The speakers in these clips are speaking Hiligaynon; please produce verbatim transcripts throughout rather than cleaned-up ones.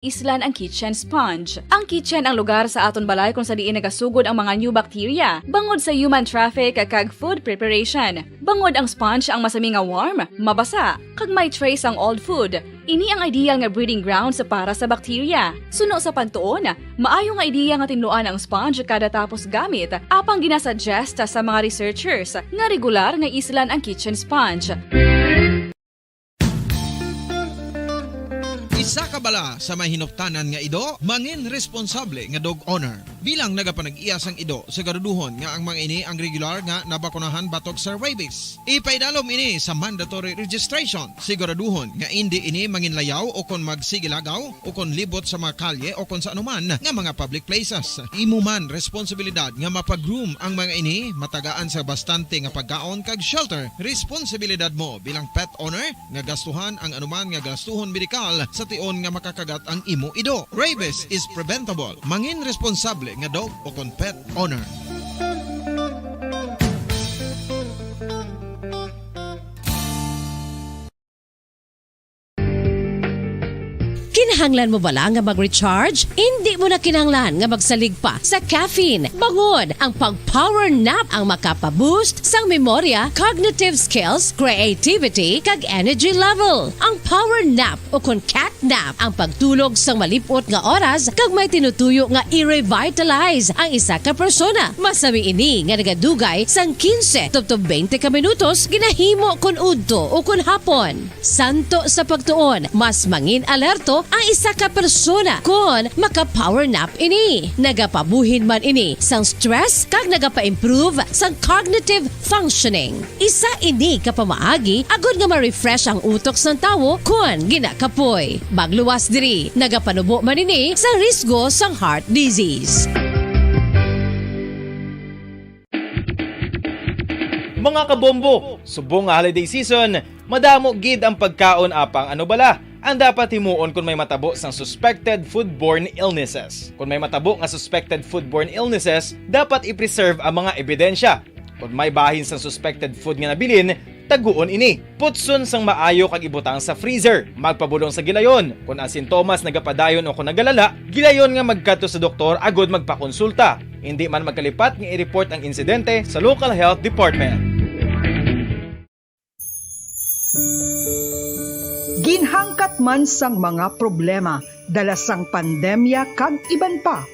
Islan ang kitchen sponge. Ang kitchen ang lugar sa aton balay kung sa diin nagasugod ang mga new bacteria bangod sa human traffic kag food preparation. Bangod ang sponge ang masami nga warm, mabasa, kag may trace ang old food. Ini ang ideal nga breeding grounds para sa bacteria. Suno sa pagtuon, maayo nga ideya nga tinluan ang sponge kada tapos gamit, apang ginasuggest sa mga researchers nga regular nga islan ang kitchen sponge. Isa ka bala sa may hinuptanan nga ido, mangin responsable nga dog owner. Bilang nagapanag-iya sang ido, siguraduhon nga ang mga ini ang regular nga nabakunahan batok sa rabies. Ipaidalom ini sa mandatory registration. Siguraduhon nga indi ini manginlayaw o kon magsigilagaw o kon libot sa mga kalye o kon sa anuman nga mga public places. Imo man responsibilidad nga mapag-groom ang mga ini, matagaan sa bastante nga pagkaon kag shelter. Responsibilidad mo bilang pet owner nga gastuhan ang anuman nga gastuhon medikal sa tion nga makakagat ang imo ido. Rabies is preventable. Mangin responsable nga dog o kon pet owner. Kinahanglan mo bala nga mag-recharge? Indi mo na kinahanglan nga magsalig pa sa caffeine. Bangod, ang pag-power nap ang makapa-boost sang memorya, cognitive skills, creativity, kag energy level. Ang power nap o kon cat nap ang pagtulog sang malip-ot nga oras kag may tinutuyo nga i-revitalize ang isa ka persona. Masami ini nga nagadugay sang quince tubtob twenty ka minutos ginahimo kon udto o kon hapon. Santo sa pagtuon, mas mangin-alerto ang isa ka persona kon maka-power nap ini. Nagapabuhin man ini sang stress kag nagapa-improve sang cognitive functioning. Isa ini ka pamaagi agod nga ma-refresh ang utok sang tawo kon ginakapoy. Magluwas diri, nagapanubo man ini sa risgo sang heart disease. Mga kabombo, subong nga holiday season, madamo gid ang pagkaon apang ano bala ang dapat himuon kon may matabo sang suspected foodborne illnesses. Kon may matabo nga suspected foodborne illnesses, dapat i-preserve ang mga ebidensya. Kon may bahin sang suspected food nga nabilin, taguon ini. Putson sang maayo kag ibutang sa freezer. Magpabulong sa gilayon. Kon ang sintomas nagapadayon o kon nagalala, gilayon nga magkadto sa doktor agod magpakonsulta. Indi man magkalipat nga i-report ang insidente sa local health department. Ginhangkat man sang mga problema dala sang pandemya kag iban pa,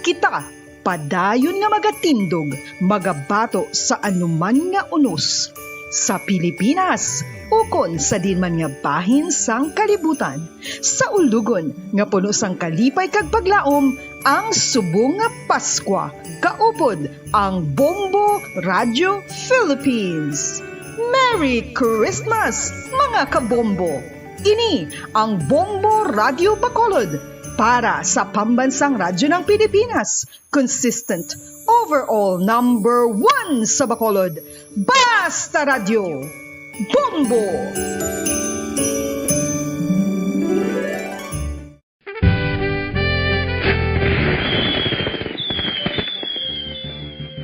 kita padayon nga magatindog, magabato sa anuman nga unos, sa Pilipinas ukon sa diin man nga bahin sang kalibutan. Sa ulogon nga puno sang kalipay kag paglaom ang subong nga Paskwa, kaupod ang Bombo Radio Philippines. Merry Christmas, mga kabombo! Ini ang Bombo Radio Bacolod para sa Pambansang Radyo ng Pilipinas, consistent overall number one sa Bacolod. Basta Radyo! Bombo!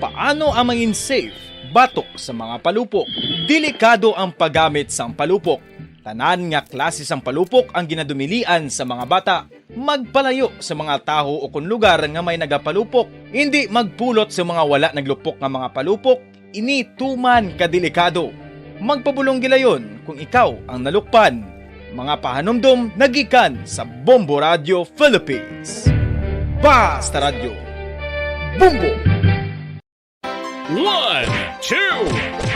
Paano ang mangin safe batok sa mga palupok? Delikado ang paggamit sang palupok. Tanan nga klase sang palupok ang ginadumilian sa mga bata. Magpalayo sa mga taho ukon lugar nga may nagapalupok. Indi magpulot sa mga wala naglupok nga mga palupok. Ini tuman ka delikado. Magpabulong gilayon kung ikaw ang nalukpan. Mga pahanumdom nagikan sa Bombo Radio Philippines. Basta Radyo. Bombo! One, two,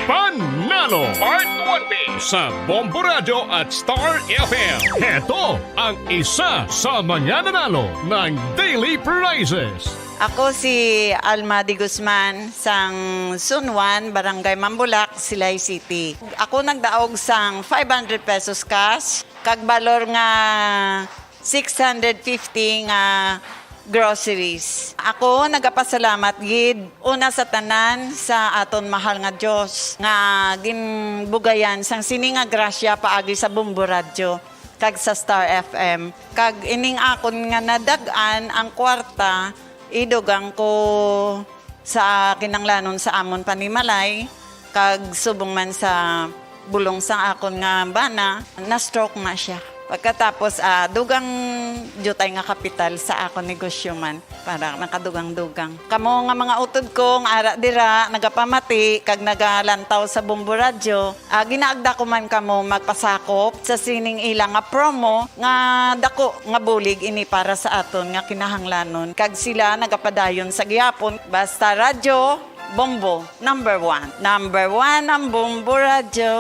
Panalo! Part one B sa Bombo Radyo at Star F M. Heto ang isa sa mga nanalo ng Daily Prizes. Ako si Alma de Guzman, sang Zone one, Barangay Mambulak, Silay City. Ako nagdaog sang five hundred pesos cash, kag balor nga six hundred fifty nga groceries. Ako nagapasalamat gid una sa tanan sa aton mahal nga Dios nga ginbugayan sang sini nga grasya paagi sa Bombo Radyo kag sa Star F M. Kag ining akon nga nadag-an ang kwarta, idugang ko sa kinanglanon sa amon panimalay, kag subong man sa bulong sang akon nga bana, na-stroke na siya. Pagkatapos, ah, dugang diutay nga kapital sa akon negosyo man, para nakadugang-dugang. Kamo nga mga utod ko nga ara dira, nagapamati kag nagalantaw sa Bombo Radyo, ah, ginaagda ko man kamo magpasakop sa sining ila nga promo nga dako nga bulig ini para sa aton nga kinahanglanon, kag sila nagapadayon sa gihapon. Basta Radyo Bombo, number one. Number one ang Bombo Radyo.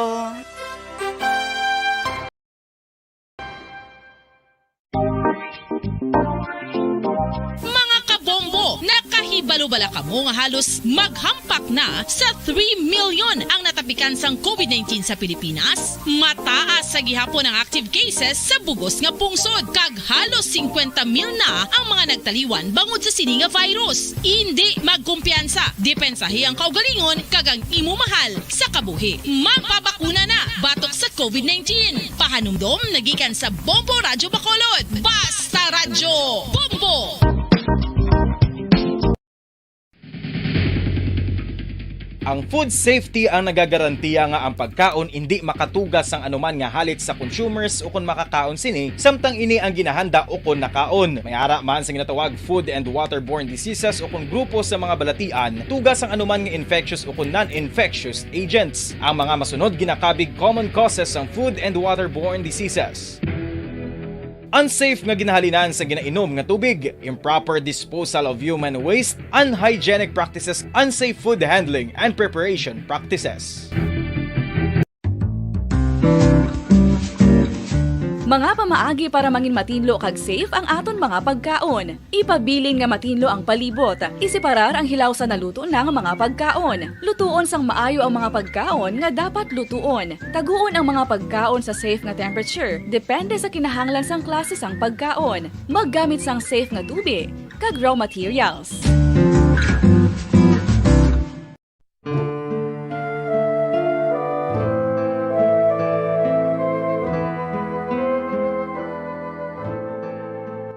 Mga kabombo, nakahibalo bala kamo nga halos maghampak na sa three million ang natapikan sang covid nineteen sa Pilipinas? Mataas sa gihapon ang active cases sa bugos nga pungsod, kag halos singkwenta mil na ang mga nagtaliwan bangod sa sini nga virus. Indi magkumpiyansa, depensahi ang kaugalingon kag ang imo mahal sa kabuhi. Magpabakuna na batok sa covid nineteen. Pahanumdom nagikan sa Bombo Radyo Bacolod. Basta Radyo Bombo! Ang food safety ang nagagarantiya nga ang pagkaon indi makatuga sang anuman nga halit sa consumers ukon makakaon sini, samtang ini ang ginahanda ukon nakaon. May ara man sa ginatawag Food and Waterborne Diseases ukon grupo sa mga balatian tuga sang anuman nga infectious ukon non-infectious agents. Ang mga masunod ginakabig common causes sang food and waterborne diseases. Unsafe nga ginahalinan sa ginainom nga tubig, improper disposal of human waste, unhygienic practices, unsafe food handling and preparation practices. Mga pamaagi para mangin matinlo kag safe ang aton mga pagkaon. Ipabilin nga matinlo ang palibot. Iseparar ang hilaw sa naluto na nga mga pagkaon. Lutuon sang maayo ang mga pagkaon nga dapat lutuon. Taguon ang mga pagkaon sa safe nga temperature, depende sa kinahanglan sang klase sang pagkaon. Maggamit sang safe nga tubi kag raw materials.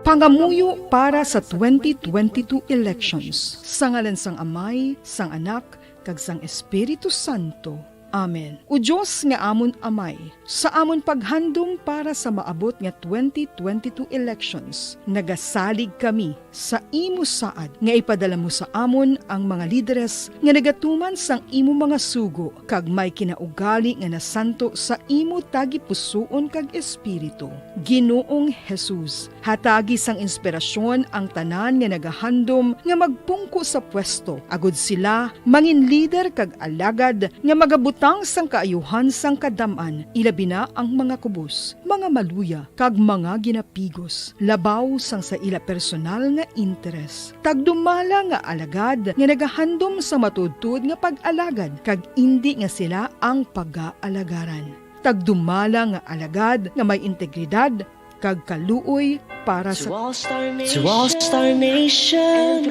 Pangamuyo para sa twenty twenty-two elections. Sa ngalan sang Amay, sang Anak, kag sang Espiritu Santo. Amen. O Dios nga amon Amay, sa amon paghandom para sa maabot nga twenty twenty-two elections, nagasalig kami sa imo saad nga ipadala mo sa amon ang mga lideres nga nagatuman sang imo mga sugo kag may kinaugali nga nasanto sa imo tagipusoon kag espiritu. Ginoong Jesus, hatagi sang inspirasyon ang tanan nga nagahandom nga magpungko sa pwesto, agod sila mangin lider kag alagad nga magabutang sang kaayuhan sang kadam-an, ilabi na ang mga kubos, mga maluya, kag mga ginapigos, labaw sang sa ila personal nga interes. Tagdumala nga alagad nga nagahandom sa matuodtuod nga pag-alagad, kag indi nga sila ang pagaalagaran. Tagdumala nga alagad nga may integridad kag kaluoy para sa To All Star Nation, to All Star Nation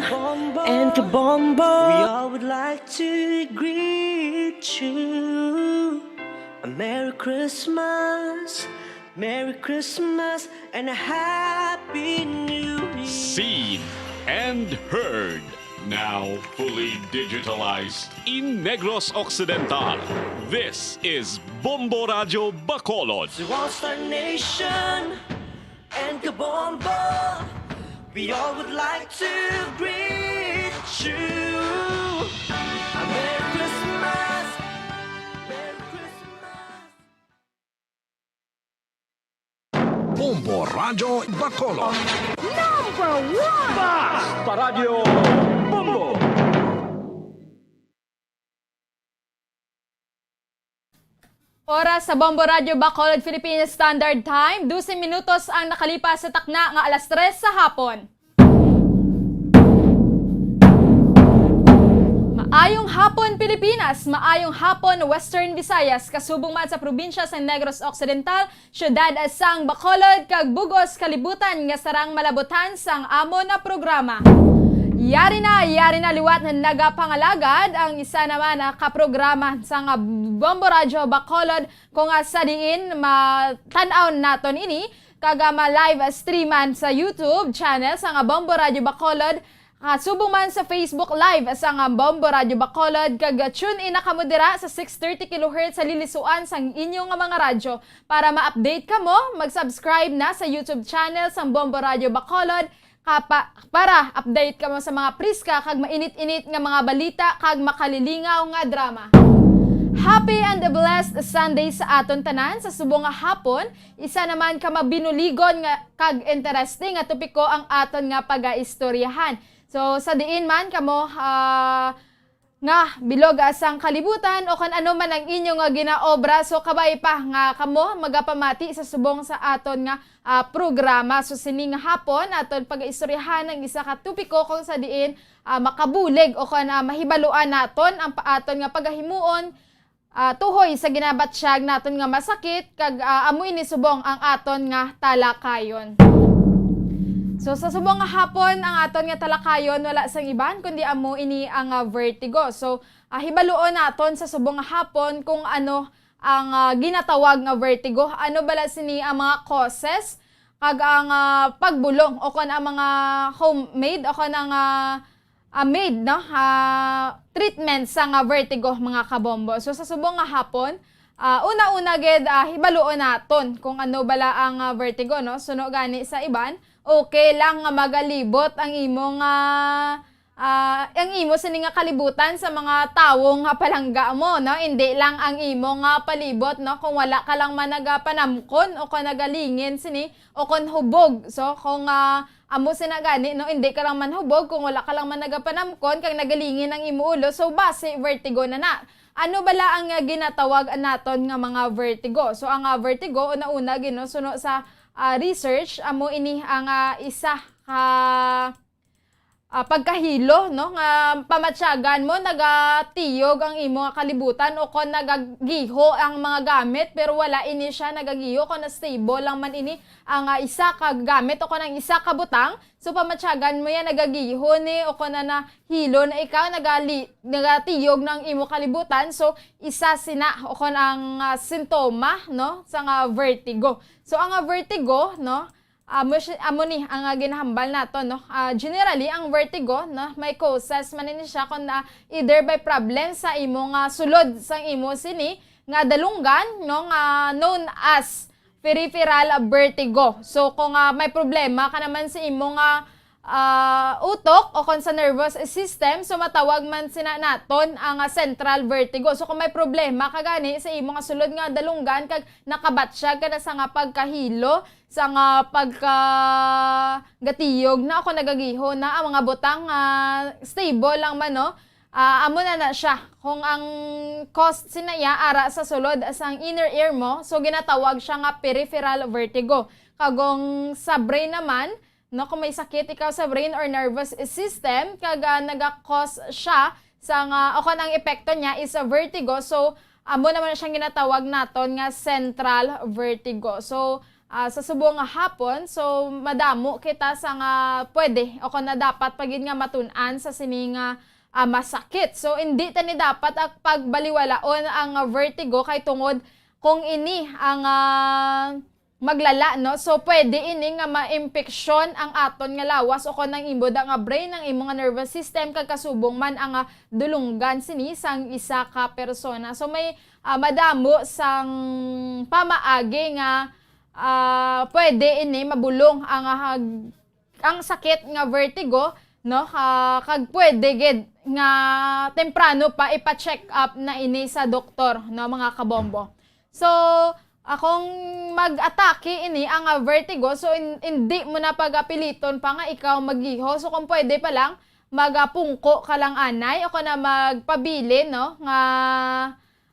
and Kabombo, we all would like to greet you a Merry Christmas, Merry Christmas and a Happy New Year. Seen and heard. Now fully digitalized in Negros Occidental, this is Bombo Radyo Bacolod. To All Star Nation and Kabombo, we all would like to greet you a Merry Christmas, Merry Christmas. Bombo Radyo Bacolod. Number one! Basta Radyo Bombo! Oras sa Bombo Radyo Bacolod Philippine Standard Time, dose minutos ang nakalipas sa takna nga alas tres sa hapon. Maayong hapon, Pilipinas! Maayong hapon, Western Visayas! Kasubong man sa probinsya sa Negros Occidental, siyudad sang Bacolod, kag bug-os kalibutan nga sarang malabutan sang amo na programa. Yari na, yari na liwat na nagapangalagad ang isa naman na kaprograma sang Bombo Radyo Bacolod, kung, ah, sa diin matan-aw naton ini, kag, ah, ma-live streaman sa YouTube channel sang Bombo Radyo Bacolod, Kasubong man sa Facebook Live sang Bombo Radyo Bacolod, kag tune in na kamo dira sa six thirty kilohertz sa lilisuan sang inyo nga mga radyo. Para ma-update kamo, mag-subscribe na sa YouTube channel sang Bombo Radyo Bacolod, kapa-, para update kamo sa mga priska kag mainit-init nga mga balita kag makalilingaw nga drama. Happy and blessed Sunday sa aton tanan. Sa subong nga hapon, isa naman ka mabinuligon nga kag interesting nga topiko ang aton nga pagaistoryahan. So, sa diin man kamo, ah, nga bilog, ah, sang kalibutan o kon ano man ang inyo nga ginaobra, so kabay pa nga kamo magapamati sa subong sa aton nga, ah, programa. So, sini nga hapon, aton pagaistoryahan ang isa ka topiko kung sa diin, ah, makabulig o kon, ah, mahibaluan naton ang pa-, aton nga pagahimuon, ah, tuhoy sa ginabatyag naton nga masakit, kag, ah, amo ini subong ang aton nga talakayon. So, sa subong nga hapon, ang aton nga talakayon wala sang iban kundi amo ini ang, ah, vertigo. So, ah, hibaluon naton sa subong nga hapon kung ano ang, ah, ginatawag nga vertigo. Ano bala sini ang mga causes kag ang, ah, pagbulong o kon ang mga homemade o kon ang, ah, ah, made, no? Ah, treatment sa nga vertigo, mga kabombo. So, sa subong nga hapon, ah, una-una gid, ah, hibaluon naton kung ano bala ang, ah, vertigo, no? Suno gani sa iban, okay lang nga magalibot ang imo nga, ah, ang imo sini nga kalibutan sa mga tawo nga palangga mo, no? Hindi lang ang imo nga palibot, no? Kung wala ka lang man nagapanamkon o kung nagalingin sini o kung hubog. So, kung, ah, amo sina gani, no? Hindi ka lang man hubog, kung wala ka lang man nagapanamkon, kag nagalingin ang imo ulo, so basi vertigo na na. Ano bala ang, ah, ginatawag naton nga mga vertigo? So, ang, ah, vertigo, una-una, gid, no, suno sa, ah, research, amo ini ang, ah, isa ka, ah, pagkahilo, no, nga pamatyagan mo, nagatiyog ang imo nga kalibutan o kon nagagiho ang mga gamit, pero wala ini siya nagagiho, kon na-stable lang man ini ang, ah, isa ka gamit o kon ang isa ka butang. So, pamatyagan mo yan, nagagiho ni o kon na nahilo na ikaw, nagali-, nagatiyog na ang imo kalibutan. So, isa sina o kon ang, ah, sintoma, no, sa nga vertigo. So, ang, ah, vertigo, no, amo si-, amo ni ang, ah, ginahambal nato, no. Ah, generally, ang vertigo, no, may causes man ini siya kon, ah, either by problem sa imo nga sulod sang imo sini nga dalunggan, no, nga known as peripheral vertigo. So, kung, ah, may problema ka naman sa imo nga, ah, utok o kon sa nervous system, so matawag man sina naton ang, ah, central vertigo. So, kung may problema ka gani sa imo nga sulod nga dalunggan kag nakabatyag ka na sa nga pagkahilo, sa nga pagkagatiyog na o kon nagagiho na ang mga butang nga stable lang man, no? Ah, amo na na siya. Kung ang cause sina iya ara sa sulod sang inner ear mo, so ginatawag siya nga peripheral vertigo. Kag kung sa brain naman, no, kung may sakit ikaw sa brain or nervous system, kag, ah, naga-cause siya sa nga, o kung ang epekto niya is a vertigo, so amo naman siyang ginatawag naton nga central vertigo. So, ah, sa subong nga hapon, so madamo kita sa nga pwede o kung na dapat pa gid nga matun-an sa sini nga, ah, masakit. So, hindi ta ni dapat ang pagbaliwalaon ang vertigo kay tungod kung ini ang, ah, maglala, no? So, pwede ini nga ma-impeksyon ang aton nga lawas o kon ang imo da nga brain, ang imo nga nervous system, kag kasubong man ang, ah, dulunggan sini sang isa ka persona. So, may, ah, madamo sang pamaagi nga, ah, pwede ini mabulong ang, ah, ang sakit nga vertigo, no? Ah, kag pwede gid nga temprano pa ipa-check up na ini sa doktor, no, mga kabombo. So, ah, kung mag-atake ini ang, ah, vertigo, so in-, hindi mo na pagapiliton pa nga ikaw magiho. So, kung pwede pa lang, magapungko ka lang anay o kana magpabilin, no, nga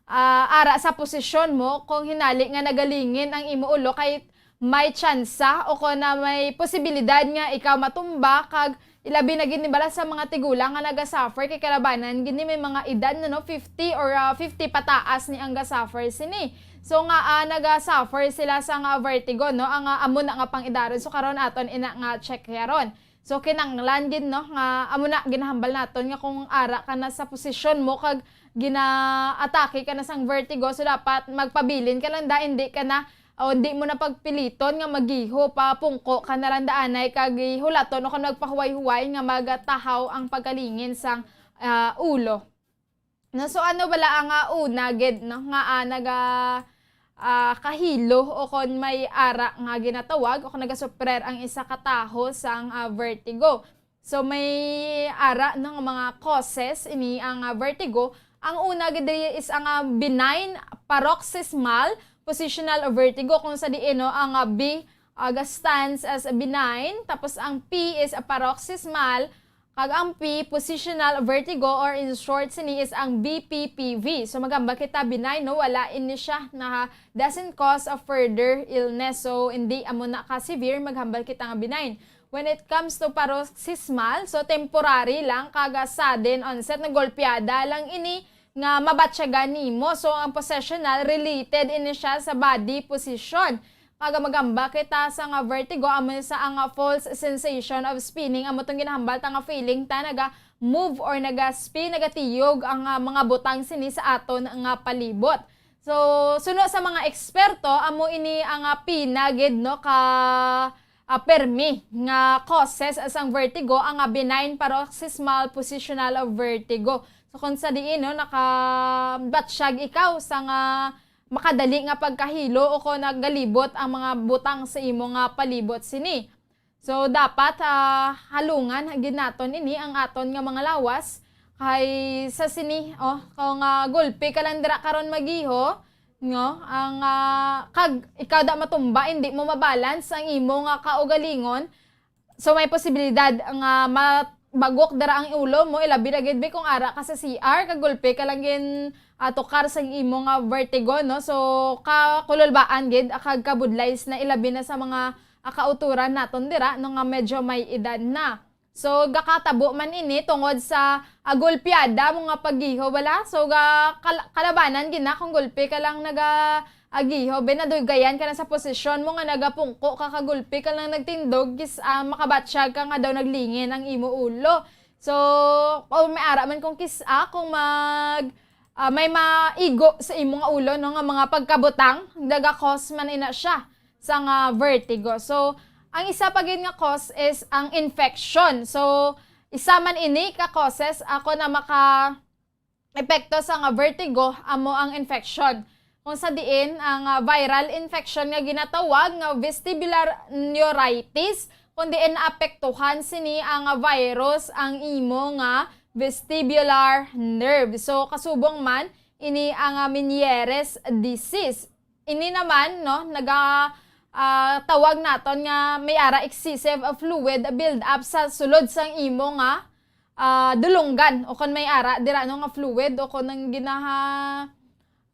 ah, ara sa posisyon mo, kung hinali nga nagalingin ang imo ulo, kay may tsansa o kon na may posibilidad nga ikaw matumba, kag ilabi na gid ni bala sa mga tigulang nga naga-suffer, kay kalabanan gid ni may mga edad na, no, fifty or, ah, fifty pataas ni ang ga-suffer sini. So nga, ah, naga-suffer sila sa nga vertigo, no, ang, ah, amo na nga pang-idaron. So karon aton ina nga check karon. So, kinahanglan gid, no, nga amo na ginahambal naton nga kung ara ka na sa posisyon mo kag ginaatake ka na sang vertigo, so dapat magpabilin ka lang da, hindi ka na, O di mo na pagpiliton nga magiho pa pungko ka na lang daanay kag hulaton o kon magpahuway-huway nga magatahaw ang pagkalingin sang, ah, ulo. No, so ano bala ang, ah, una gid, no, nga, ah, naga, ah, kahilo o kon may ara nga ginatawag o kon nagasuprer ang isa ka taho sang, ah, vertigo? So may ara, no, nga mga causes ini ang, ah, vertigo. Ang una gid diri is ang, ah, benign paroxysmal positional vertigo, kung sa diin, no, ang, ah, B, ah, ga-stands as benign, tapos ang P is a paroxysmal, kag ang P, positional vertigo, or in short, sini is ang B P P V. So, maghambal kita benign, no? Wala ini siya na doesn't cause a further illness. So, hindi amo na ka severe, maghambal kita nga benign. When it comes to paroxysmal, so temporary lang, kag, ah, sudden onset, nagolpeada lang ini nga mabatyagan nimo. So, ang positional, related ini siya sa body position. Kag magamba kita sa nga vertigo, amo sa ang, ah, false sensation of spinning. Amo tong ginahambal ta nga feeling ta naga-move or naga-spin, nagatiyog ang, ah, mga butang sini sa aton nga palibot. So, suno sa mga eksperto, amo ini ang, ah, pina gid, no, ka, ah, permi nga causes sang vertigo, ang, ah, benign paroxysmal positional vertigo. So, kung sa diin, no, nakabatsyag ikaw sa nga makadali nga pagkahilo o kon nagalibot ang mga butang sa imo nga palibot sini. So, dapat, ah, halungan gid naton ini ang aton nga mga lawas kay sa sini, oh, kung, ah, gulpi ka lang dira karon magiho, no, ang, ah, kag ikaw da matumba, hindi mo mabalance ang imo nga kaugalingon, so may posibilidad nga mabagok dira ang ulo mo, ilabi na gid bi kung ara ka sa C R, kag gulpi ka lang gin, ah, tukar sa imo nga vertigo, no? So, kakululbaan gid, ah, kag kabudlays na, ilabi na sa mga, ah, kauturan naton dira, no, nga medyo may edad na. So, gakatabo man ini tungod sa, ah, golpeada mo nga paggiho, wala? So, ga-, kal-, kalabanan gid na kung gulpi ka lang naga-, agiho, ben, nadugayan ka na sa posisyon mo nga nagapungko ka, kagulpi ka lang nagtindog, kis-, ah, makabatsyag ka nga daw naglingin ang imo ulo. So, o may ara man kung kis-, ah, kung mag-, ah, may maigo sa imo nga ulo, no, nga mga pagkabutang, naga-cause man ina siya sa nga vertigo. So, ang isa pa gid nga cause is ang infection. So, isa man ini ka causes ako na maka epekto sa nga vertigo amo ang infection. Kung sa diin ang, ah, viral infection nga ginatawag nga vestibular neuritis, kung diin naapektuhan sini ang, ah, virus ang imo nga vestibular nerve. So, kasubong man ini ang, ah, Meniere's disease. Ini naman, no, naga, ah, tawag naton nga may ara excessive, ah, fluid build up sa sulod sang imo nga, ah, dulunggan, o kon may ara dira, no, nga fluid, o kon ang ginaha-,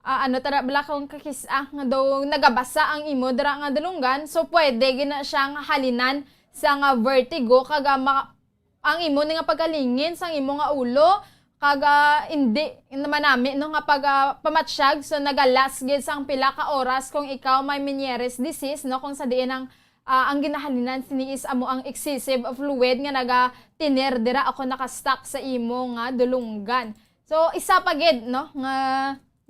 ah, ano, tara, bala kung kakis-, ah, nga daw nagabasa ang imo dira nga dulunggan, so pwede gina siyang halinan sa nga vertigo, kag, ah, ma-, ang imo ni nga pagkalingin sang imo nga ulo, kag, ah, indi naman nami, no, nga pag, ah, pamatsyag, so nagalas gid sang pila ka oras kung ikaw may Meniere's disease, no, kung sa diin ang, ah, ang ginahalinan sini is amo ang excessive fluid nga nagatiner dira o kon naka-stuck sa imo nga dulunggan. So, isa pa gid, no, nga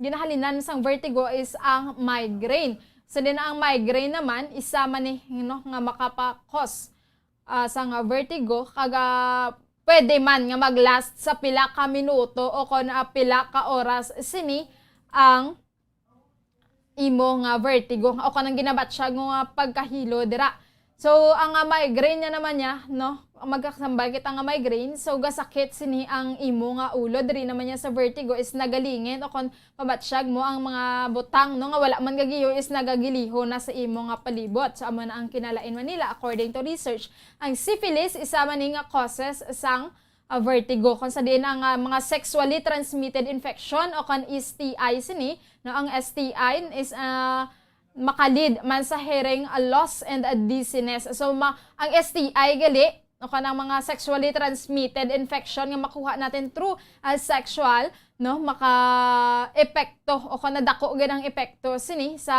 ginahalinan sang vertigo is ang migraine. So, din ang migraine naman, isa man ni, no, nga makapa-cause, ah, sang vertigo, kag, ah, pwede man nga mag-last sa pila ka minuto o kon, ah, pila ka oras sini ang imo nga vertigo o kanang ginabatsyag mo nga pagkahilo dira. So, ang, ah, migraine niya naman niya, no? Magkasambal kita nga migraine. So, gasakit sini ang imo nga ulo. Diri naman niya sa vertigo is nagalingin o kon pabatsyag mo ang mga butang, no? Nga wala man gagiyo is nagagiliho na sa imo nga palibot. So, amo na ang kinalain man nila. According to research, ang syphilis isa man ni nga causes sang ah, vertigo, kung sa diin ang, ah, mga sexually transmitted infection o kon S T I sini, no, ang S T I is, ah, makalid man sa hearing, ah, loss and, ah, dizziness. So, ma-, ang S T I gali, o kanang mga sexually transmitted infection nga makuha natin through, ah, sexual, no, maka-epekto o kon nadako gid ang epekto sini sa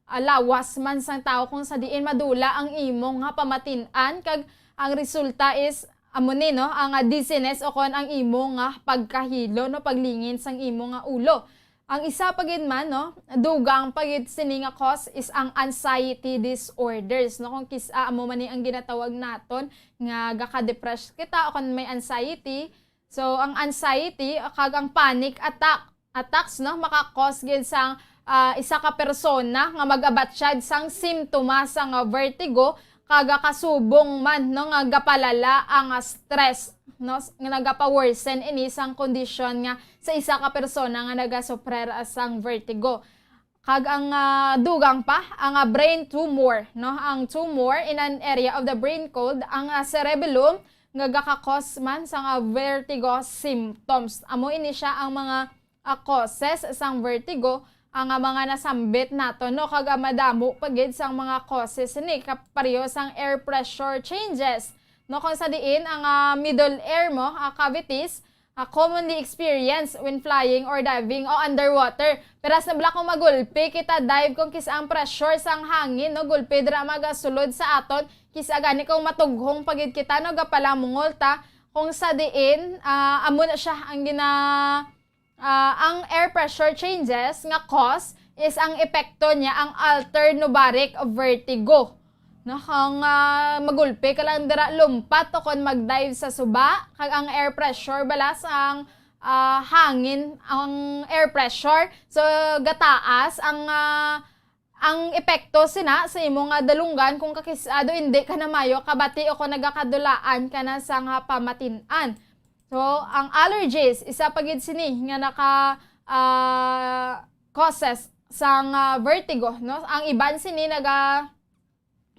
ah, lawas man sang tawo kung sa diin madula ang imo nga pamatin-an, kag ang resulta is amo ni, no, ang, ah, dizziness o kon ang imo nga pagkahilo, no, paglingin sang imo nga ulo. Ang isa pa gid man, no, dugang pa gid sini nga cause is ang anxiety disorders, no? Kung kis-, ah, amo man ni ang ginatawag naton nga gaka-depress kita o kung may anxiety. So, ang anxiety kag ang panic attack, attacks, no, maka-cause gid sang, ah, isa ka persona nga mag-abatyad sang simptomas sang, ah, vertigo kag kasubong man, no, nga gapalala ang, ah, stress, no, s-, nga nagapa-worsen ini sang kondisyon nga sa isa ka persona nga nagasuprer, ah, sang vertigo. Kag ang, ah, dugang pa, ang, ah, brain tumor, no, ang tumor in an area of the brain called ang, ah, cerebellum nga gaka-cause man sang, ah, vertigo symptoms. Amo ini sia ang mga, ah, causes sang vertigo, ang, ah, mga nasambit nato, no, kag, ah, madamo pa gid sang mga causes ni kapareho sang air pressure changes, no, kung sa diin ang, ah, middle air mo, ah, cavities, ah, commonly experienced when flying or diving o underwater. Pero sa bala kung magulpi kita dive, kung kis-, ang pressure sang hangin, no, gulpi dira magasulod sa aton, kis-a gani kung matughong pa gid kita, no, gapalamungol ta, kung sa diin, ah, amo na sia ang gina-, ah, ang air pressure changes nga cause is ang epekto niya ang altered nubaric vertigo. No, kung, ah, magulpi ka lang dira, lumpat o kon mag-dive sa suba, kag ang air pressure, balas ang, ah, hangin, ang air pressure. So, gataas ang, ah, ang epekto sina sa imo nga dalunggan kung kakis-, ado indi ka na mayo kabati o kung nagakadulaan ka na sa nga pamatin-an. So, ang allergies, isa pa gid sini nga naka, ah, causes sang, ah, vertigo, no? Ang iban sini naga-,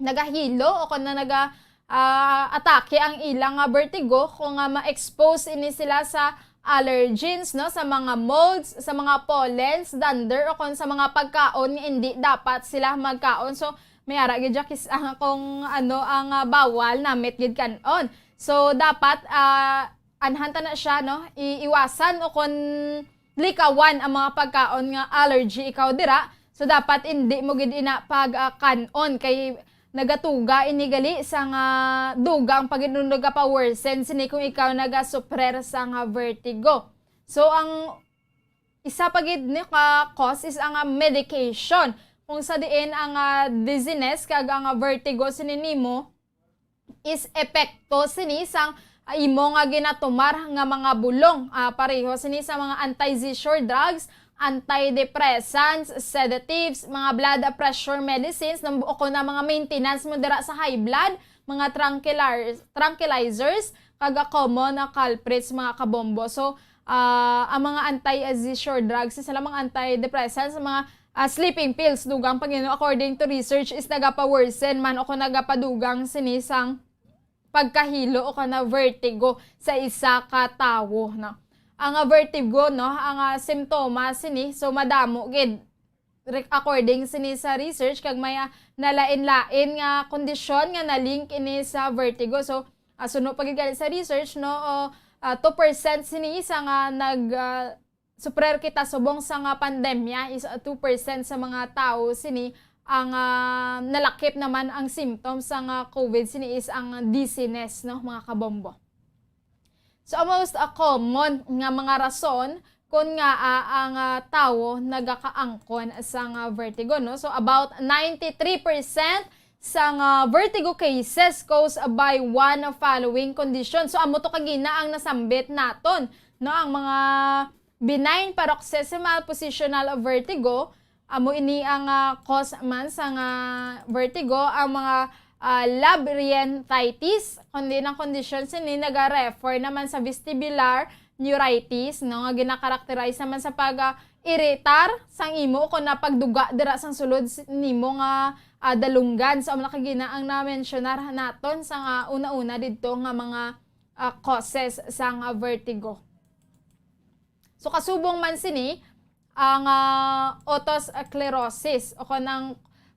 nagahilo o kon na naga, ah, atake ang ilang, ah, vertigo kung, ah, ma-expose ini sila sa allergens, no? Sa mga molds, sa mga pollens, dander, o kon sa mga pagkaon nga indi dapat sila magkaon. So, may ara gid dya kis-, ah, kung ano ang, ah, bawal namit gid kan-on. So, dapat, ah, anhan ta na siya, no? Iiwasan o kon likawan ang mga pagkaon nga allergy ikaw dira. So, dapat indi mo gid ina pag, ah, kan-on kay nagatuga ini gali sa nga dugang pa gid, nagapa-worsen sini kung ikaw nagasuprer sa nga vertigo. So, ang isa pa gid ni ka cause is ang, ah, medication. Kung sa diin ang, ah, dizziness kag ang, ah, vertigo sini nimo, is epekto sini sang, ah, imo nga ginatumar nga mga bulong. Ah, pareho sini sa mga anti-seizure drugs, antidepressants, sedatives, mga blood pressure medicines, nam-, o kon na mga maintenance mo dira sa high blood, mga tranquilar-, tranquilizers, kag, ah, common na culprits, mga kabombo. So, ah, ang mga anti-seizure drugs, sila mga antidepressants, mga, ah, sleeping pills, dugang pa gid, no, according to research, is nagapa-worsen man o kon nagapadugang sini sang pagkahilo o kana vertigo sa isa ka tawo, no? Ang, ah, vertigo, no, ang, ah, simptomas sini, so madamo gid. Re-, according sini sa research, kag may, ah, nalain-lain nga kondisyon nga na-link ini sa vertigo. So, ah, suno pa gid gani sa research, no, o, ah, two percent sini sa nga nag, ah, suprer kita subong sa nga pandemya is, ah, two percent sa mga tawo sini ang, ah, nalakip naman ang symptoms sa nga COVID sini is ang dizziness, no, mga kabombo. So, ang most, ah, common nga mga rason kon nga, ah, ang, ah, tawo nagakaangkon sa nga vertigo, no? So, about ninety-three percent sa nga vertigo cases caused by one of following conditions. So, amo to kagina ang nasambit naton, no? Ang mga benign paroxysmal positional vertigo, amo ini ang, ah, cause man sa nga vertigo, ang mga, ah, labyrinthitis, kundi ang kondisyon sini naga-refer naman sa vestibular neuritis, no, nga ginakarakterize naman sa pag, ah, iritar sang imo o kon na pagduga dira sang sulod s-, nimo nga, ah, dalunggan. So, amo na kagina ang na-mensionar naton sa nga una-una didto nga mga, ah, causes sang, ah, vertigo. So, kasubong man sini, ang, ah, otosclerosis o kon ang,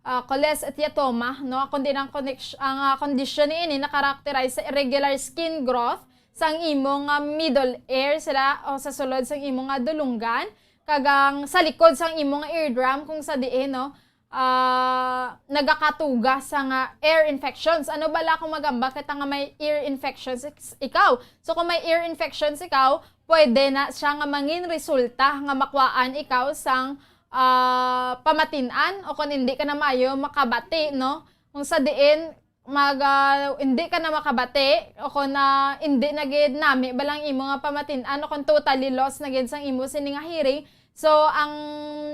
ah, cholesteatoma, no? Kundi ang condition, ang, ah, kondisyon niini nakarakterize sa irregular skin growth sang imo nga middle ear sila o sa sulod sang imo nga dulunggan, kag ang sa likod sang imo nga eardrum kung sa diin, no? ah, nagakatuga sa nga ear infections. Ano bala kung magamba kita nga may ear infections ik-, ikaw? So, kung may ear infections ikaw, pwede na siya nga mangin resulta nga makuhaan ikaw sang, ah, pamatin-an o kung hindi ka na maayo makabati, no? Kung sa diin, mag, ah, hindi ka na makabati o kung na hindi na gid nami balang imo nga pamatin-an o kung totally lost na gid sang imo sini nga hearing. So, ang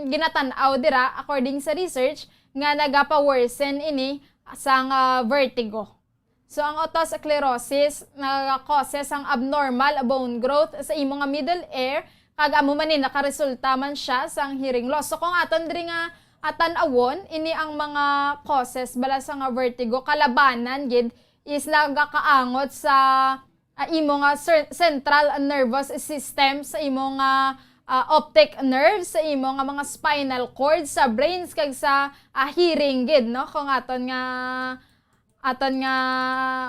ginatan-aw dira, according sa research, nga nagapa-worsen ini sang, ah, vertigo. So, ang otosclerosis nagakausa sang abnormal bone growth sa imo nga middle ear, kag amo man ni nakaresulta man siya sang hearing loss. So, kung aton diri nga atan-awon, ini ang mga causes bala sa nga vertigo, kalabanan gid is nagakaangot sa, ah, imo nga cer-, central nervous system, sa imo nga, ah, optic nerve, sa imo nga mga spinal cord, sa brains, kag sa, ah, hearing gid, no? Kung aton nga, aton nga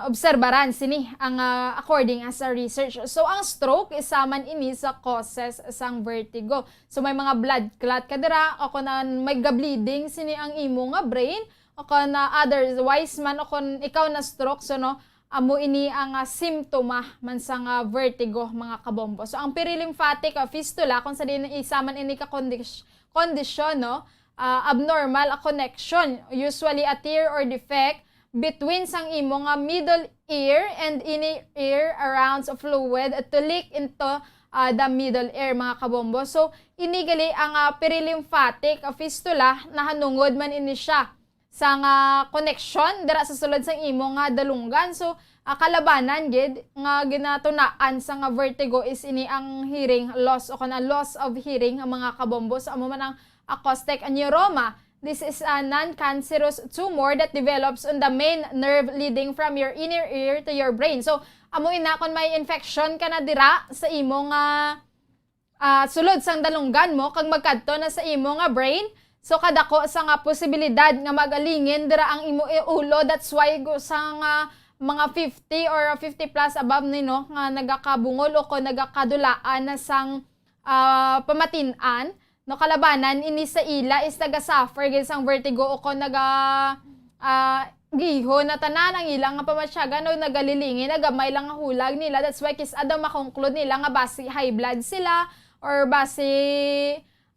obserbaran sini ang, ah, according as a research. So, ang stroke, isa man ini sa causes sang vertigo. So, may mga blood clot ka dira, o kung na may ga-bleeding sini ang imo nga brain, o kung na otherwise man, o kung ikaw na stroke, so, no, amo ini ang, ah, simptoma man sa nga vertigo, mga kabombo. So, ang perilymphatic, ah, fistula, kung sa din isa man ini ka kondis-, kondisyon, no, ah, abnormal a connection, usually a tear or defect, between sang imo nga middle ear and inner ear around sa fluid to leak into, ah, the middle ear, mga kabombo. So, ini gali ang, ah, perilymphatic, ah, fistula, nahanungod man ini siya sa nga koneksyon dira sa sulod sang imo nga dalunggan. So, ah, kalabanan gid nga ginatunaan sa nga vertigo is ini ang hearing loss o kana loss of hearing ang mga kabombo. So, amo man ang acoustic neuroma. This is a non-cancerous tumor that develops on the main nerve leading from your inner ear to your brain. So, amo ina kon may infection ka na dira sa imo nga, ah, sulod sang dalunggan mo kag magkadto na sa imo nga brain. So, kadako sa nga posibilidad nga magalingin dira ang imo i-, ulo. That's why go sa nga mga fifty or fifty plus above ni, no, nga nagakabungol o kon nagakadulaan na sang, ah, pamatin-an, no, kalabanan ini sa ila is nagasuffer gid sang vertigo o kon naga, ah, gihon na tanan ang ila nga pamatyagan o nagalilingin na gamay lang nga hulag nila. That's why kis-a daw makonklude nila nga basi high blood sila or basi,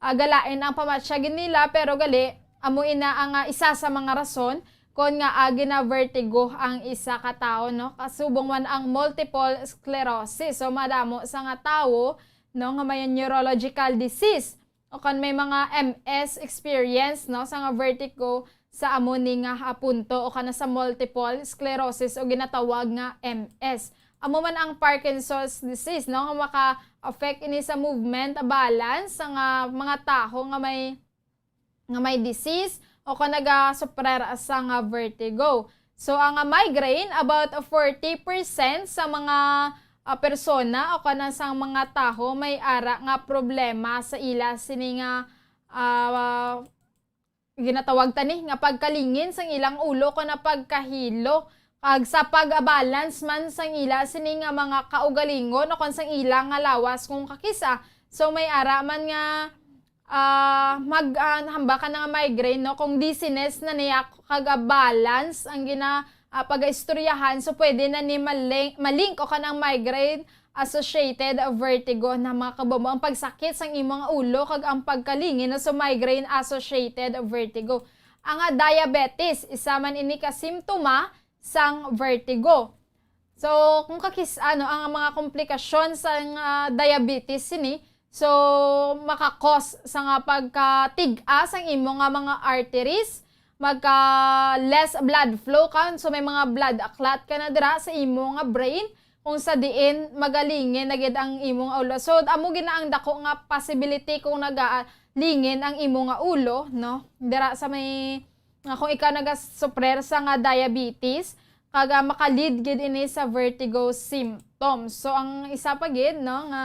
ah, galain ang pamatyag nila, pero gali, amo ina ang, ah, isa sa mga rason kon nga, ah, gina-vertigo ang isa ka tawo, no? Kasubong man ang multiple sclerosis. So, madamo sa nga tawo, no, nga may neurological disease o kon may mga M S experience, no, sa nga vertigo sa amo ni nga, ah, punto o kana sa multiple sclerosis o ginatawag nga M S. Amo man ang Parkinson's disease, no, nga maka-affect ini sa movement balance sa nga mga taho nga may, nga may disease o kon nagasuprer sa nga vertigo. So, ang, ah, migraine, about forty percent sa mga, ah, persona o kana sa mga taho may ara nga problema sa ila sini nga, ah, ginatawag ta ni nga pagkalingin sang ilang ulo kon na pagkahilo, kag sa pag-balance man sang ila sini nga mga kaugalingon o kon sang ila nga lawas kung kakis-a. So, may ara man nga, ah, mag, ah, hambal ka na nga migraine, no? Kung dizziness na niya kag, ah, balance ang gina-, ah, pagaistoryahan, so pwede na ni malink, malink o kanang migraine associated vertigo na, mga kabombo, ang pagsakit sang imo nga ulo kag ang pagkalingin, no, sa migraine associated vertigo. Ang, ah, diabetes, isa man ini ka simptoma sang vertigo. So, kung kakis-, ano, ang mga komplikasyon sang, ah, diabetes sini, so, maka-cause sa nga pagkatig-a sang imo nga mga arteries, magka less blood flow ka, so may mga blood clot ka na dira sa imo nga brain, kung sa diin magalingin na gid ang imo nga ulo. So, amo gid na ang dako nga possibility kung nagalingin ang imo nga ulo, no? Dira sa may, nga kung ikaw nagasuprer sa nga diabetes, kag, ah, maka-lead gid ini sa vertigo symptoms. So, ang isa pa gid, no, nga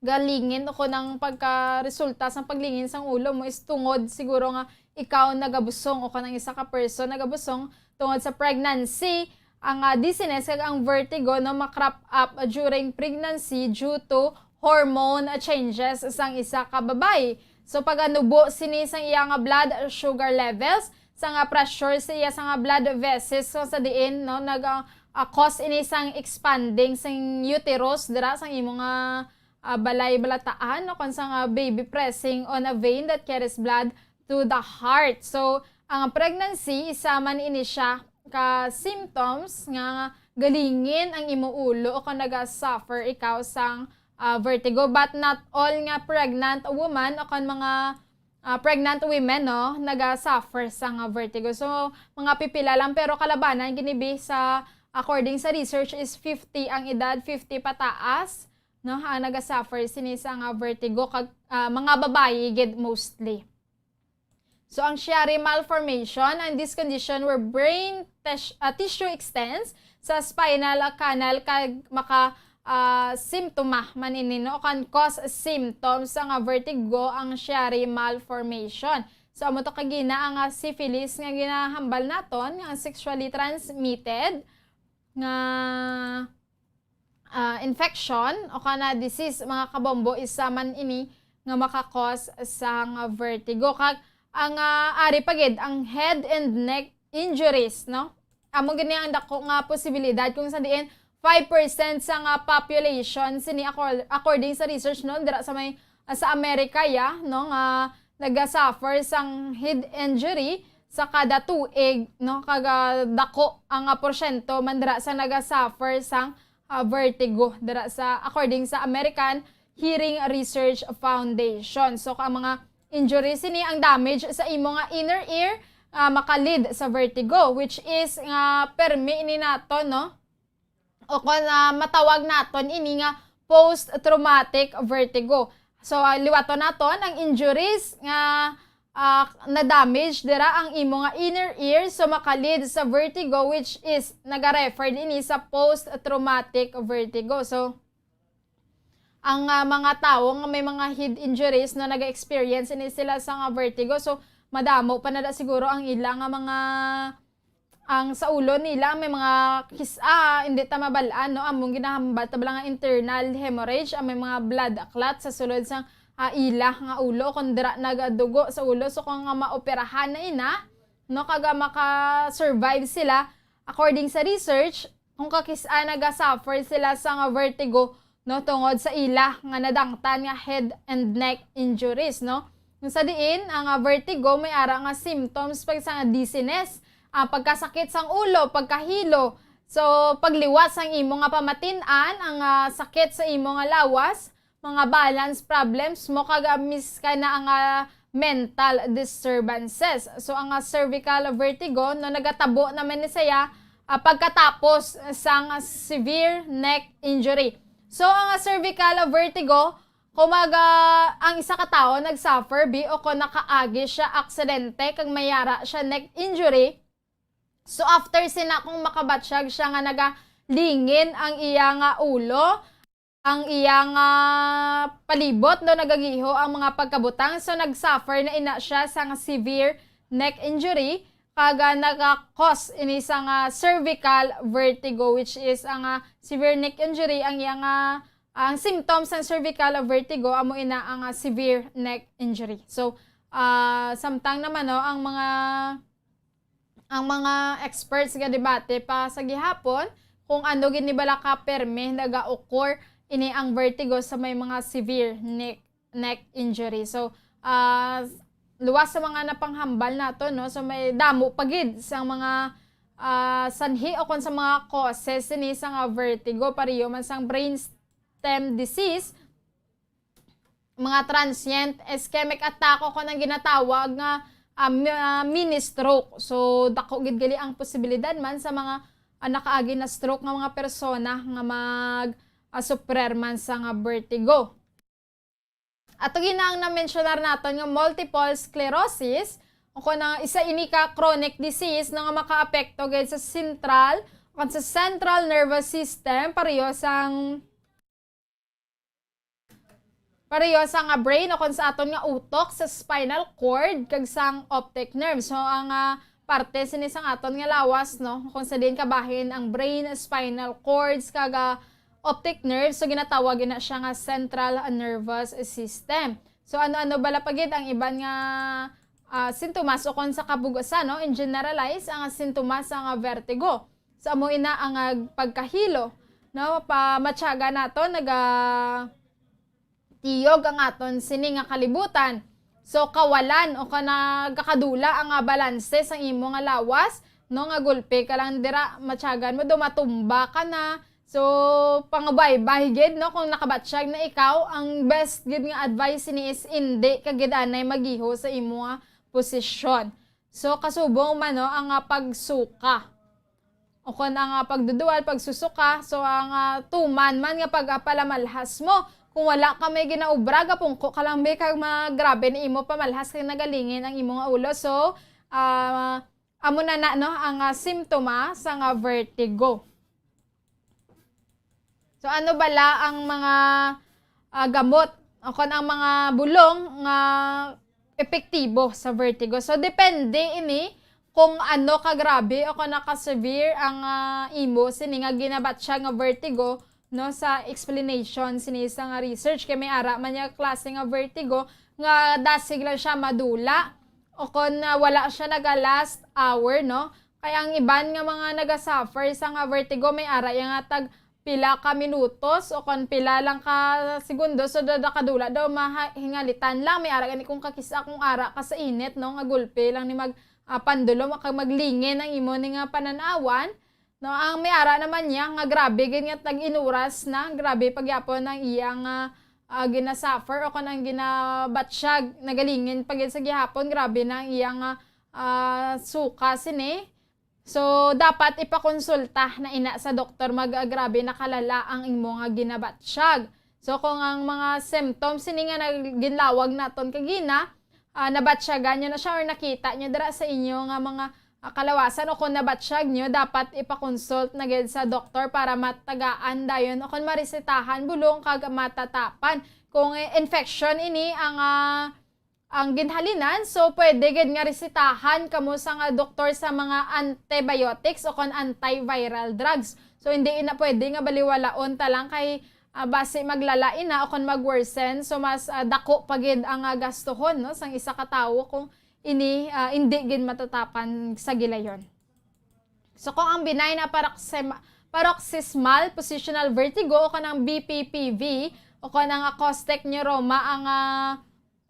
galingin o kon ang pagkaresulta sang paglingin sang ulo mo is tungod siguro nga ikaw nagabusong o kon ang isa ka person nagabusong tungod sa pregnancy. Ang, ah, dizziness kag ang vertigo, no, ma-crop up during pregnancy due to hormone, ah, changes sang isa ka babayi. So, paganubo sini sang iya nga blood sugar levels, sa nga pressure sa iya sa nga blood vessels, so sa diin, no, nag, ah, ah, cause ini sang expanding sang uterus dira sang imo nga, ah, balay balataan, no, kon sa nga baby pressing on a vein that carries blood to the heart. So, ang pregnancy, isa man ini siya ka symptoms nga galingin ang imo ulo o kon naga-suffer ikaw sang, ah, vertigo. But not all nga pregnant woman o kon mga, ah, pregnant women, no, naga-suffer sang vertigo. So, mga pipila lang, pero kalabanan gini bi sa, according sa research, is fifty ang edad, fifty pataas, no, ang naga-suffer sini sang vertigo, kag, ah, mga babayi gid mostly. So, ang Chiari malformation, ang this condition where brain tes-, ah, tissue extends sa spinal canal kag maka, ah, simptoma man ini, no? Can cause symptoms sa nga vertigo ang Chiari malformation. So, amo to kagina ang, ah, syphilis nga ginahambal naton, nga sexually transmitted nga ah, infection o kana disease, mga kabombo, isa man ini nga maka-cause sang vertigo. Kag ang, ah, ari pa gid ang head and neck injuries, no? Amo gid ni ang dako nga posibilidad kung sa diin five percent sa nga population sini, acor-, according sa research, no, dira sa may, ah, sa Amerika, ya, no, nga naga-suffer sang head injury sa kada tuig, no? Kag, ah, dako ang, ah, porsyento man dira sa naga-suffer sang, ah, vertigo dira sa, according sa American Hearing Research Foundation. So, ang mga injury sini, ang damage sa imo nga inner ear, ah, maka-lead sa vertigo, which is nga permi ini nato, no? O kon, ah, matawag naton ini nga post-traumatic vertigo. So, ah, liwaton naton ang injuries nga, ah, na-damage dira ang imo nga inner ear, so maka-lead sa vertigo, which is nagarefer ini sa post-traumatic vertigo. So, ang, ah, mga tawo nga may mga head injuries, no, naga-experience ini sila sa nga vertigo. So, madamo pa na da siguro ang ila nga mga ang sa ulo nila may mga kis-a, hindi ta mabal-an, no? Among ginahambal ta bala nga internal hemorrhage, ang may mga blood clot sa sulod sang, ah, ila nga ulo, kung dira nagadugo sa ulo. So, kung nga maoperahan na ina, no, kaga maka-survive sila, according sa research, kung kakis-a naga-suffer sila sa nga vertigo, no, tungod sa ila nga nadangtan nga head and neck injuries, no? Kung sa diin, ang, ah, vertigo may ara nga symptoms pag sa nga dizziness, ah, pagkasakit sang ulo, pagkahilo. So, pagliwas sang imo nga pamatin-an, ang, ah, sakit sa imo nga lawas, mga balance problems mo, kag, ah, mis-, kana ang, ah, mental disturbances. So, ang, ah, cervical vertigo, no, nagatabo naman ni saya, ah, pagkatapos sang severe neck injury. So, ang, ah, cervical vertigo, kung mag, ah, ang isa ka tawo nag-suffer bi o kung nakaagi siya aksidente kag may ara siya neck injury, so, after sina, kung makabatsyag siya nga nagalingin ang iya nga ulo, ang iya nga palibot, no, nagagiho ang mga pagkabutang. So, nag-suffer na ina siya sa nga severe neck injury, kag, ah, naka-cause ini sa nga cervical vertigo, which is ang, ah, severe neck injury, ang iya nga, ang symptoms sang cervical vertigo, amo ina ang, ah, severe neck injury. So, ah, samtang naman, no, ang mga ang mga experts nga debate pa sa gihapon kung ano gid ni bala ka permi naga-occur ini ang vertigo sa may mga severe neck, neck injury. So, ah, luwas sa mga napanghambal nato, no? So, may damo pa gid sa mga, ah, sanhi o kon sa mga causes sini sa nga vertigo, pareho man sang brainstem disease, mga transient ischemic attack o kon ang ginatawag nga, ah, mi-, ah, mini stroke. So, dako gid gali ang posibilidad man sa mga, ah, nakaagi na stroke nga mga persona nga mag, ah, suffer man sa nga vertigo. Ato gina ang na-mensionar naton nga multiple sclerosis, o kon ang isa ini ka chronic disease na nga makaapekto gid sa central, o kon sa central nervous system, pareho sang pareho sa nga brain o kon sa aton nga utok, sa spinal cord, kag sang optic nerve. So, ang, ah, parte sini sang aton nga lawas, no, kung sa diin kabahin ang brain, spinal cords, kag, ah, optic nerve, so ginatawag ina siya nga central nervous system. So, ano-ano bala pa gid ang iban nga, ah, sintomas o kon sa kabugasan, no? In generalize, ang sintomas sa nga vertigo. So, amo ina ang, ah, pagkahilo, no? Pamatyaga nato, naga-, tiyog ang aton sini nga kalibutan. So, kawalan o kon nagakadula ang, ah, balanse sang imo nga lawas, no? Nga gulpi ka lang dira, matyagan mo, daw matumba ka na. So, pangubaybay gid, no? Kung nakabatyag na ikaw, ang best gid nga advice sini is indi ka gid anay magiho sa imo nga posisyon. So, kasubong man, no, ang, ah, pagsuka. O kon ang, ah, pagduduwal, pagsusuka, so ang, ah, tuman man nga pagpalamalhas mo. Kung wala ka may ginaobra, gapungko ka lang, be, kag magrabe ni imo pamalhas kay nagalingin ang imo nga ulo. So, ah, amo na na, no, ang, ah, simptoma sa nga vertigo. So, ano bala ang mga, ah, gamot o kon ang mga bulong nga epektibo sa vertigo? So, depende ini kung ano ka grabe o kon naka-severe ang, ah, imo sini nga ginabatya nga vertigo, no, sa explanation sini sa nga research. Kay may ara man niya klase nga vertigo nga dasig lang siya madula o kon, ah, wala siya naga-last hour, no? Kay ang iban nga mga naga-suffer sa nga vertigo, may ara ya nga tag pila ka minutos o kon pila lang ka segundo, so, da-, da kadula daw maha-, hingalitan lang. May ara gani kung kakis-a, kung ara ka sa init, no, nga gulpi lang ni mag, ah, pandulom o kag maglingin ang imo ni nga panan-awan, no? Ang may ara naman niya nga grabe gid nga tag-inuras na, grabe pa gyapon ang iyang, ah, ah, gina-suffer o kon ang ginabatyag, nagalingin pa gid sa gihapon, grabe na ang iyang, ah, ah, suka sini. So, dapat ipakonsulta na ina sa doktor, mag-, ah, grabe na kalala ang imo nga ginabatyag. So, kung ang mga symptoms sini nga nag-, ginlawag naton kagina, ah, nabatyagan nyo na siya or nakita nyo dira sa inyo nga mga, ah, kalawasan, o kung nabatyag nyo, dapat ipakonsult na gid sa doktor para matagaan dayon o kung maresetahan bulong kag matatapan. Kung, eh, infection ini ang, ah, ang ginhalinan, so pwede gid nga resetahan kamo sa nga doktor sa mga antibiotics o kon antiviral drugs. So hindi na pwede nga baliwalaon ta lang kay, ah, basi maglala ina o kon mag-worsen, so mas, ah, dako pa gid ang, ah, gastuhon, no, sang isa ka tawo kung ini, ah, indi gid matatapan sa gilayon. So kung ang benign na paroxysm-, paroxysmal positional vertigo o kon ang B P P V o kon ang acoustic neuroma ang, ah,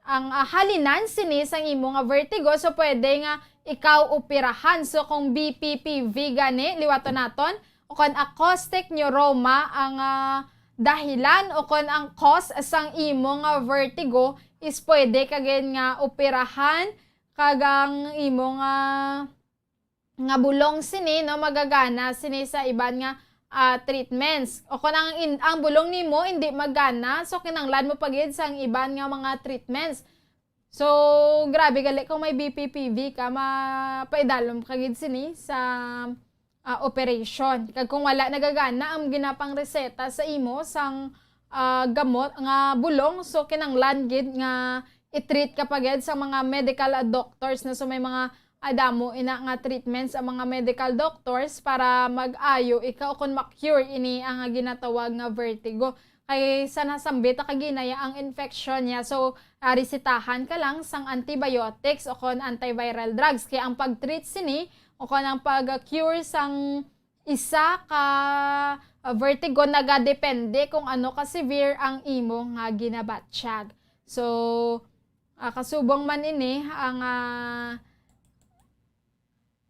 ang, ah, halinan sini sang imo nga vertigo, so pwede nga ikaw operahan. So kung B P P V gani, liwaton naton, o kon acoustic neuroma ang, ah, dahilan o kon ang cause sang imo nga vertigo, is pwede ka gid nga operahan kag ang imo nga nga bulong sini, no, magagana sini sa iban nga, ah, treatments. O kung ang in-, ang bulong nimo hindi magana, so kinahanglan mo pa gid sang iban nga mga treatments. So, grabe gali kung may B P P V ka, mapaidalom ka gid sini sa, ah, operation. Kag kung wala nagagana ang ginapangreseta sa imo sang, ah, gamot nga bulong, so kinahanglan gid nga i-treat ka pa gid sa mga medical, ah, doctors na. So may mga, ah, damo ina nga treatments ang mga medical doctors para mag-ayo ikaw o kon ma-cure ini ang, ah, ginatawag nga vertigo. Kay sa nasambit ka ginaya ang infection niya. So, ah, resetahan ka lang sang antibiotics o kon antiviral drugs. Kay ang pag-treat sini o kon ang pag-cure sang isa ka, ah, vertigo nagadepende kung ano ka severe ang imo nga ginabatyag. So, ah, kasubong man ini ang, ah,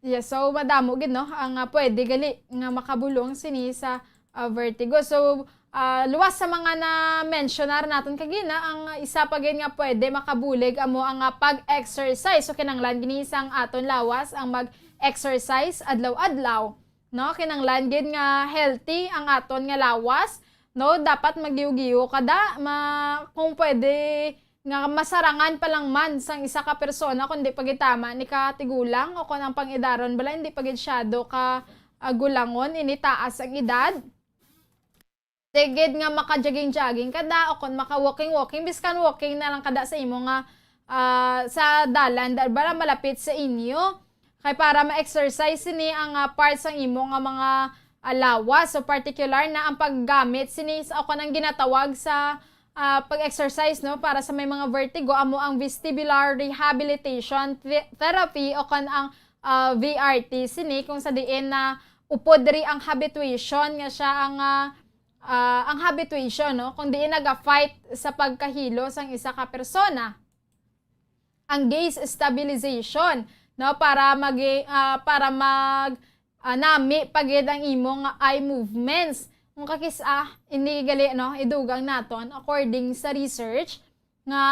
yes, so madamo gid, no, ang, ah, pwede gali nga makabulong sini sa, ah, vertigo. So, ah, luwas sa mga na-mentionar naton kagina, ang isa pa gid nga pwede makabulig amo ang, ah, pag-exercise. So, kinahanglan gini sang aton lawas ang mag-exercise adlaw-adlaw. No, kinahanglan gid nga healthy ang aton nga lawas, no? Dapat magiyo-giyo ka da, ma-, kung pwede nga masarangan pa lang man sang isa ka persona, kung di pa gid tama ni ka tigulang, o kung ang pang-idaron bala, hindi pa gid syado ka, ah, gulangon, ini taas ang edad. Di gid nga maka-jogging-jogging ka da, o kung maka-walking-walking, biskan walking na lang ka da sa imo nga, ah, sa dalan, da-, bala malapit sa inyo. Kay para ma-exercise sini ang, ah, parts sang imo nga mga, ah, lawas. So, particular na ang paggamit sini sa, o kung ang ginatawag sa, ah, pag-exercise, no, para sa may mga vertigo, amo ang vestibular rehabilitation the-, therapy o kon ang, ah, V R T. Sini kung sa diin na upod diri ang habituation nga siya ang, ah, ah, ang habituation, no, kung diin naga-fight sa pagkahilo sang isa ka persona. Ang gaze stabilization, no, para magi-, ah, para mag, ah, nami pa gid ang imo nga eye movements. Kung kakis-a, ini gali, no, idugang naton, according sa research, nga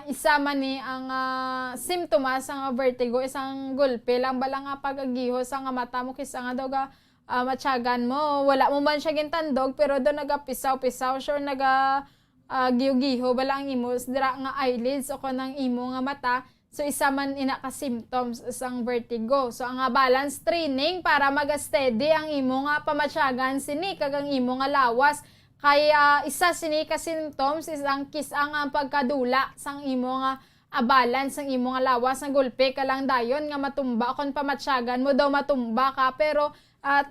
isa man ni ang, ah, simptomas sang vertigo, isang gulpe lang bala nga pag-agiho sa nga mata mo, kis-a nga daw ga, ah, matyagan mo, wala mo man siya gintandog, pero daw nagapisaw-pisaw siya, or naga, ah, giho-giho bala ang imo s-, dira nga eyelids o kon ang imo nga mata. So, isa man ina ka symptoms sang vertigo. So, ang, ah, balance training para mag-steady ang imo nga pamatyagan sini kag ang imo nga lawas. Kay, ah, isa sini ka symptoms is ang kis-a nga ang pagkadula sang imo nga, ah, balance sang imo nga lawas, nga gulpi ka lang dayon nga matumba, kon pamatyagan mo daw matumba ka, pero, ah,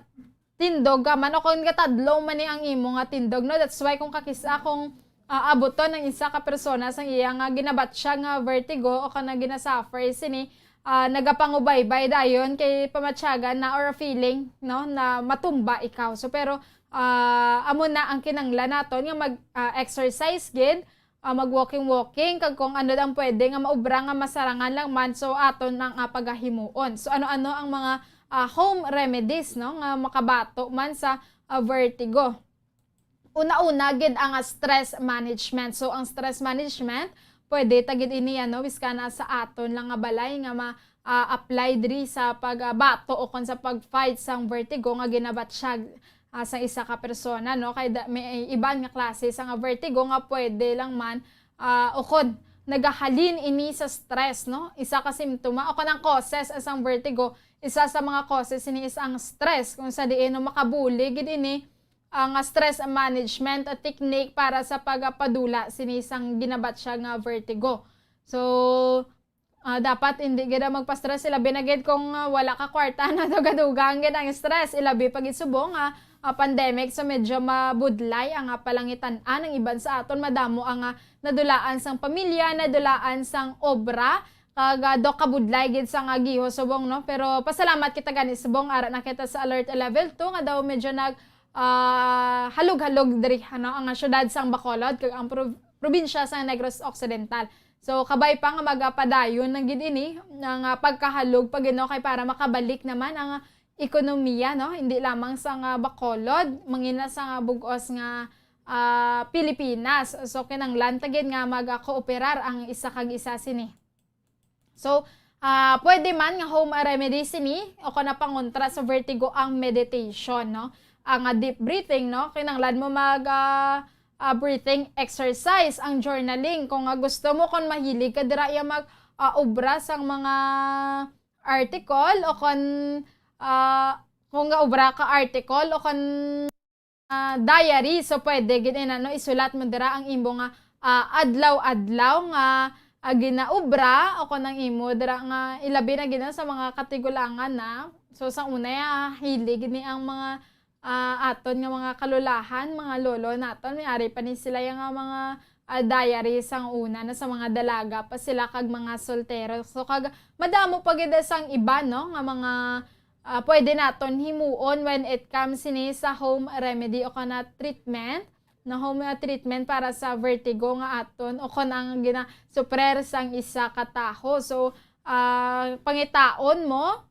tindog ka man o kon gatadlaw man ni ang imo nga tindog, no? That's why kung kakis-a kung, ah, abuton ang isa ka persona sang iya nga ginabatya nga vertigo o kana ginasuffer sini, ah, nagapangubaybay dayon kay pamatyagan na or feeling, no, na matumba ikaw. So, pero, ah, amo na ang kinanglan naton nga mag, ah, exercise gid, ah, mag-walking-walking, kag kung ano ang pwede nga maobra nga masarangan lang man, so aton ang, ah, pagahimuon. So, ano-ano ang mga, ah, home remedies, no, nga makabato man sa, ah, vertigo? Una-una gid ang, ah, stress management. So, ang stress management, pwede ta gid ini, ano, biskana sa aton lang nga balay nga ma-, ah, apply diri sa pagbato o kon sa pag-fight sang vertigo nga ginabatyag, ah, sa isa ka persona, no? Kay da-, may iban nga klase sa nga vertigo nga pwede lang man, ah, o kon nagahalin ini sa stress, no? Isa ka simptoma o kon ang causes sang vertigo, isa sa mga causes ini is ang stress, kung sa diin, no, makabulig gid ini ang, ah, stress management, ah, technique para sa pagpadula sini sang ginabatyag nga vertigo. So, ah, dapat hindi gid magpa-stress, ilabi na gid kung, ah, wala ka kwarta, na dugadugang gid ang stress, ilabi pa gid subong nga, ah, pandemic, so medyo mabudlay ang, ah, palangitan-an. Ang iban sa aton madamo ang, ah, nadulaan sang pamilya, nadulaan sang obra, kag, ah, daw kabudlay gid sang agiho subong, no? Pero pasalamat kita gani subong, ara na kita sa alert level two, nga daw medyo nag, ah, halog-halog diri, ano, ang syudad sang Bacolod kag ang prov-, probinsya sa Negros Occidental. So, kabay pa nga magapadayon na gid ini, ang, ah, pagkahalog pa gid, no, kay para makabalik naman ang ekonomiya, no, hindi lamang sa nga Bacolod, mangina sa nga bug-os nga, ah, Pilipinas. So, kinanglan ta gid nga magakooperar ang isa kag isa sini. So, ah, pwede man nga home remedy sini o kon pangontra sa vertigo ang meditation, no? Ang, ah, deep breathing, no? Kinanglan mo mag, ah, ah, breathing exercise, ang journaling. Kung, ah, gusto mo, kung mahilig ka dira, ya mag, ah, obra sang mga article o kon, ah, kung nga obra ka article o kon ah, diary. So, pwede gid ina, no, isulat mo dira ang imo nga, ah, adlaw-adlaw nga, ah, ginaobra o kon ang imo dira nga ilabi na gid na sa mga katigulangan na. So, sa una, ah, hilig ni ang mga, ah, aton nga mga kalulahan, mga lolo naton, may ari pa ni sila yang, ah, mga, ah, diary sang una na sa mga dalaga pa sila kag mga soltero. So, kag madamo pa gid sang iba, no, nga mga ah, pwede naton himuon when it comes sini sa home remedy o kana treatment, na home, ah, treatment para sa vertigo nga aton o kon ang gina-suppress sang isa ka taho. So, ah, pangitaon mo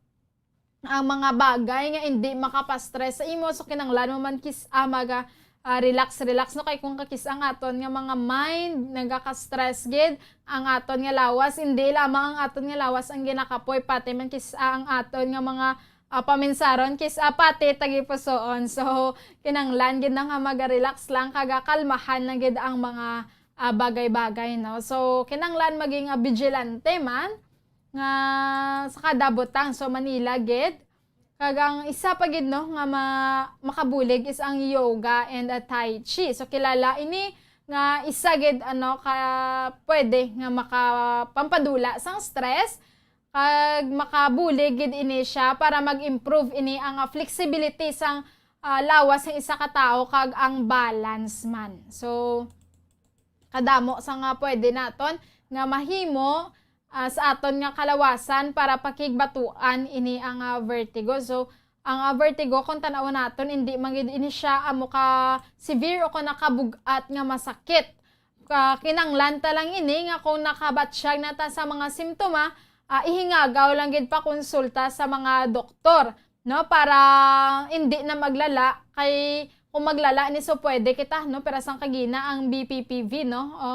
ang mga bagay nga hindi makapastress sa imo. So, kinahanglan mo man kis-, ah, maga-, ah, relax, relax, no? Kay kung kakis-a ang aton nga mga mind, nagaka-stress gid ang aton nga lawas. Hindi lamang ang aton nga lawas ang ginakapoy, pati man kis-, ah, ang aton nga mga, ah, paminsaron, kis-, ah, pati tagipusoon. So, kinahanglan gid na nga maga-relax lang, kag, ah, kalmahan lang gid ang mga, ah, bagay-bagay, no? So, kinahanglan maging, ah, vigilante man nga sa kada butang. So, Manila gid, kag ang isa pa gid, no, nga ma-, makabulig is ang yoga and, ah, tai chi. So, kilala ini nga isa gid, ano, ka pwede nga maka-, pampadula sang stress, kag makabulig gid ini siya para mag-improve ini ang, ah, flexibility sang, ah, lawas sang isa ka tawo kag ang balance man. So, kadamo sa nga pwede naton nga mahimo, ah, sa aton nga kalawasan para pakigbatuan ini ang, ah, vertigo. So, ang, ah, vertigo, kung tan-awon naton, hindi man gid ini siya amo ka severe o kon nakabug-at nga masakit. Ka-, kinanglan ta lang ini nga kung nakabatyag na ta sa mga simptoma, ah, ihingagaw lang gid pakonsulta sa mga doktor, no, para hindi na maglala. Kay kung maglala ni, so pwede kita, no, pero sang kagina ang B P P V, no, o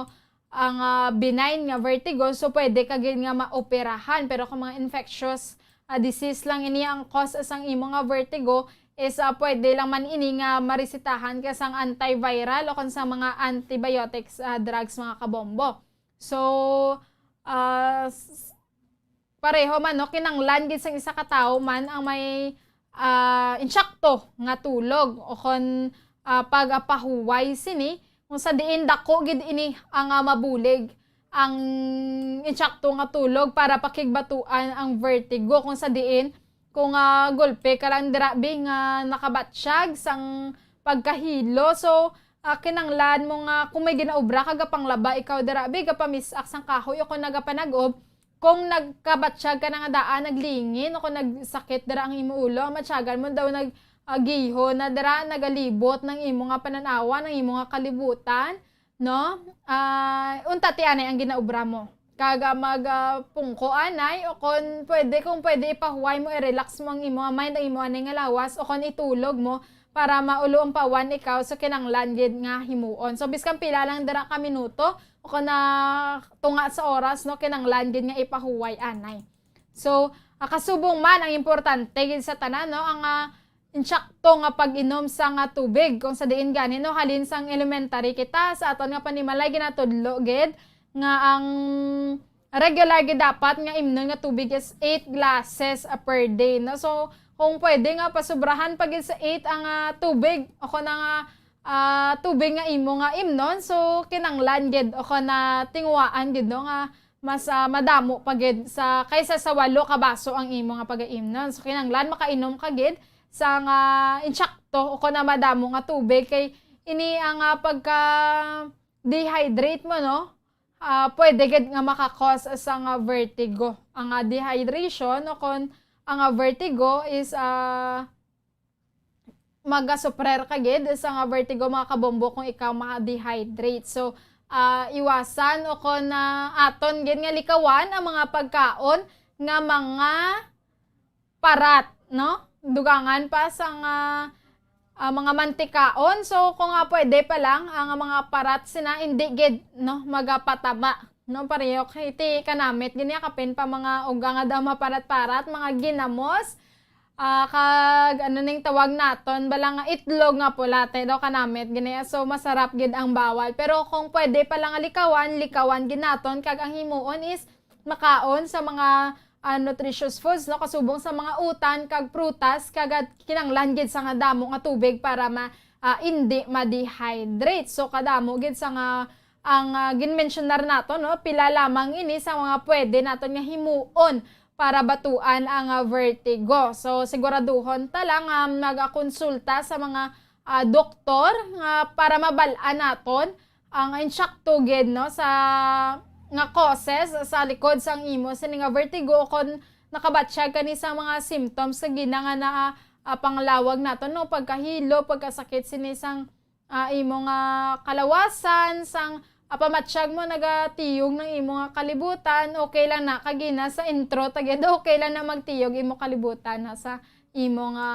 ang, ah, benign nga vertigo, so pwede ka gid nga maoperahan. Pero kung mga infectious, ah, disease lang ini ang cause sang imo nga vertigo, is, ah, pwede lang man ini nga maresetahan ka sang antiviral o kon sa mga antibiotics, ah, drugs, mga kabombo. So, ah, s-, pareho man, no, kinanglan gid sang isa ka tawo man ang may, ah, insakto nga tulog o kon, ah, pagapahuway sini, kung sa diin dako gid ini ang, ah, mabulig ang insakto nga tulog para pakigbatuan ang vertigo, kung sa diin kung, ah, gulpe ka lang dira, bi, nga nakabatsyag sang pagkahilo. So, ah, kinanglan mo nga kung may ginaobra ka, gapanglaba ikaw dira, bi, gapamisak sang kahoy o kung nagapanag-ob, kung nagkabatsyag ka na nga daan, naglingin, o kung nagsakit dira ang imo ulo, ang matyagan mo daw nag-, ah, giho na dira, nagalibot ng imo nga panan-awan, ang imo nga kalibutan, no? Ah, unta ti anay ang ginaobra mo. Kag, ah, mag, ah, pungko anay, o kon pwede, kung pwede, ipahuway mo, i-relax mo ang imo nga mind, ang imo anay nga lawas, o kon itulog mo para maulo ang pawan ikaw, so kinanglan gid nga himuon. So, biskan pila lang dira ka minuto, o kon na tunga sa oras, no, kinanglan gid nga ipahuway anay. So, ah, kasubong man, ang importante gid sa tanan, no, ang, ah, insakto nga pag-inom sa nga tubig. Kung sa diin gani, no, halin sang elementary kita, sa aton nga panimalay, ginatudlo gid nga ang regular gid dapat nga imnon nga tubig is eight glasses, ah, per day, no? So, kung pwede nga pasubrahan pa gid sa eight ang, ah, tubig, o kon ang, ah, ah, tubig nga imo nga imnon, so kinanglan gid o kon na tinguhaan gid, no, nga mas, ah, madamo pa gid sa, kaysa sa walo ka baso ang imo nga pagaimnon. So, kinanglan makainom ka gid sa nga insakto o kon na madamo nga tubig, kay ini ang, ah, pagka-dehydrate mo, no? Ah, pwede gid nga maka-cause sa nga vertigo. Ang, ah, dehydration o kon ang, ah, vertigo is, ah, magasuprer ka gid sa nga vertigo, mga kabombo, kung ikaw ma-dehydrate. So, ah, iwasan o kon, ah, aton gid nga likawan ang mga pagkaon nga mga parat, no? Dugangan pa sa nga, ah, mga mantikaon. So, kung nga pwede pa lang, ang mga parat sina, hindi gid, no, magapataba, no? Pareho kay ti kanamit gid niya, kapin pa mga uga nga daw maparat-parat, mga ginamos, ah, kag ano ning tawag naton, bala nga itlog nga pula, ti daw kanamit gid niya. So, masarap gid ang bawal. Pero kung pwede pa lang nga likawan, likawan gid naton, kag ang himuon is makaon sa mga, ah, nutritious foods, no, kasubong sa mga utan kag prutas, kag kinanglan gid sa nga damo nga tubig para ma-, ah, indi ma-dehydrate. So, kadamo gid sa nga ang, ah, ginmensyonar nato, no, pila lamang ini sa mga pwede naton nga himuon para batuan ang, ah, vertigo. So, siguraduhon ta lang nga magakonsulta sa mga, ah, doktor nga para mabal-an naton ang insakto gid, no, sa nga causes sa likod sang imo sini nga vertigo, o kon nakabatyag ka ni sa mga symptoms sa gina nga na, ah, panglawag nato, no, pagkahilo, pagkasakit sini sang, ah, imo nga kalawasan, sang, ah, pamatyag mo nagatiyog ng imo nga kalibutan, okay lang na, kagina sa intro ta gid, okay lang na magtiyog imo kalibutan na sa imo nga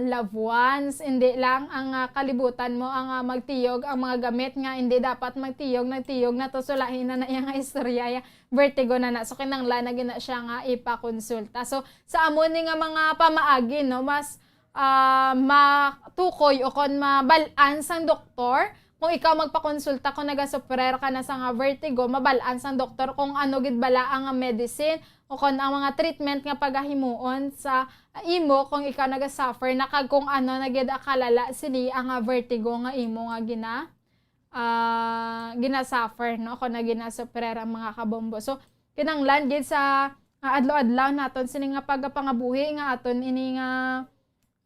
loved ones, hindi lang ang, ah, kalibutan mo ang, ah, magtiyog, ang mga gamit nga hindi dapat magtiyog, nagtiyog na to, sulahi na na iya nga istorya, ya, vertigo na na. So, kinanglan na gina siya nga ipakonsulta. So, sa amo ni nga mga pamaagi, no, mas, ah, matukoy o kon mabal-an sang doktor, kung ikaw magpakonsulta, kung nagasuffer ka na sa nga vertigo, mabal-an sang doktor kung ano gid bala ang medicine o kon ang mga treatment nga pagahimuon sa imo kung ikaw nagasuffer na, kag kung ano na gid kalala sini ang, ah, vertigo nga imo nga gina-, ah, ginasuffer, no? Kung na ginasuffer ang mga kabombo. So, kinanglan gid sa, ah, adlaw-adlaw naton sini nga pagapangabuhi nga aton ini nga,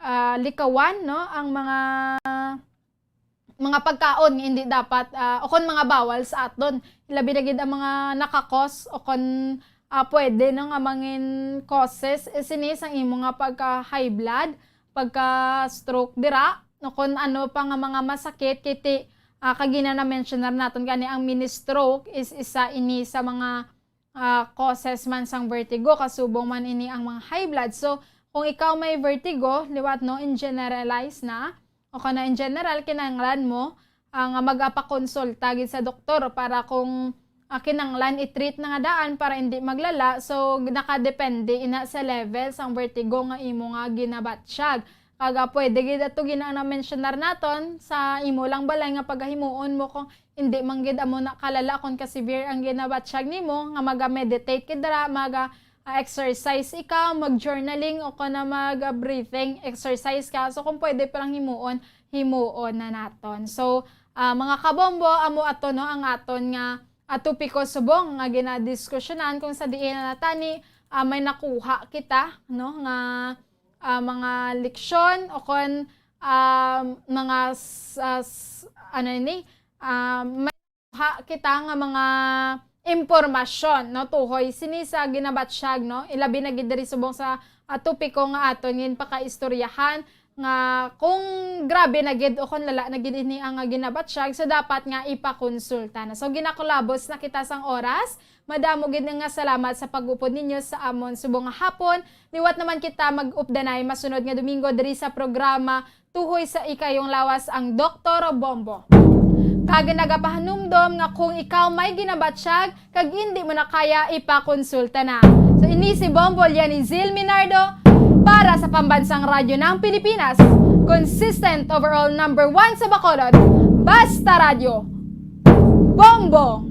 ah, likawan, no? Ang mga mga pagkaon nga hindi dapat, ah, o kon mga bawal sa aton. Labi na gid ang mga nakakos o kon, ah, pwede, no, nga mangin causes, eh, sini sang imo nga pagka-high blood, pagka-stroke dira, o kon ano pa nga mga masakit, kay ti-, ah, kagina na-mention na naton gani ang mini stroke is isa ini sa mga, ah, causes man sang vertigo, kasubong man ini ang mga high blood. So, kung ikaw may vertigo, liwat, no, in generalize na, o kana in general, kinahanglan mo, ah, nga magapakonsulta gid sa doktor para kung, ah, kinahanglan i-treat na nga daan para hindi maglala. So, nakadepende ina sa level sang vertigo nga imo nga ginabatsyag. Kag, ah, pwede gid ato gina na-mentionar naton sa imo lang balay nga pagahimuon mo kung hindi man gid amo na kalala kon ka-severe ang ginabatsyag nimo, nga maga-meditate ka dira, maga, ah, exercise ikaw, mag-journaling o kana mag, ah, breathing exercise ka. So, kung pwede pa lang himuon, himuon na naton. So, ah, mga kabombo, amo ato, no, ang aton nga, ah, topiko subong nga ginadiskusyonan kung sa diin na tani, ah, may nakuha kita, no, nga, ah, mga leksyon o kon, ah, mga s-, ah, s-, ano ini, ah, may ha, kita nga mga impormasyon, no, tuhoy sini sa ginabatsyag, no, ilabi na gid diri subong sa, ah, topiko nga aton ginpakaistoryahan, nga kung grabe na gid o kung lala na gid ini ang, ah, ginabatsyag, so dapat nga ipakonsulta na. So, ginakulabos na kita sang oras. Madamo gid nga salamat sa pag-upod ninyo sa amon subong nga hapon. Liwat naman kita mag-updanay masunod nga Domingo diri sa programa Tuhoy sa Ikayong Lawas ang Doktor Bombo. Kag nagapahanumdom nga kung ikaw may ginabatsyag kag indi mo na kaya, ipakonsulta na. So, ini si Bombo Lianizil Minardo para sa Pambansang Radyo ng Pilipinas, consistent overall number one sa Bacolod, Basta Radyo, Bombo!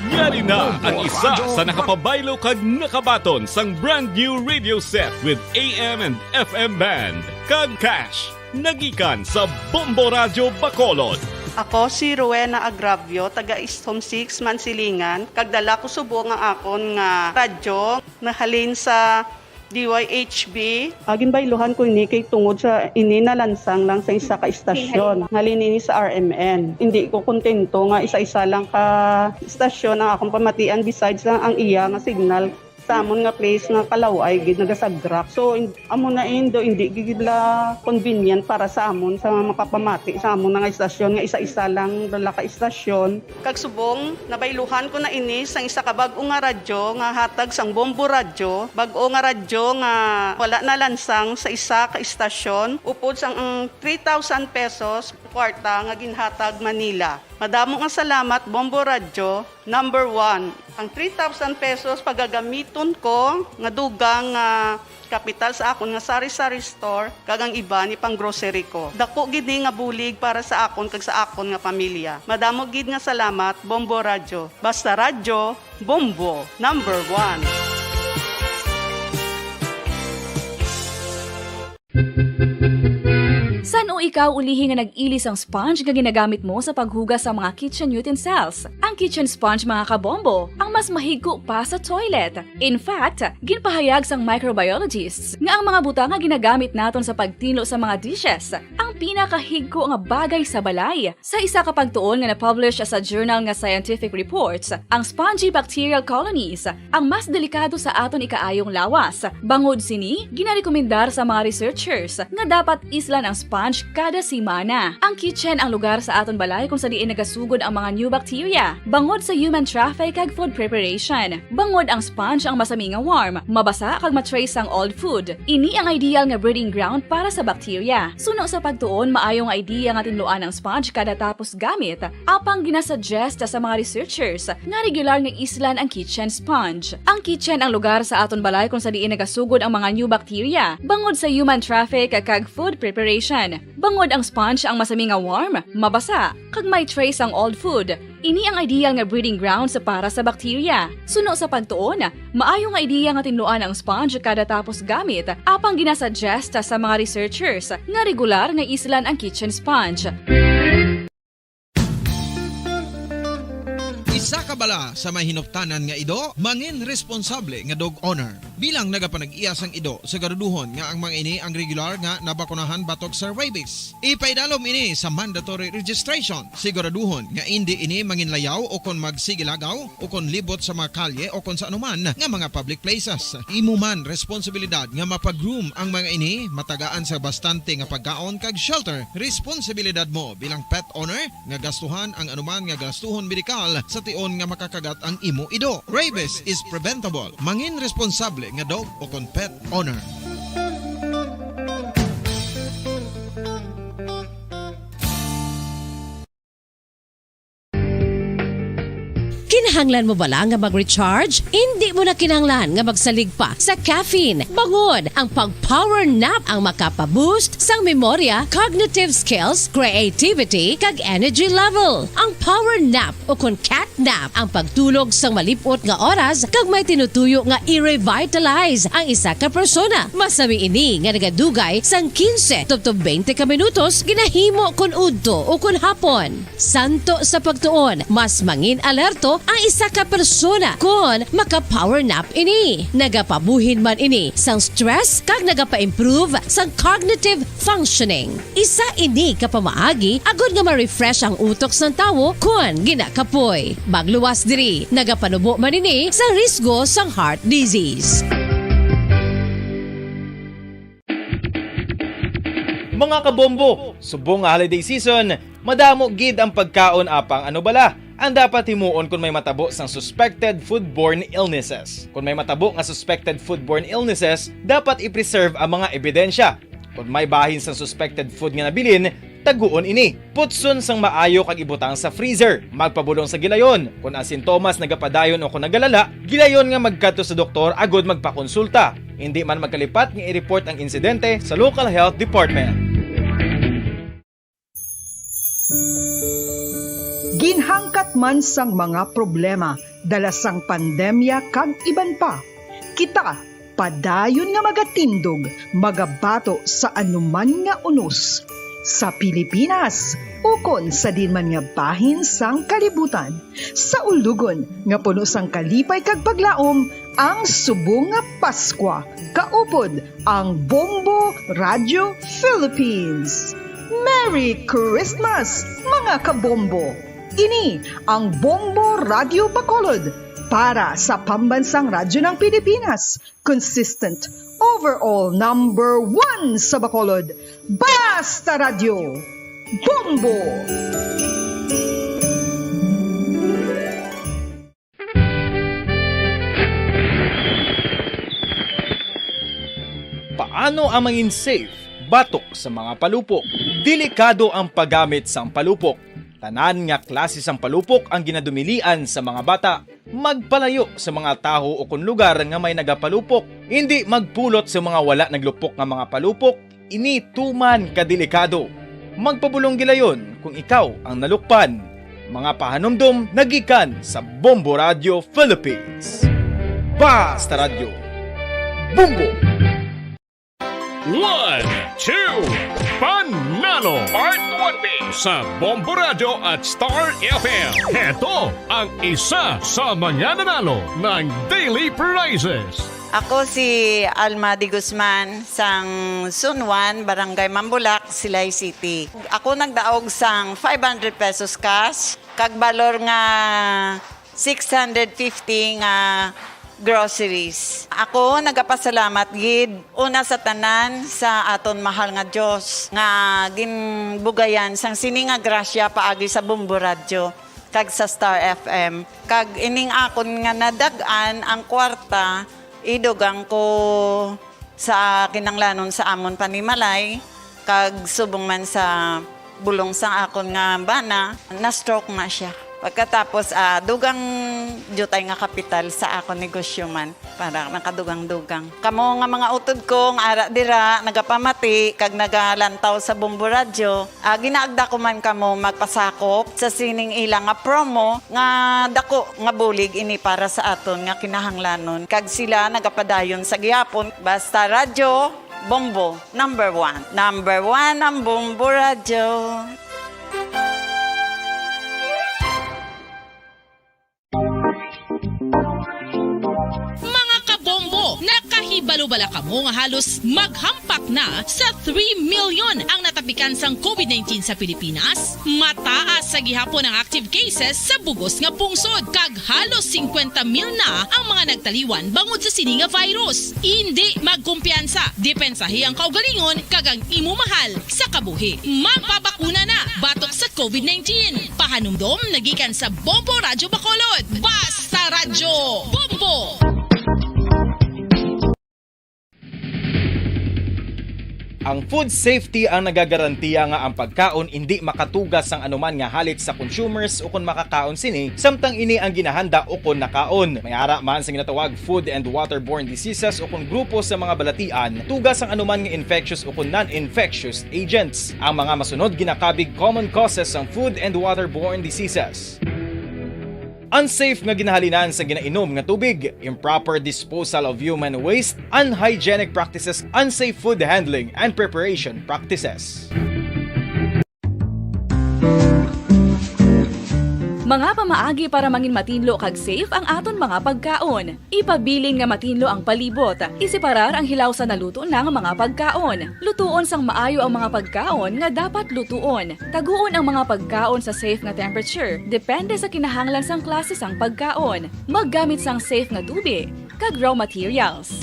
Yari na ang isa sa nakapabaylo kag nakabaton sang brand new radio set with A M and F M band kag cash. Nagikan sa Bombo Radyo Bacolod. Ako si Rowena Agravio, taga East Home six, Mansilingan, kag dala ko subong ang akon nga radyo nahalin sa D Y H B. Ah, ginbayluhan ko ini kay tungod sa ini nalansang lang sa isa ka istasyon. Halin ini sa R M N. Hindi ko kontento nga isa-isa lang ka istasyon ang akong pamatian, besides lang ang iya nga signal sa amon nga place nga kalaw-ay gid nagasagrak. So, in-, amo na indo, hindi gid la convenient para sa amon sa makapamati sa amon nga istasyon nga isa-isa lang dala ka istasyon. Kag subong, nabayluhan ko na ini sang isa ka bag-o nga radyo nga hatag sang Bombo Radyo, bag-o nga radyo nga wala nalansang sa isa ka istasyon, upod sang ang three thousand pesos kwarta nga ginhatag man nila. Madamo nga salamat, Bombo Radyo, number one. Ang three thousand pesos pagagamiton ko nga dugang nga kapital sa akon nga sari-sari store kag ang iban ipang-grocery ko. Dako gid ni nga bulig para sa akon kag sa akon nga pamilya. Madamo gid nga salamat, Bombo Radyo. Basta Radyo, Bombo, number one. San-o ikaw ulihi nga nag-ili sang sponge nga ginagamit mo sa paghugas sa mga kitchen utensils? Ang kitchen sponge, mga kabombo, ang mas mahigko pa sa toilet. In fact, ginpahayag sang microbiologists nga ang mga butang nga ginagamit naton sa pagtinlo sa mga dishes ang pinakahigko nga bagay sa balay. Sa isa ka pagtuon nga na-publish sa journal nga Scientific Reports, ang spongy bacterial colonies ang mas delikado sa aton ikaayong lawas. Bangod sini, ginarekomendar sa mga researchers nga dapat islan ang sponge kada semana. Ang kitchen ang lugar sa aton balay kung sa diin nagasugod ang mga new bacteria, bangod sa human traffic kag food preparation. Bangod ang sponge ang masami nga warm, mabasa kag ma-trace ang old food. Ini ang ideal nga breeding ground para sa bacteria. Suno sa pagtuon, maayo nga idea nga tinluan ang sponge kada tapos gamit, apang ginasuggest sa mga researchers nga regular nga islan ang kitchen sponge. Ang kitchen ang lugar sa aton balay kung sa diin nagasugod ang mga new bacteria, bangod sa human traffic kag food preparation. Bangod ang sponge ang masami nga warm, mabasa, kag may trace ang old food. Ini ang ideal nga breeding grounds para sa bacteria. Suno sa pagtuon, maayo nga idea nga tinluan ang sponge kada tapos gamit, apang ginasuggest sa mga researchers nga regular nga islan ang kitchen sponge. Isa ka bala sa may hinuptanan nga ido, mangin responsable nga dog owner. Bilang nagapanag-iya sang ido, siguraduhon nga ang mga ini ang regular nga nabakunahan batok sa rabies. Ipaidalom ini sa mandatory registration. Siguraduhon nga indi ini manginlayaw o kon magsigilagaw o kon libot sa mga kalye o kon sa anuman nga mga public places. Imo man responsibilidad nga mapa-groom ang mga ini, matagaan sa bastante nga pagkaon kag shelter. Responsibilidad mo bilang pet owner nga gastuhan ang anuman nga gastuhon medikal sa tion nga makakagat ang imo ido. Rabies is preventable. Mangin responsable nga dog o kon pet owner. Kinahanglan mo bala nga mag-recharge? Indi mo na kinahanglan nga magsalig pa sa caffeine. Bangod ang pag-power nap ang makapa-boost sang memorya, cognitive skills, creativity, kag energy level. Ang power nap o kon cat nap ang pagtulog sang malip-ot nga oras kag may tinutuyo nga i-revitalize ang isa ka persona. Masami ini nga nagadugay sang quince tubtob twenty ka minutos, ginahimo kon udto o kon hapon. Santo sa pagtuon, mas mangin alerto ang isa ka persona kon maka-power nap ini. Nagapabuhin man ini sang stress kag nagapa-improve sang cognitive functioning. Isa ini ka pamaagi agod nga ma-refresh ang utok sang tawo kon ginakapoy. Magluwas diri, nagapanubo man ini sa risgo sang heart disease. Mga kabombo, subong nga holiday season, madamo gid ang pagkaon apang ano bala ang dapat himuon kon may matabo sang suspected foodborne illnesses. Kon may matabo nga suspected foodborne illnesses, dapat i-preserve ang mga ebidensya. Kon may bahin sang suspected food nga nabilin, taguon ini. Putson sang maayo kag ibutang sa freezer. Magpabulong sa gilayon. Kon ang sintomas nagapadayon o kon nagalala, gilayon nga magkadto sa doktor agod magpakonsulta. Indi man magkalipat nga i-report ang insidente sa local health department. Ginhangkat man sang mga problema dala sang pandemya kag iban pa, kita padayon nga magatindog, magabato sa anuman nga unos, sa Pilipinas ukon sa diin man nga bahin sang kalibutan. Sa ulugon nga puno sang kalipay kag paglaom ang subong nga Paskwa, kaupod ang Bombo Radio Philippines. Merry Christmas, mga kabombo! Ini ang Bombo Radio Bacolod para sa Pambansang Radyo ng Pilipinas, consistent, overall number one sa Bacolod. Basta Radyo, Bombo! Paano ang mangin safe batok sa mga palupok? Delikado ang paggamit sang palupok. Tanan nga klase sang palupok ang ginadumilian sa mga bata. Magpalayo sa mga tawo o kon lugar nga may nagapalupok. Indi magpulot sa mga wala naglupok nga mga palupok. Ini tuman ka delikado. Magpabulong gilayon kung ikaw ang nalukpan. Mga pahanumdom nagikan sa Bombo Radio Philippines. Basta Radyo, Bombo! One, two, Panalo! Part one B sa Bombo Radio at Star F M. Heto ang isa sa mga nanalo ng daily prizes. Ako si Alma de Guzman, sang Sunwan, Barangay Mambulak, Silay City. Ako nagdaog sang five hundred pesos cash, kag balor nga six hundred fifty nga groceries. Ako nagapasalamat gid, una sa tanan, sa aton mahal nga Dios nga ginbugayan sang sini nga grasya paagi sa Bombo Radyo kag sa Star F M. Kag ining akon nga nadag-an ang kwarta, idugang ko sa kinanglanon sa amon panimalay, kag subong man sa bulong sang akon nga bana, na-stroke na siya. Pagkatapos, ah, dugang diutay nga kapital sa akon negosyo man, para nakadugang-dugang. Kamo nga mga utod ko nga ara dira, nagapamati kag nagalantaw sa Bombo Radyo, ah, ginaagda ko man kamo magpasakop sa sining ila nga promo nga dako nga bulig ini para sa aton nga kinahanglanon, kag sila nagapadayon sa gihapon. Basta Radyo Bombo, number one. Number one ang Bombo Radyo. Balubala kamo nga halos maghampak na sa three million ang natapikan sang covid nineteen sa Pilipinas. Mataas sa gihapon ang active cases sa bugos nga pungsod, kag halos singkwenta mil na ang mga nagtaliwan bangod sa sini nga virus. Indi magkumpiyansa, depensahi ang kaugalingon kag ang imo mahal sa kabuhi. Magpabakuna na batok sa covid nineteen. Pahanumdom nagikan sa Bombo Radyo Bacolod. Basta Radyo Bombo! Ang food safety ang nagagarantiya nga ang pagkaon indi makatuga sang anuman nga halit sa consumers ukon makakaon sini, samtang ini ang ginahanda ukon nakaon. May ara man sa ginatawag food and waterborne diseases ukon grupo sa mga balatian, tuga sang anuman nga infectious ukon non-infectious agents. Ang mga masunod ginakabig common causes sang food and waterborne diseases. Unsafe nga ginahalinan sa ginainom nga tubig, improper disposal of human waste, unhygienic practices, unsafe food handling and preparation practices. Mga pamaagi para mangin matinlo kag safe ang aton mga pagkaon. Ipabilin nga matinlo ang palibot. Iseparar ang hilaw sa naluto na nga mga pagkaon. Lutuon sang maayo ang mga pagkaon nga dapat lutuon. Taguon ang mga pagkaon sa safe nga temperature, depende sa kinahanglan sang klase sang pagkaon. Maggamit sang safe nga tubi kag raw materials.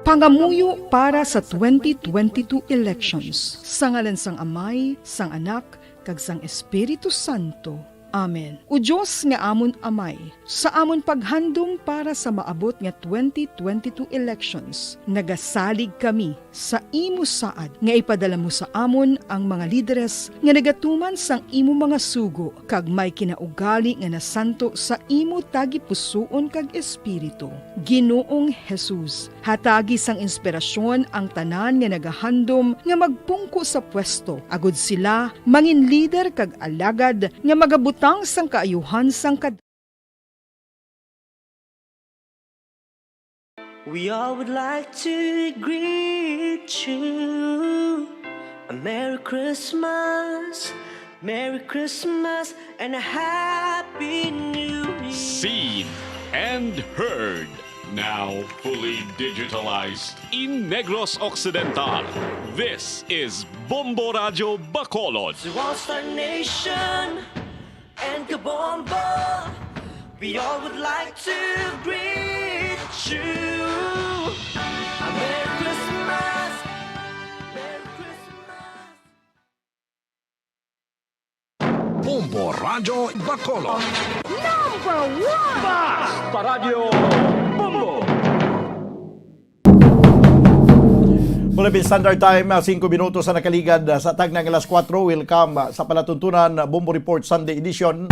Pangamuyo para sa twenty twenty-two elections. Sa ngalan sang Amay, sang Anak, kag sang Espiritu Santo. Amen. O Dios nga amon Amay, sa amon paghandom para sa maabot nga twenty twenty-two elections, nagasalig kami sa imo saad nga ipadala mo sa amon ang mga lideres nga nagatuman sang imo mga sugo kag may kinaugali nga nasanto sa imo tagipusoon kag espiritu. Ginoong Jesus, hatagi sang inspirasyon ang tanan nga nagahandom nga magpungko sa pwesto, agod sila mangin lider kag alagad nga magabutang sang kaayuhan sang kad- We all would like to greet you a Merry Christmas, Merry Christmas, and a Happy New Year. Seen and heard, now fully digitalized. In Negros Occidental, this is Bombo Radyo Bacolod. To all Star Nation and Kabombo, we all would like to greet you a Merry Christmas, Merry Christmas. Bombo Radyo Bacolod. Number one! Basta Radyo Bombo! Philippine Standard Time, ah, singko minutos ang nakaligad, ah, sa tagna nga alas kuwatro. Welcome, ah, sa palatuntunan, ah, Bombo Report Sunday Edition.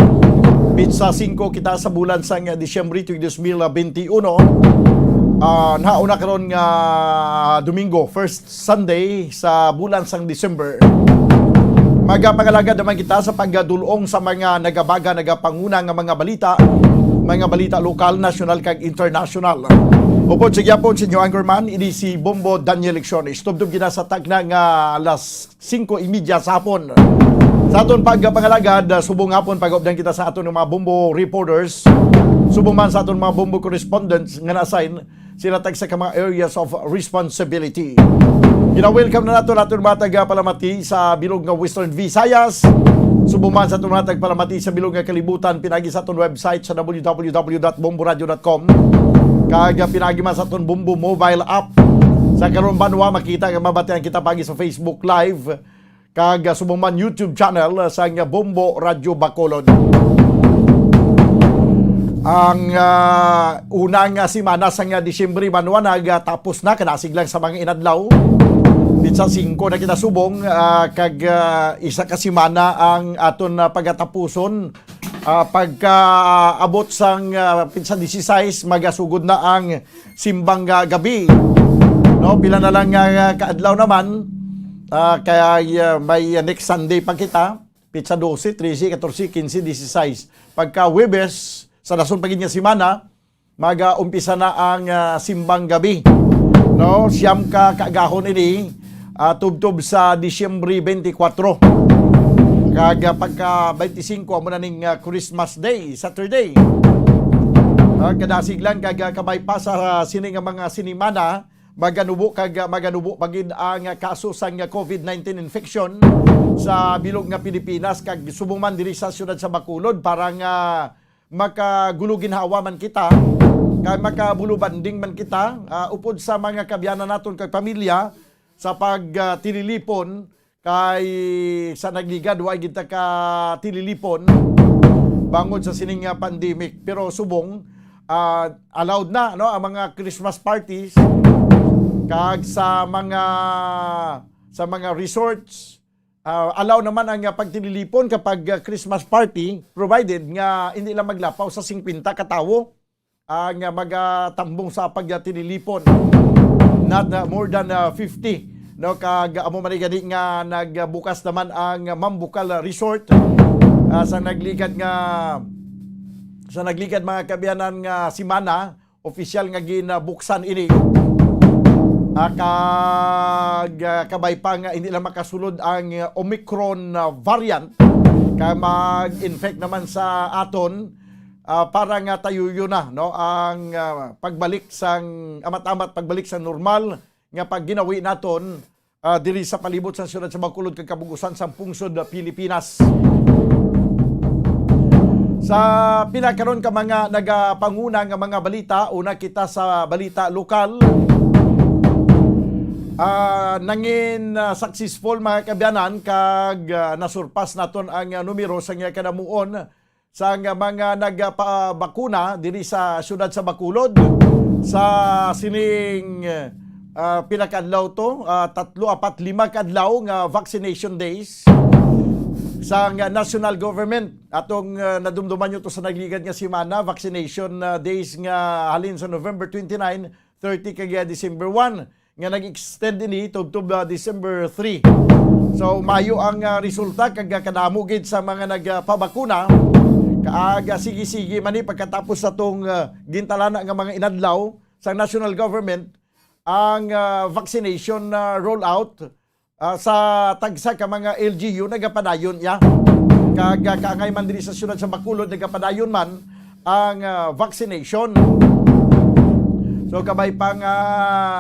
Pitsa singko kita sa bulan sang Disyembre tuig dos mil benti uno. Ah, nahauna karon nga Domingo, first Sunday sa bulan sang December. Magapangalagad naman kita sa pagdul-ong sa mga nagabaga, nagapanguna nga mga balita, mga balita lokal, nasyonal, kag internasyonal. Upod sa gyapon sa inyo anchorman, ini si Bombo Daniel Lecciones. Tubtob gina sa tagna nga alas singko y media sa hapon. Sa aton pagpangalagad, subong hapon pag-updan kita sa aton mga Bombo reporters. Subong man sa aton mga Bombo correspondents nga na-assign sila tagsa ka mga areas of responsibility. Gina-welcome na nato naton mga taga-Palamati sa bilog nga Western Visayas. Subong man sa aton mga taga-Palamati sa bilog nga kalibutan, pinagi sa aton website sa w w w dot bomboradio dot com. Kag pinagi man sa aton Bombo mobile app. Sa karon banwa, makita nga mabatian kita pagi sa Facebook Live. Kag, ah, subong man YouTube channel, ah, sang Bombo Radyo Bacolod. Ang, ah, una nga semana sang, ah, Disyembre, banwa, nagatapos na, kanasig lang sa mga inadlaw. Pitsa singko na kita subong, ah, kag, ah, isa ka semana ang aton, ah, pagatapuson. Ah, pagka, ah, abot sang, ah, pitsa dieciséis, magasugod na ang simbang, ah, gabi. No, pila na lang nga, ah, kaadlaw naman, ah, kay, ah, may, ah, next Sunday pa kita, pitsa dose, trese, katorse, kinse, dieciséis. Pagka Huwebes, sa dason pa gid nga semana, mag-, ah, umpisa na ang, ah, simbang gabi. No, siyam ka kaagahon ini, ah, tubtob sa Disyembre twenty-four. Kag, ah, pagka twenty-five, amo na ning, ah, Christmas Day, Saturday. Ah, kadasig lang kag, ah, kabay pa sa sini nga mga sinimana, maganubo kag, ah, maganubo pa gid ang, ah, kaso sang, ah, covid nineteen infection sa bilog nga Pilipinas, kag subong man diri sa siyudad sa Bacolod, para nga makagulo ginhawa man kita, kag makabulubanding man kita, ah, upod sa mga kaabyanan naton kag pamilya sa pag, ah, tililipon, kay sa nagligad, wa gid ta ka tililipon bangod sa sining, ah, pandemic. Pero subong, ah, allowed na, no, ang mga Christmas parties, kag sa mga, sa mga resorts, ah, allow naman ang, ah, pagtililipon kapag, ah, Christmas party, provided nga hindi lang maglapaw sa singkwenta ka tawo ang, ah, magatambong sa pagtililipon. Not, ah, more than, ah, fifty, no? Kag amo man gani nga nagbukas naman ang Mambukal Resort, ah, sa nagligad nga, sa nagligad, mga kaabyanan, nga simana, opisyal nga ginabuksan ini. Ah, kag, ah, kabay pa nga hindi lang makasulod ang, ah, Omicron, ah, variant, kag mag-infect naman sa aton, ah, para nga tayuyo na, no, ang, ah, pagbalik sang amat-amat, pagbalik sa normal nga pagginawi naton, ah, diri sa palibot sa siyudad sa Bacolod kag kabug-usan sang pungsod, ah, Pilipinas. Sa pila karon ka mga nagapanguna nga mga balita, una kita sa balita lokal. Ah, nangin, ah, successful, mga kaabyanan, kag, ah, nasurpas naton ang, ah, numero sang, ah, kadamuon sang mga nagapabakuna diri sa siyudad sa Bacolod sa sining, ah, pila ka adlaw to, ah, tatlo, apat, lima ka adlaw nga vaccination days sang national government. Atong, ah, nadumduman nyo to sa nagligad nga semana, vaccination, ah, days nga halin sa November twenty-nine, thirty kag, ah, December one, nga nag-extend ini tubtob, ah, December three. So, maayo ang, ah, resulta, kag, ah, kadamo gid sa mga nagpabakuna. Kag, ah, sige-sige man ni pagkatapos sa tong, ah, gintalana nga mga inadlaw sa national government ang, ah, vaccination, ah, rollout, ah, sa tagsa ka mga L G U nagapadayon ya. Kag, ah, kaangay man diri sa siyudad sa Bacolod, nagapadayon man ang, ah, vaccination. So, kabay pa nga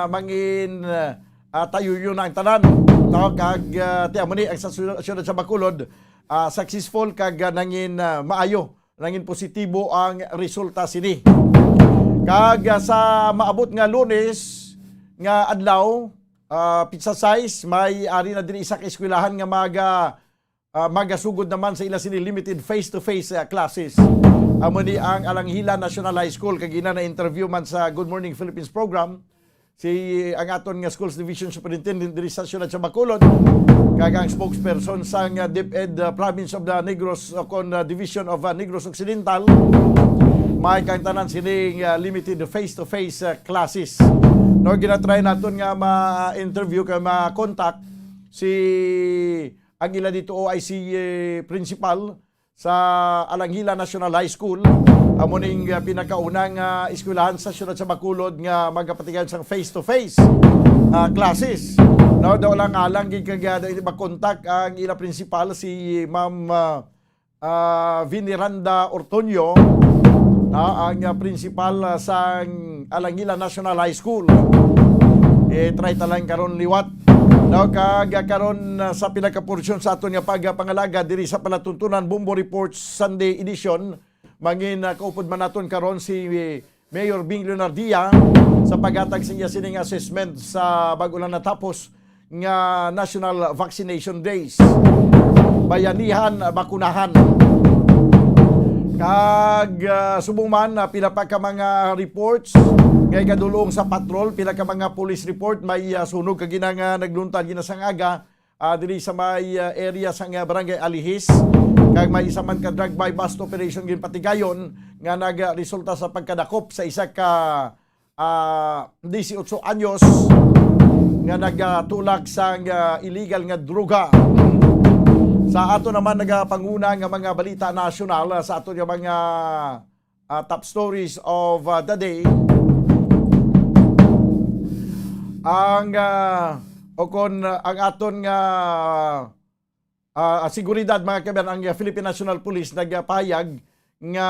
mangin, ah, tayuyo na ang tanan, no? Kag, ah, ti amo ni ang sa syu-, siyudad sa Bacolod, ah, successful kag, ah, nangin, ah, maayo, nangin positibo ang resulta sini. Kag, ah, sa maabot nga Lunes nga adlaw, ah, pitsa sais, may ari na diri isa ka eskwelahan nga maga-, ah, magasugod naman sa ila sini limited face-to-face, ah, classes. Amo ni ang Alanghila National High School, kag ina na-interview man sa Good Morning Philippines program si ang aton nga Schools Division Superintendent diri sa siyudad sa Bacolod, kag ang spokesperson sang, ah, DepEd, ah, Province of the Negros, o kon, ah, Division of, ah, Negros Occidental, may kaangtanan sining, ah, limited face-to-face, ah, classes. No, ginatry naton nga ma-interview kag ma-contact si ang ila dito O I C, eh, principal sa Alanghila National High School. Amo ning, ah, pinakaunang, ah, eskwelahan sa siyudad sa Bacolod nga magapatigayon sang face-to-face, ah, classes. No, daw lang alang gid kag, ah, daw makontak ang ila principal si Ma'am, ah, ah, Veneranda Ortonio, ah, ang, ah, principal, ah, sang Alanghila National High School. Eh, try ta lang karon liwat. No, kag, ah, karon, ah, sa pinakaporsyon sa aton nga pagpangalaga diri sa palatuntunan, Bombo Reports Sunday Edition, mangin, ah, kaupod man naton karon si, eh, Mayor Bing Leonardia sa paghatag sa iya sining assessment sa bag-o lang natapos nga National Vaccination Days. Bayanihan, bakunahan. Kag, ah, subong man, ah, pila pa ka mga reports nga igadulong sa patrol, pila ka mga police report, may, ah, sunog kag ina nga nagluntad gina sang aga, ah, diri sa may, ah, area sang, ah, Barangay Alihis. Kag may isa man ka drive-by bust operation ginpatigayon nga nagresulta sa pagkadakop sa isa ka, ah, disiotso anyos nga nagatulak sang, ah, illegal nga droga. Sa ato naman nagapanguna nga mga balita nasyonal, ah, sa ato nga mga, ah, top stories of, ah, the day, ang, ah, o kon, ah, ang aton nga, ah, seguridad, mga kabayan, ang, ah, Philippine National Police nagpahayag nga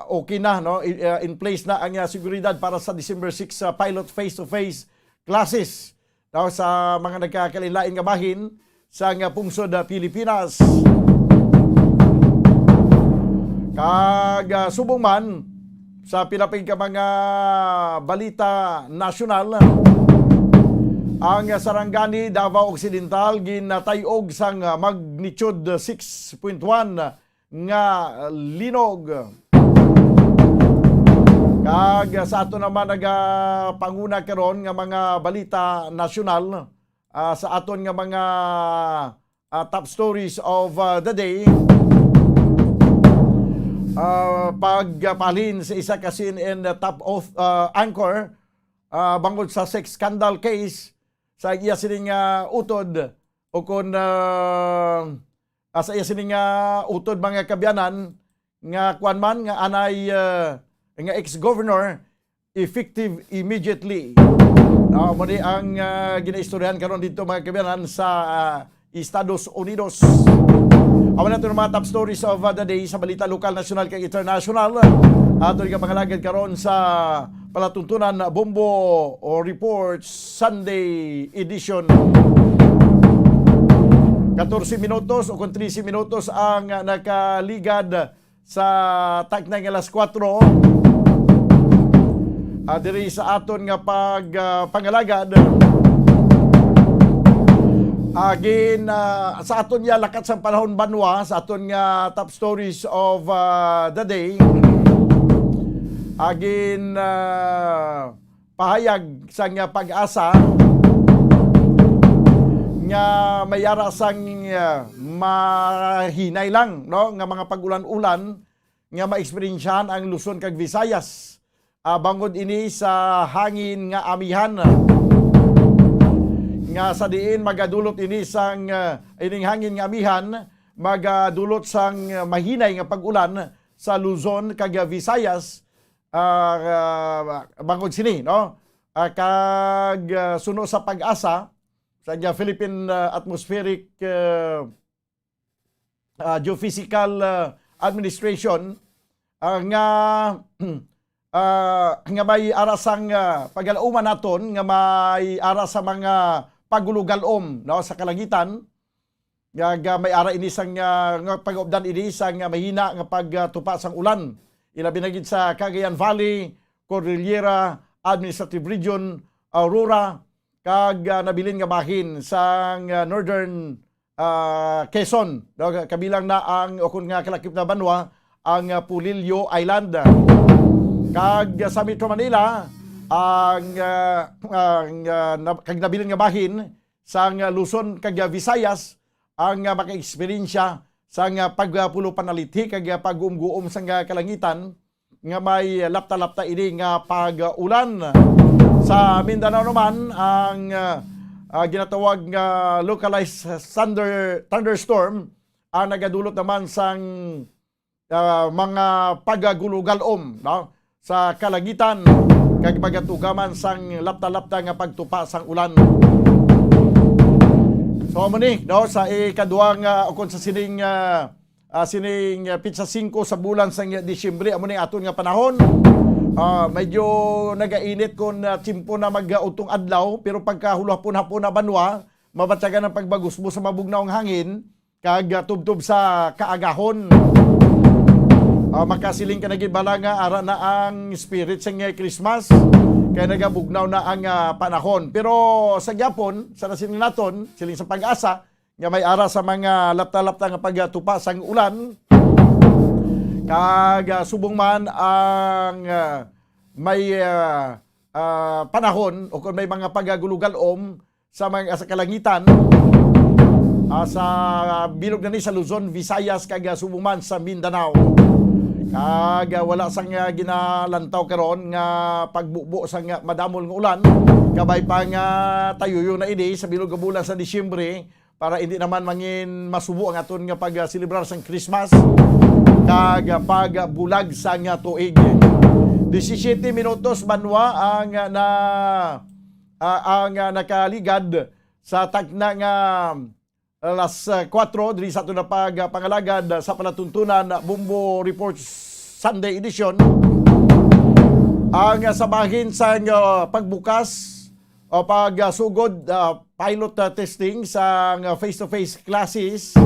okay na, no? I-, ah, in place na ang, ah, seguridad para sa December six, ah, pilot face-to-face classes, no, sa mga nagkakalain-lain nga bahin sa nga pungsod, ah, Pilipinas. Kag, ah, subong man, sa pila pa ka mga balita nasyonal, ang Sarangani, Davao Occidental, ginatay-og sang magnitude six point one nga linog. Kag sa ato naman nagapanguna karon nga mga balita nasyonal, ah, sa aton nga mga, ah, top stories of, ah, the day. Ah, pagpalin sa isa ka C N N top of, ah, anchor, ah, bangod sa sex scandal case sa iya sining, ah, utod o kon, ah, ah, sa iya sining, ah, utod, mga kaabyanan, nga kuwan man, nga anay, ah, nga ex-governor, effective immediately. Ah, amo ni ang, ah, ginaistoryahan karon dito, mga kaabyanan, sa, ah, Estados Unidos. Amo na ito ang mga top stories of, ah, the day sa balita lokal, nasyonal, kag international. Ato nga pangalagad karon sa palatuntunan, Bombo Report Sunday edition. Katorse minutos o kon trese minutos ang nakaligad sa takna nga alas kuwatro. Ah, diri sa aton nga pag, ah, pangalagad. Agin, ah, sa aton nga lakat sang panahon banwa, sa aton nga top stories of, ah, the day. Agin, ah, pahayag sang, ah, PAGASA nga may ara sang, ah, mahinay lang, no, nga mga pag-ulan-ulan nga maeksperiensyahan ang Luzon kag Visayas. Ah, bangod ini sa hangin nga amihan, nga sa diin magadulot ini sang, ah, ining hangin nga amihan magadulot sang, ah, mahinay nga pag-ulan sa Luzon kag, ah, Visayas, ah, ah, bangod sini, no? Ah, kag, ah, suno sa PAGASA, sa, ah, Philippine, ah, Atmospheric, ah, ah, Geophysical, ah, Administration, ah, nga, ah, nga may ara sang, ah, pagalauman naton nga may ara sa mga pagulugalom, no, sa kalangitan. Nga, nga may ara ini sang, ah, nga pag-updan ini sang, ah, mahina nga pagtupa sang ulan. Ilabi na gid sa Cagayan Valley, Cordillera, Administrative Region, Aurora, kag, ah, nabilin nga bahin sang, ah, Northern, ah, Quezon. No, kabilang na ang, o kon nga kalakip na banwa, ang, ah, Polillo Island. Kag, ah, sa Metro Manila, ang, ah, ang, ah, nab-, kag nabilin nga bahin sang, ah, Luzon kag, ah, Visayas ang, ah, makaeksperyensya sang, ah, pagpulo panalithi kag, ah, pagguom-guom sang, ah, kalangitan nga may lapta-lapta ini nga pag-ulan. Sa Mindanao naman, ang, ah, ah, ginatawag nga localized thunder, thunderstorm ang nagadulot naman sang, ah, mga pagagulogalom, no, sa kalangitan kag magatugaman sang lapta-lapta nga pagtupa sang ulan. So, amo ni, no, sa ikaduha nga, o kon sa sining, ah, ah, sining, ah, pitsa singko sa bulan sang Disyembre, amo ni aton nga panahon. Ah, medyo nagainit kon, ah, tiyempo na mag-, ah, utong adlaw, pero pagka hulahapon-hapon na banwa, mabatyagan ang pagbagusbos sa mabugnaw nga hangin, kag, ah, tubtob sa kaagahon. Ah, makasiling ka na gid bala nga ara na ang spirit sang, eh, Christmas, kay nagabugnaw na ang, ah, panahon. Pero sa gyapon, sa nasiling naton, siling sa PAGASA, nga may ara sa mga lapta-lapta nga pagtupa sang ulan, kag, ah, subong man ang, ah, may, ah, ah, panahon o kung may mga pagagulogalom sa mga, sa kalangitan, ah, sa bilog na ni sa Luzon, Visayas, kag, ah, subong man sa Mindanao. Kag, ah, wala sang, ah, ginalantaw karon nga pagbubo sang, ah, madamol nga ulan, kabay pa nga tayuyo na ini sa bilog nga bulan sa Disyembre, para hindi naman mangin masubo ang aton nga pag-selebrar sang Christmas kag pagbulag sang tuig. Disisiete minutos banwa ang na, ah, ang nakaligad sa tagna nga alas, ah, kuwatro, diri sa aton na pag, ah, pangalagad, ah, sa palatuntunan, ah, Bombo Report Sunday Edition. Ang, ah, sa bahin sang, ah, pagbukas o pag, ah, sugod, ah, pilot, ah, testing sang, ah, face-to-face classes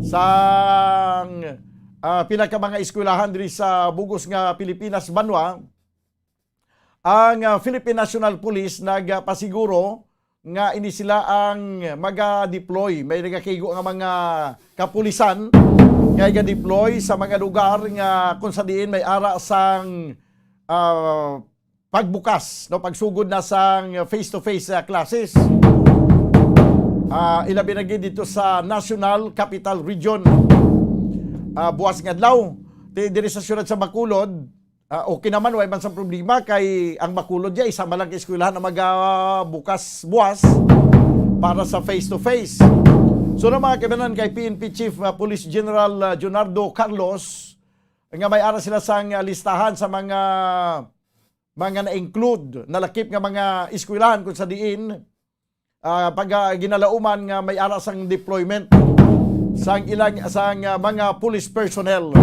sang, ah, pila ka mga eskwelahan diri sa bugos nga Pilipinas banwa, ang, ah, Philippine National Police nagapasiguro nga ini sila ang maga-deploy. May nagakaigo nga mga kapulisan nga iga-deploy sa mga lugar nga kung sa diin may ara sang, ah, pagbukas, no, pagsugod na sang face-to-face, ah, classes. Ah, ilabi na gid dito sa National Capital Region. Ah, buwas nga adlaw, ti-, diri sa siyudad sa Bacolod, ah, okay naman, way man sa problema kay ang Bacolod diya, isa man lang ka eskwelahan ang magabukas buwas para sa face-to-face. So, na mga kaibanan kay P N P Chief, ah, Police General, ah, Junardo Carlos, nga may ara sila sang, ah, listahan sa mga, mga na-include, nalakip nga mga eskwelahan kung sa diin, ah, pag, ah, ginalauman nga may ara sang deployment sang ilang, sang, ah, mga police personnel.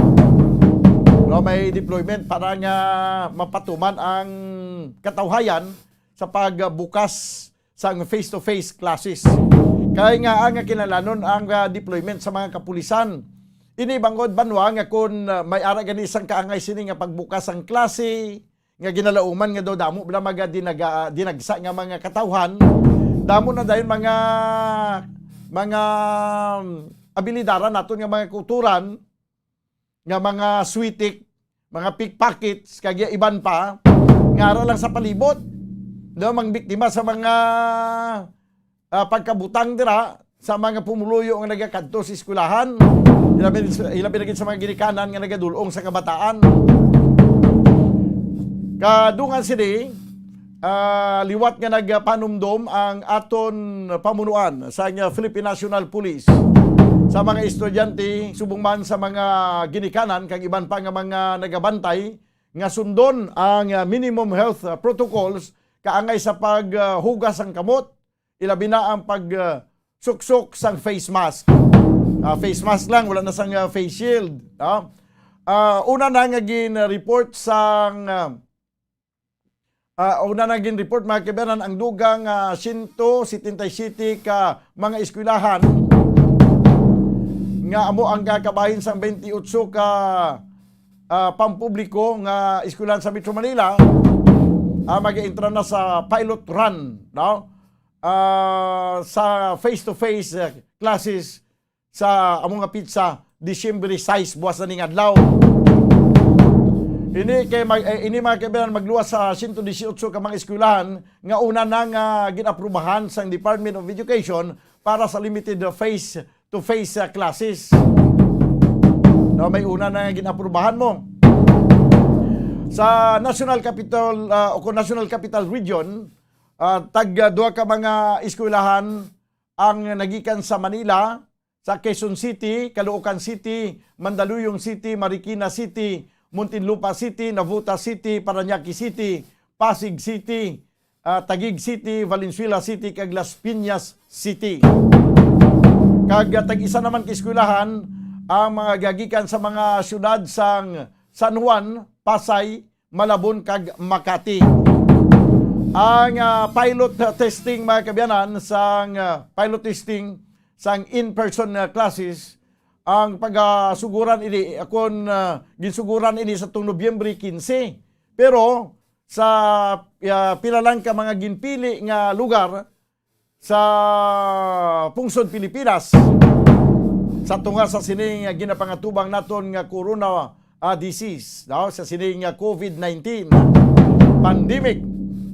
No, may deployment para nga mapatuman ang katawhayan sa pagbukas sang face-to-face classes. Kay nga ang kinahanglanon ang, ah, deployment sa mga kapulisan. Ini bangod banwa nga kun, ah, may ara gani sang kaangay sini nga pagbukas ang klase, nga ginalauman nga daw damo bala mga dinaga-, dinagsa nga mga katawhan, damo na dayon mga, mga, um, abilidara naton nga mga kulturan, nga mga switik, mga pickpockets, kag iban pa, nga ara lang sa palibot, daw mang biktima sa mga, ah, pagkabutang dira sa mga pumuluyo nga nagakadto sa eskwelahan, ilabi, ilabi na gid sa mga ginikanan nga nagadul-ong sa kabataan. Kadungan sini, ah, liwat nga nagpanumdom ang aton pamunuan sa nga Philippine National Police sa mga estudyante, subong man sa mga ginikanan kag iban pa nga mga nagabantay nga sundon ang, ah, minimum health, ah, protocols kaangay sa pag, ah, hugas ang kamot, ilabi na ang pag, ah, suksok sang face mask. Ah, face mask lang, wala na sang, ah, face shield, no? Ah, una na nga gin-report sang, ah, ah, una na gin-report, mga kaibanan, ang dugang, ah, siyento setenta y siyete ka mga eskwelahan nga amo ang kakabahin sang twenty-eight ka, ah, pampubliko nga eskwelahan sa Metro Manila, ah, mag-entra na sa pilot run, no? Ah, sa face-to-face, ah, classes sa amo nga pitsa, Disyembre sais, buwas na ning adlaw. Ini kay mag-, eh, ini, mga kaibanan, magluwas sa siyento disiotso ka mga eskwelahan nga una na nga gin-aprubahan sang Department of Education para sa limited face-to-face, ah, classes. No, may una na nga gin-aprubahan mo. Sa National Capital, ah, o kung National Capital Region, ah, tag, ah, duha ka mga eskwelahan ang nagikan sa Manila, sa Quezon City, Caloocan City, Mandaluyong City, Marikina City, Muntinlupa City, Navotas City, Parañaque City, Pasig City, ah, Taguig City, Valenzuela City, kag Las Piñas City. Kag, ah, tag-isa naman ka eskwelahan ang mga gagikan sa mga syudad sang San Juan, Pasay, Malabon, kag Makati. Ang, ah, pilot testing, mga kaabyanan, sang, ah, pilot testing sang in-person, ah, classes, ang pagasuguran ini, akon, ah, ginsuguran ini sa tuong Nobyembre quince. Pero sa, ah, pila lang ka mga ginpili nga lugar, sa pungsod Pilipinas sa tunga sa sining ginapangatubang naton nga corona, ah, disease, no? Sa sining, ah, covid nineteen pandemic.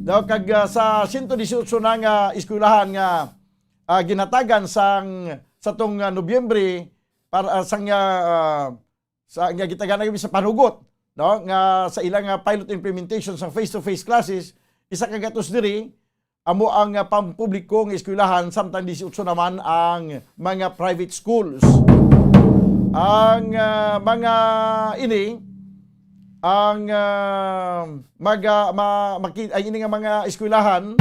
No? Kag, ah, sa siyento disiotso na nga eskwelahan nga, ah, ginhatagan sang, sa tong, ah, Nobyembre para, ah, sang, ah, sa, nga gitagaan na sa panugot, no, nga sa ilang, ah, pilot implementation sa face-to-face classes, isa ka gatos diri amo ang, ah, pampubliko nga eskwelahan, samtang disiotso naman ang mga private schools. Ang, ah, mga ini, ang, ah, mag, ah, ma-, maki-, ang ini nga mga eskwelahan,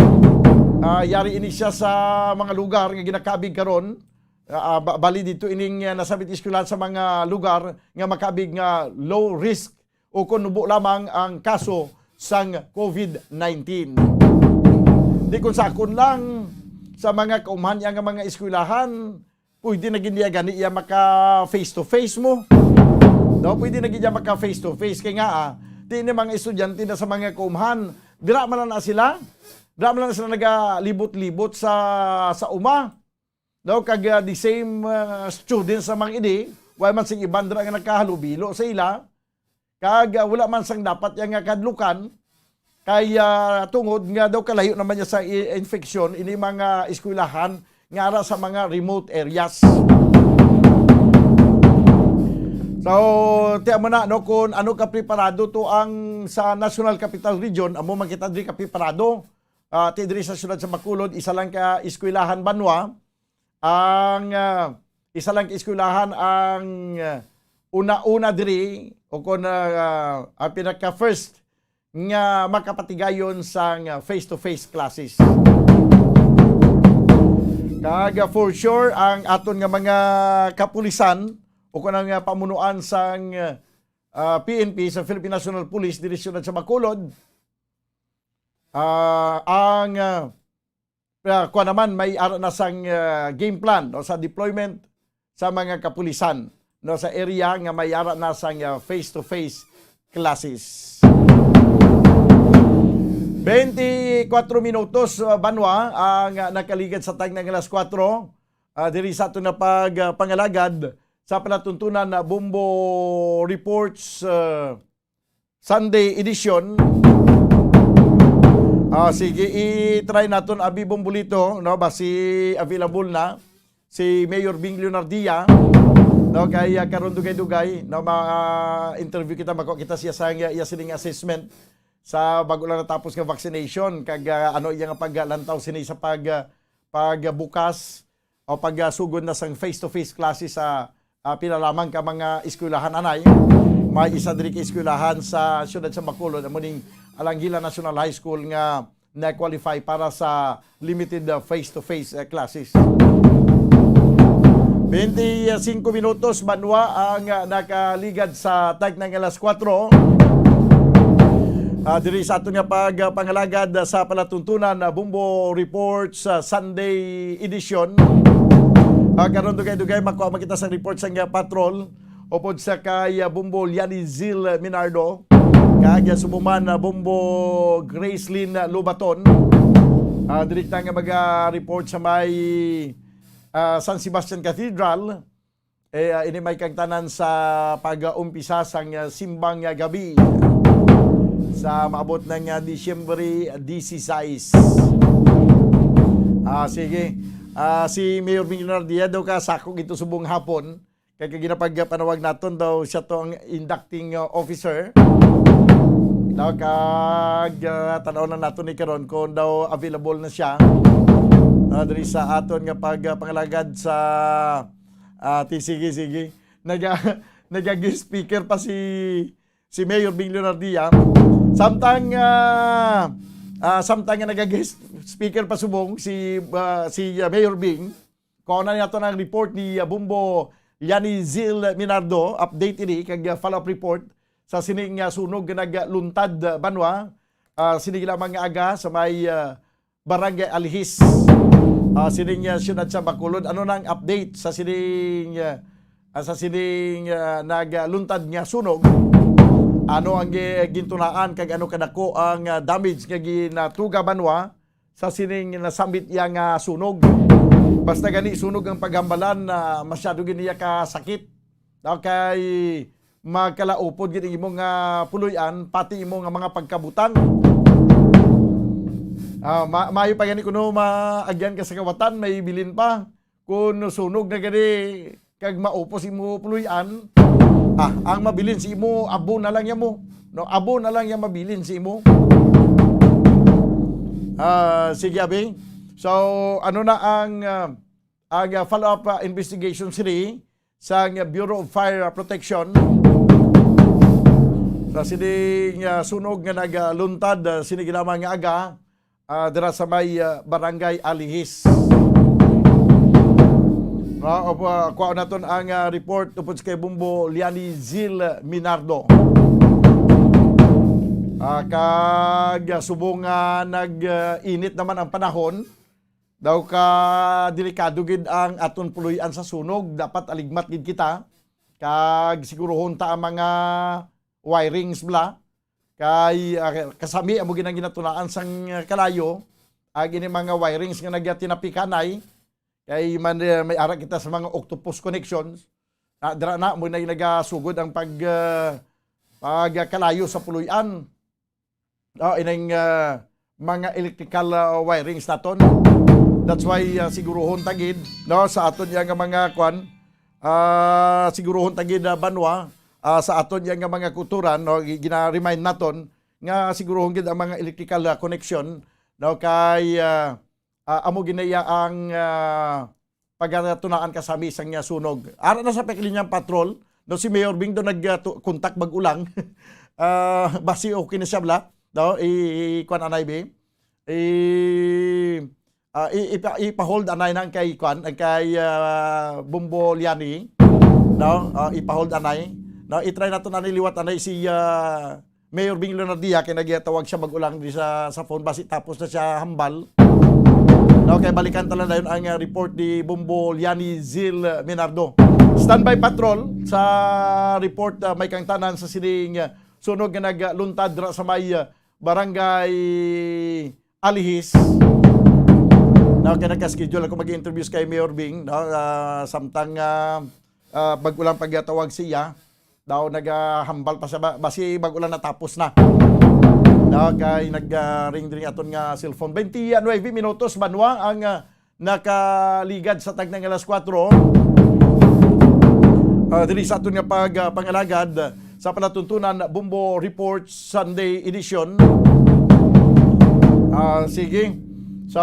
Ah, yari ini siya sa mga lugar nga ginakabig karon. Ah, ah, ba-, bali dito ining, ah, nasabit eskwelahan sa mga lugar nga makabig nga low risk o kung nubo lamang ang kaso sang COVID nineteen. Di kung sa akon lang, sa mga kaumhan iya nga mga eskwelahan, pwede na gid niya gani iya maka face to face mo. No, pwede na gid niya maka face to face kay nga, ah, di ni mga estudyante na sa mga kaumhan, dira man na sila, dira man na sila nagalibot-libot sa sa uma. No, kag, ah, the same, ah, students sa mga ini, wala man sing iban dira nga nakahalubilo sa ila. Kag, ah, wala man sang dapat iya nga kahadlukan, kay, ah, tungod nga daw kalayo naman niya sa i-, infection ini mga eskwelahan nga ara sa mga remote areas. So, tiyan mo na, no, kung ano ka preparado to ang sa National Capital Region, amo man kita diri ka preparado. Ah, ti diri sa siyudad sa Bacolod, isa lang ka eskwelahan banwa ang, ah, isa lang ka eskwelahan ang, ah, una-una diri o kon, ah, ang pinaka first nga makapatigayon sang, ah, face-to-face classes. Kag, ah, for sure, ang aton nga mga kapulisan o kon ang, ah, pamunuan sang, ah, P N P, sa Philippine National Police, diri sa siyudad sa Bacolod, ah, ang, ah, ah, kuwan naman, may ara na sang, ah, game plan, no, sa deployment sa mga kapulisan, no, sa area nga may ara na sang, ah, face-to-face classes. Twenty-four minutos, ah, banwa, ang, ah, nakaligad sa time nga alas kuwatro, ah, diri sa aton nga pag, ah, pangalagad sa palatuntunan na Bombo Reports, ah, Sunday edition. Ah, sige, i-try naton abi Bombolito, no, basi available na si Mayor Bing Leonardia, no, kay, ah, karon dugay-dugay, no, ma-interview kita, makuha kita siya sa iya sining assessment sa bago lang natapos nga vaccination, kag, ah, ano iya nga paglantaw sini sa pag, ah, pagbukas o pagsugod na sang face-to-face classes sa, ah, pila lamang ka mga eskwelahan anay. May isa diri ka eskwelahan sa siyudad sa Bacolod, amo ning Alanguila National High School nga na-qualify para sa limited, ah, face-to-face, ah, classes. Twenty-five minutos banwa ang, ah, nakaligad sa time nga alas kuwatro. Ah, diri sa aton nga pag, ah, pangalagad, ah, sa palatuntunan, ah, Bombo Reports, ah, Sunday edition. Ah, karon dugay-dugay makuha man kita sang report sang, ah, patrol upod sa kay, ah, Bombo Liani Zil Minardo kag, ah, subong man, ah, Bombo Gracelyn Lobaton. Ah, direkta nga mag, ah, report sa may, ah, San Sebastian Cathedral. Eh, ah, ini may kagtanan sa pag-umpisa sang, ah, simbang nga gabi sa maabot na nga Disyembre dieciséis. Ah, sige. Ah, si Mayor Bing Leonardia daw ka sako gito subong hapon. Kay kag ginapagpanawag naton daw siya to ang inducting, ah, officer. Daw kag, ah, tan-aw lang naton ni karon kung daw available na siya. Ah, diri sa aton nga pag, ah, pangalagad sa Ah, ti, sige, sige. Naga-, nagagi-speaker pa si, si Mayor Bing Leonardia. Samtang, ah, ah, samtang nga nagagi-speaker pa subong si, ah, si, ah, Mayor Bing, kuha na nato ang report ni, ah, Bombo Yani Zil Minardo. Update ini kag, ah, follow-up report sa sining, ah, sunog nga nagluntad, ah, banwa. Ah, sini lamang nga aga sa may, ah, Barangay Alihis, ah, sining, ah, siyudad sa Bacolod. Ano na ang update sa sining, ah, ah, sa sining, ah, nagluntad nga sunog? Ano ang gi-, gintunaan kag ano kadako ang, ah, damage nga ginatuga banwa sa sining nasambit iya nga sunog? Basta gani sunog ang paghambalan, ah, masyado gid niya kasakit. Okay, magkalaupod gid ang imo nga puloy-an, pati imo nga mga pagkabutang. Ah, ma-, maayo pa gani kuno maagyan ka sa kawatan, may bilin pa. Kun sunog na gani kag maupos imo puloy-an, ah, ang mabilin si imo, abo na lang ya mo. No, abo na lang ya mabilin si imo. Ah, sige, abi. So, ano na ang, ah, ang, ah, follow-up, ah, investigation sini sang Bureau of Fire Protection sa sining, ah, sunog nga nagluntad, ah, sini lamang nga aga, ah, dira sa may, ah, Barangay Alihis. Ah, o, ah, kuha naton ang, ah, report tungod kay Bombo Liani Zil Minardo. Ah, kag, ah, subong nga nag, ah, init naman ang panahon, daw ka delikado gid ang aton puloy-an sa sunog. Dapat aligmat gid kita kag siguruhon ta ang mga wirings bala. Kay, ah, kasami amo gid ang ginatunaan sang, ah, kalayo, ang ini mga wirings nga nagatinapikanay, kay man, eh, may ara kita sa mga octopus connections. Ah, dira na mo na nagasugod ang pag, ah, pagkalayo sa puloy-an. Oh, ining, ah, mga electrical, ah, wirings naton. That's why, ah, siguruhon ta gid, no, sa aton iya nga mga kwan, ah, siguruhon ta gid, ah, banwa, ah, sa aton iya nga mga kulturan, no, gi-, gina-remind naton nga siguruhon gid ang mga electrical, ah, connection, no, kay, ah, ah, amo gid na iya ang, ah, pagatunaan kasami sang iya sunog. Ara na sa pakilinyang patrol, no, si Mayor Bing do nag, ah, tu-, contact bag-o lang. Ah, basi okay na siya bala, no? I, i, kuan anay, Bing. I, ah, i, ipa-, ipa-hold anay nang kay kuan, ang kay, ah, Bombo Liani, no? Ah, ipa-hold anay. No, i-try naton anay liwat anay si, ah, Mayor Bing Leonardia, kay nagtawag siya bag-o lang di sa, sa phone, basi tapos na siya hambal. No, kay balikan ta lang dayon ang, ah, report ni Bombo Liani Zil Minardo. Standby patrol sa report, ah, may kangtanan sa sining, ah, sunog nga nagluntad dira sa may, ah, barangay Alihis. No, kay nagka-schedule ako mag-interview kay Mayor Bing, no, ah, samtang, ah, ah, bag-o lang pagtawag siya. Daw nagahambal pa siya ba, basi bag-o lang natapos na. Daw kay nag, ah, ring-ring aton nga cellphone. Twenty-nine minutos, banwa, ang, ah, nakaligad sa tagna nga alas kuwatro. Ah, diri sa aton nga pag, ah, pangalagad sa palatuntunan, Bombo Report Sunday Edition. Ah, sige. So,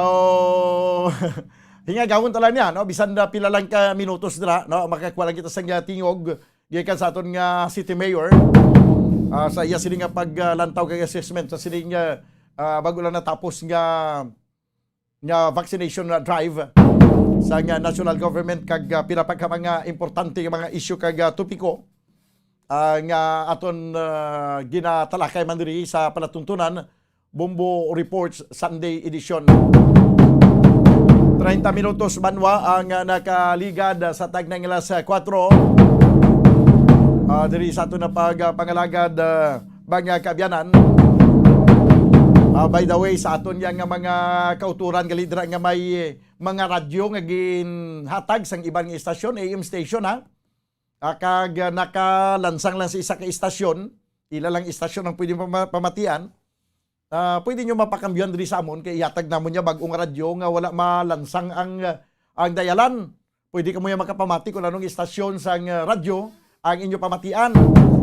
hingagawon ta lang niya, no? Bisan na pila lang ka minutos dira, no? Makakuha lang kita sa nga tingog gikan sa aton nga city mayor, ah, sa iya sini nga paglantaw kag assessment sa sini nga, ah, bago lang natapos nga, nga vaccination, ah, drive sa nga national government kag, ah, pila pa ka mga importante nga mga issue kag, ah, topiko, ah, nga aton, ah, ginatalakay man diri sa palatuntunan. Bombo Reports Sunday Edition. Treinta minutos banwa ang, ah, nakaligad, ah, sa tagna nga alas kuwatro. Ah, diri sa aton na pag, ah, pangalagad, ah, mga kaabyanan. Ah, by the way, sa aton yang nga mga kauturan, gali dira nga may, eh, mga radyo nga ginhatag sang iban nga istasyon, A M station, ha? Ah, kag, ah, nakalansang lang sa isa ka istasyon, ila lang istasyon ang pwede pama-, pamatian. Ah, pwede nyo mapakambyohan diri sa amon, kay ihatag namon niya bag-ong radyo nga wala malansang ang, ah, ang dayalan. Pwede kamo niya makapamati kung anong istasyon sang, ah, radyo ang inyo pamatian.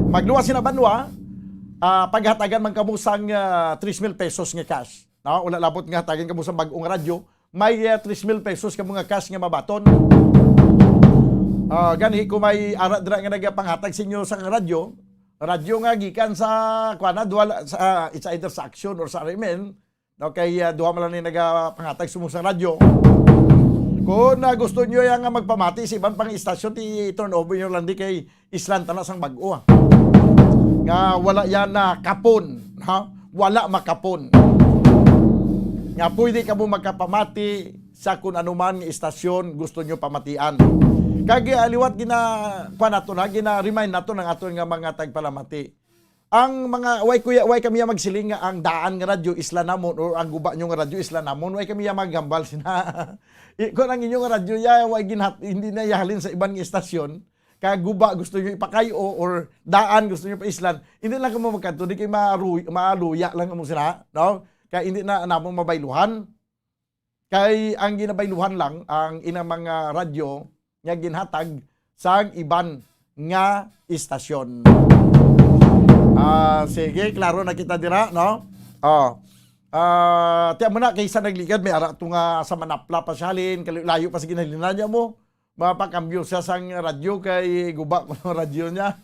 Magluwas sina banwa, ah, paghatagan man kamo sang, ah, tres mil pesos nga cash. No? Wala labot nga hatagan kamo sa bag-ong radyo, may, ah, tres mil pesos kamo nga cash nga mabaton. Ah, gani kung may ara dira nga nagapanghatag sa inyo sang radyo, radyo nga gikan sa, kuan na, duha la-, sa, ah, it's either sa Aksyon or sa R M N, no, kay, ah, duha man lang ni nagapanghatag sumo sa radyo. Kung, ah, gusto nyo yan nga magpamati sa iban pang istasyon, ti turn over nyo lang di kay islan tana sang bag-o, ah. Nga wala yan na kapon, ha? Wala makapon. Nga pwede kamo magkapamati sa kun anuman nga istasyon gusto nyo pamatian. Kag, ah, liwat gina-, kuwan nato na, gina-remind nato ng aton nga mga tagpalamati. Ang mga, way kuya, way kami ya magsiling nga ang daan nga radyo isla namon or ang guba nyo nga radyo isla namon, way kami ya maghambal sina. I-, kung ang inyong radyo ya, way ginhat-, hindi na yahalin sa iban nga istasyon, kag guba gusto nyo ipakayo or daan gusto nyo paislan, hindi lang kamo magkadto, di kay maruy-, maluya lang kamo sina, no? Kay hindi na namon mabayluhan. Kay ang ginabayluhan lang ang inang mga radyo nga ginhatag sang iban nga istasyon. Ah, sige, klaro na kita dira, no? Oh. Ah, tiyan mo na, kaysa nagligad, may ara to nga sa Manapla pa siya halin, kalayo-layo pa sa ginhalinan niya mo. Mapakambyo siya sang radyo kay guba ko ng radyo niya.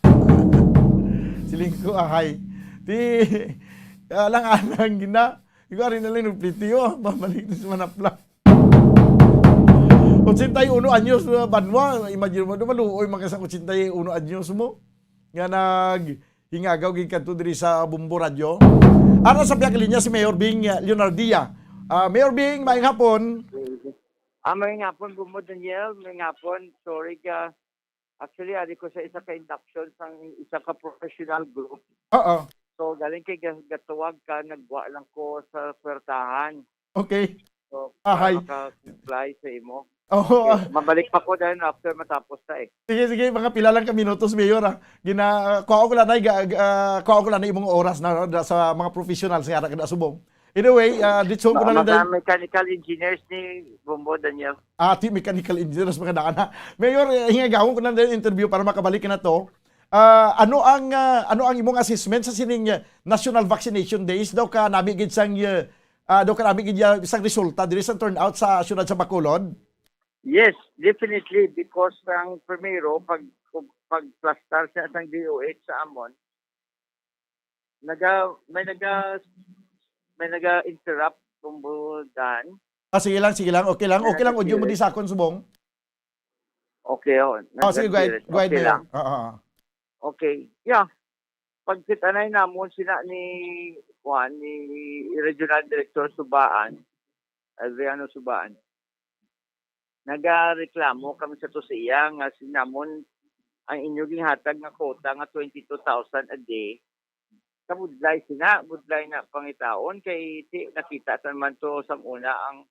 Siling ko, ahay. Ti, ah, lang anang gina, Ikaw, ari na lang nagplitiyo, ah. Pabalik na sa manapla. Ochenta y uno anyos, uh, banwa. Imagine mo, maluoy man ka sa ochenta y uno anyos mo. Nga nag-, hingagaw gid kadto diri sa Bombo Radyo. Ara sa pihak linya si Mayor Bing, uh, Leonardia. Ah, Mayor Bing, maayong hapon. Ah, maayong hapon, Bombo Daniel. Maayong hapon. Sorry ka. Actually, ari ko sa isa ka induction sang isa ka professional group. Oo. So, galing kay ga-, gatawag ka, nagwa lang ko sa kwartahan. Okay. So, Ahay. Para maka-comply sa imo. Oo, Okay, ah. Mabalik pa ko dahil after matapos na eh. Sige, sige, mga pila lang ka minutos, Mayor, ah. Gina-, ah, kuha ko lang na, ga-, ga-, ah, kuha ko lang na imong oras na, na sa mga professionals nga ara ka na subong. Anyway, ah, ditso ko na lang Mga dahil mechanical engineers ni Bombo Daniel. Ah, ti mechanical engineers, mga daan, ha. Mayor, eh, hingagawon ko na lang dahil interview para makabalik ka na to. Ah, ano ang, ah, ano ang imong assessment sa sining, ah, National Vaccination Days? Daw ka nami gid sang, ah, ah, daw ka nami gid, ah, isang resulta diri sa turnout sa siyudad sa Bacolod? Yes, definitely, because ang primero, pag, pagplastar siya sang D O H sa amon, naga-, may naga-, may naga-interrupt, Bombo Dan. Ah, sige lang, sige lang. Okay lang. May Okay lang, audio mo nag-interrupt. Di sa akon subong. Okay, oh, Oh, sige, go ahead. Nag-interrupt. Go ahead, Okay Mayor. lang. Ah, ah, ah. Okay. Yeah. Pagkitanay namon sila ni, kuan, ni Regional Director Subaan, Adriano Subaan, nagareklamo kami sa to sa iya nga si namon ang inyo ginhatag nga quota nga twenty-two thousand a day. Kabudlay sina, budlay na pangitaon kay ti-, nakita sa man to sa una ang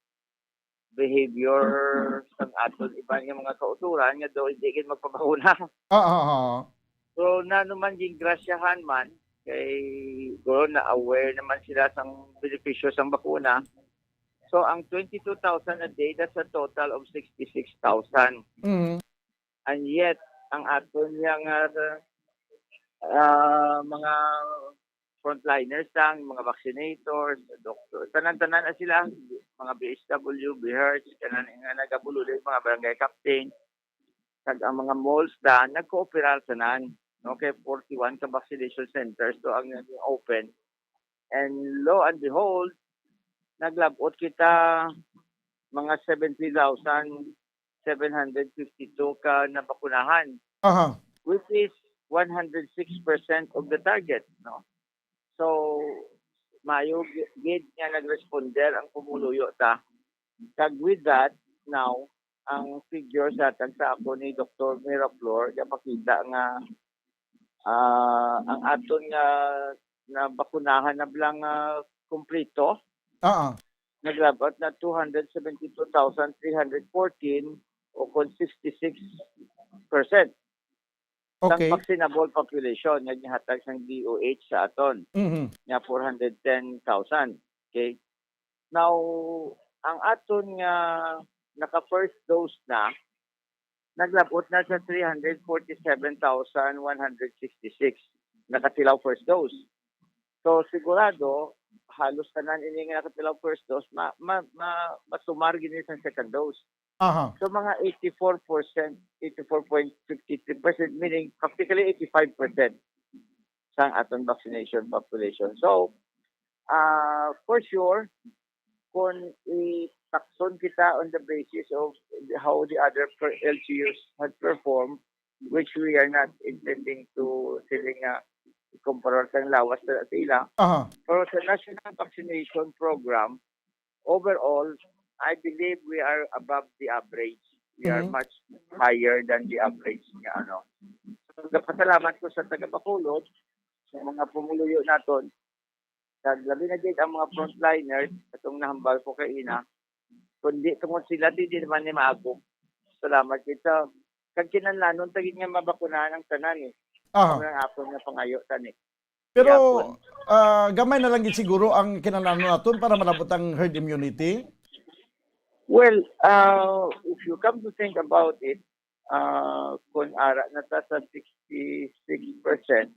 behavior sang aton iban nga mga kautoran nga daw hindi gid magpabakuna. Ah, ah, ah. So, na naman gingrasyahan man, kay siguro na-aware naman sila sang benepisyo sang bakuna. So, ang twenty-two thousand a day, that's a total of sixty-six thousand. Mm. And yet, ang aton nga, ah, mga frontliners lang, mga vaccinators, doctor, tanan-tanan na sila, mga B H W, B H E R S, kanan nga nagabululi, mga barangay captain, kag ang mga malls da, nagkooperar tanan, no? Kay forty-one ka vaccination centers to ang naging open. And lo and behold, naglabot kita mga seventy thousand seven hundred fifty-two ka nabakunahan, Aha. which is one hundred six percent of the target, no? So, mayo gi-, gid nga nagresponder ang pumuluyo ta. Kag with that, now, ang figures hatag sa ako ni Doktor Miraflor, gapakita nga, ah, ang aton nga nabakunahan na lang nga kompleto, Ah, ah. naglabot na two hundred seventy-two thousand three hundred fourteen, o kon sixty-six percent sang Okay. vaccinable population nga gihatag sang D O H sa aton, Mhm. nga four hundred ten thousand. Okay? Now, ang aton nga naka-first dose na, naglabot na sa three hundred forty-seven thousand one hundred sixty-six nakatilaw first dose. So, sigurado, halos tanan ini nga nakatilaw first dose, ma-, ma-, ma-, masumar gini sa second dose. Aha. So, mga eighty-four percent, eighty-four point fifty-three percent, meaning practically eighty-five percent sang aton vaccination population. So, ah, for sure, kung itakson kita on the basis of how the other per-, L G Us had performed, which we are not intending to sila nga ikumparar sang lawas sa, sa ila. Aha. Pero sa national vaccination program, overall, I believe we are above the average. We are Mhm. much higher than the average nga, ano. So, nagpasalamat ko sa taga Bacolod, sa mga pumuluyo naton, kag labi na gid ang mga frontliners, atong nahambal ko kay ina, kundi tungod sila, di, di naman ni maago. Salamat gid sa, kag kinahanglanon ta gid nga mabakunahan ang tanan, eh. Aha. Amo ang akon nga pangayo, tani. Pero, Yapon. ah, gamay na lang gid siguro ang kinahanglanon naton para malabot ang herd immunity? Well, ah, if you come to think about it, ah, kung ara na ta sa sixty-six percent,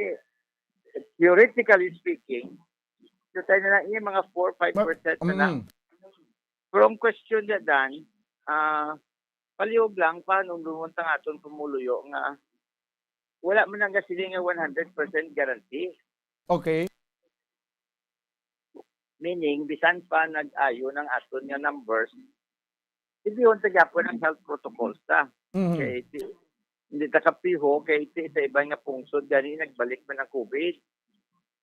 eh, theoretically speaking, so tayo na lang, yung mga four, five percent na na. Mm. Pero ang question na dan, ah, palihog lang, paano lumon ang aton pumuluyo nga wala man ang gasiling nga one hundred percent guarantee. Okay. Meaning, bisan pa nag-ayo ng aton nga numbers, hindi yun sa gyapon ang health protocols ta. Mhm. Kay ti-, hindi ta kapiho, kay ti-, sa iban nga pungsod, gani nagbalik man ang COVID.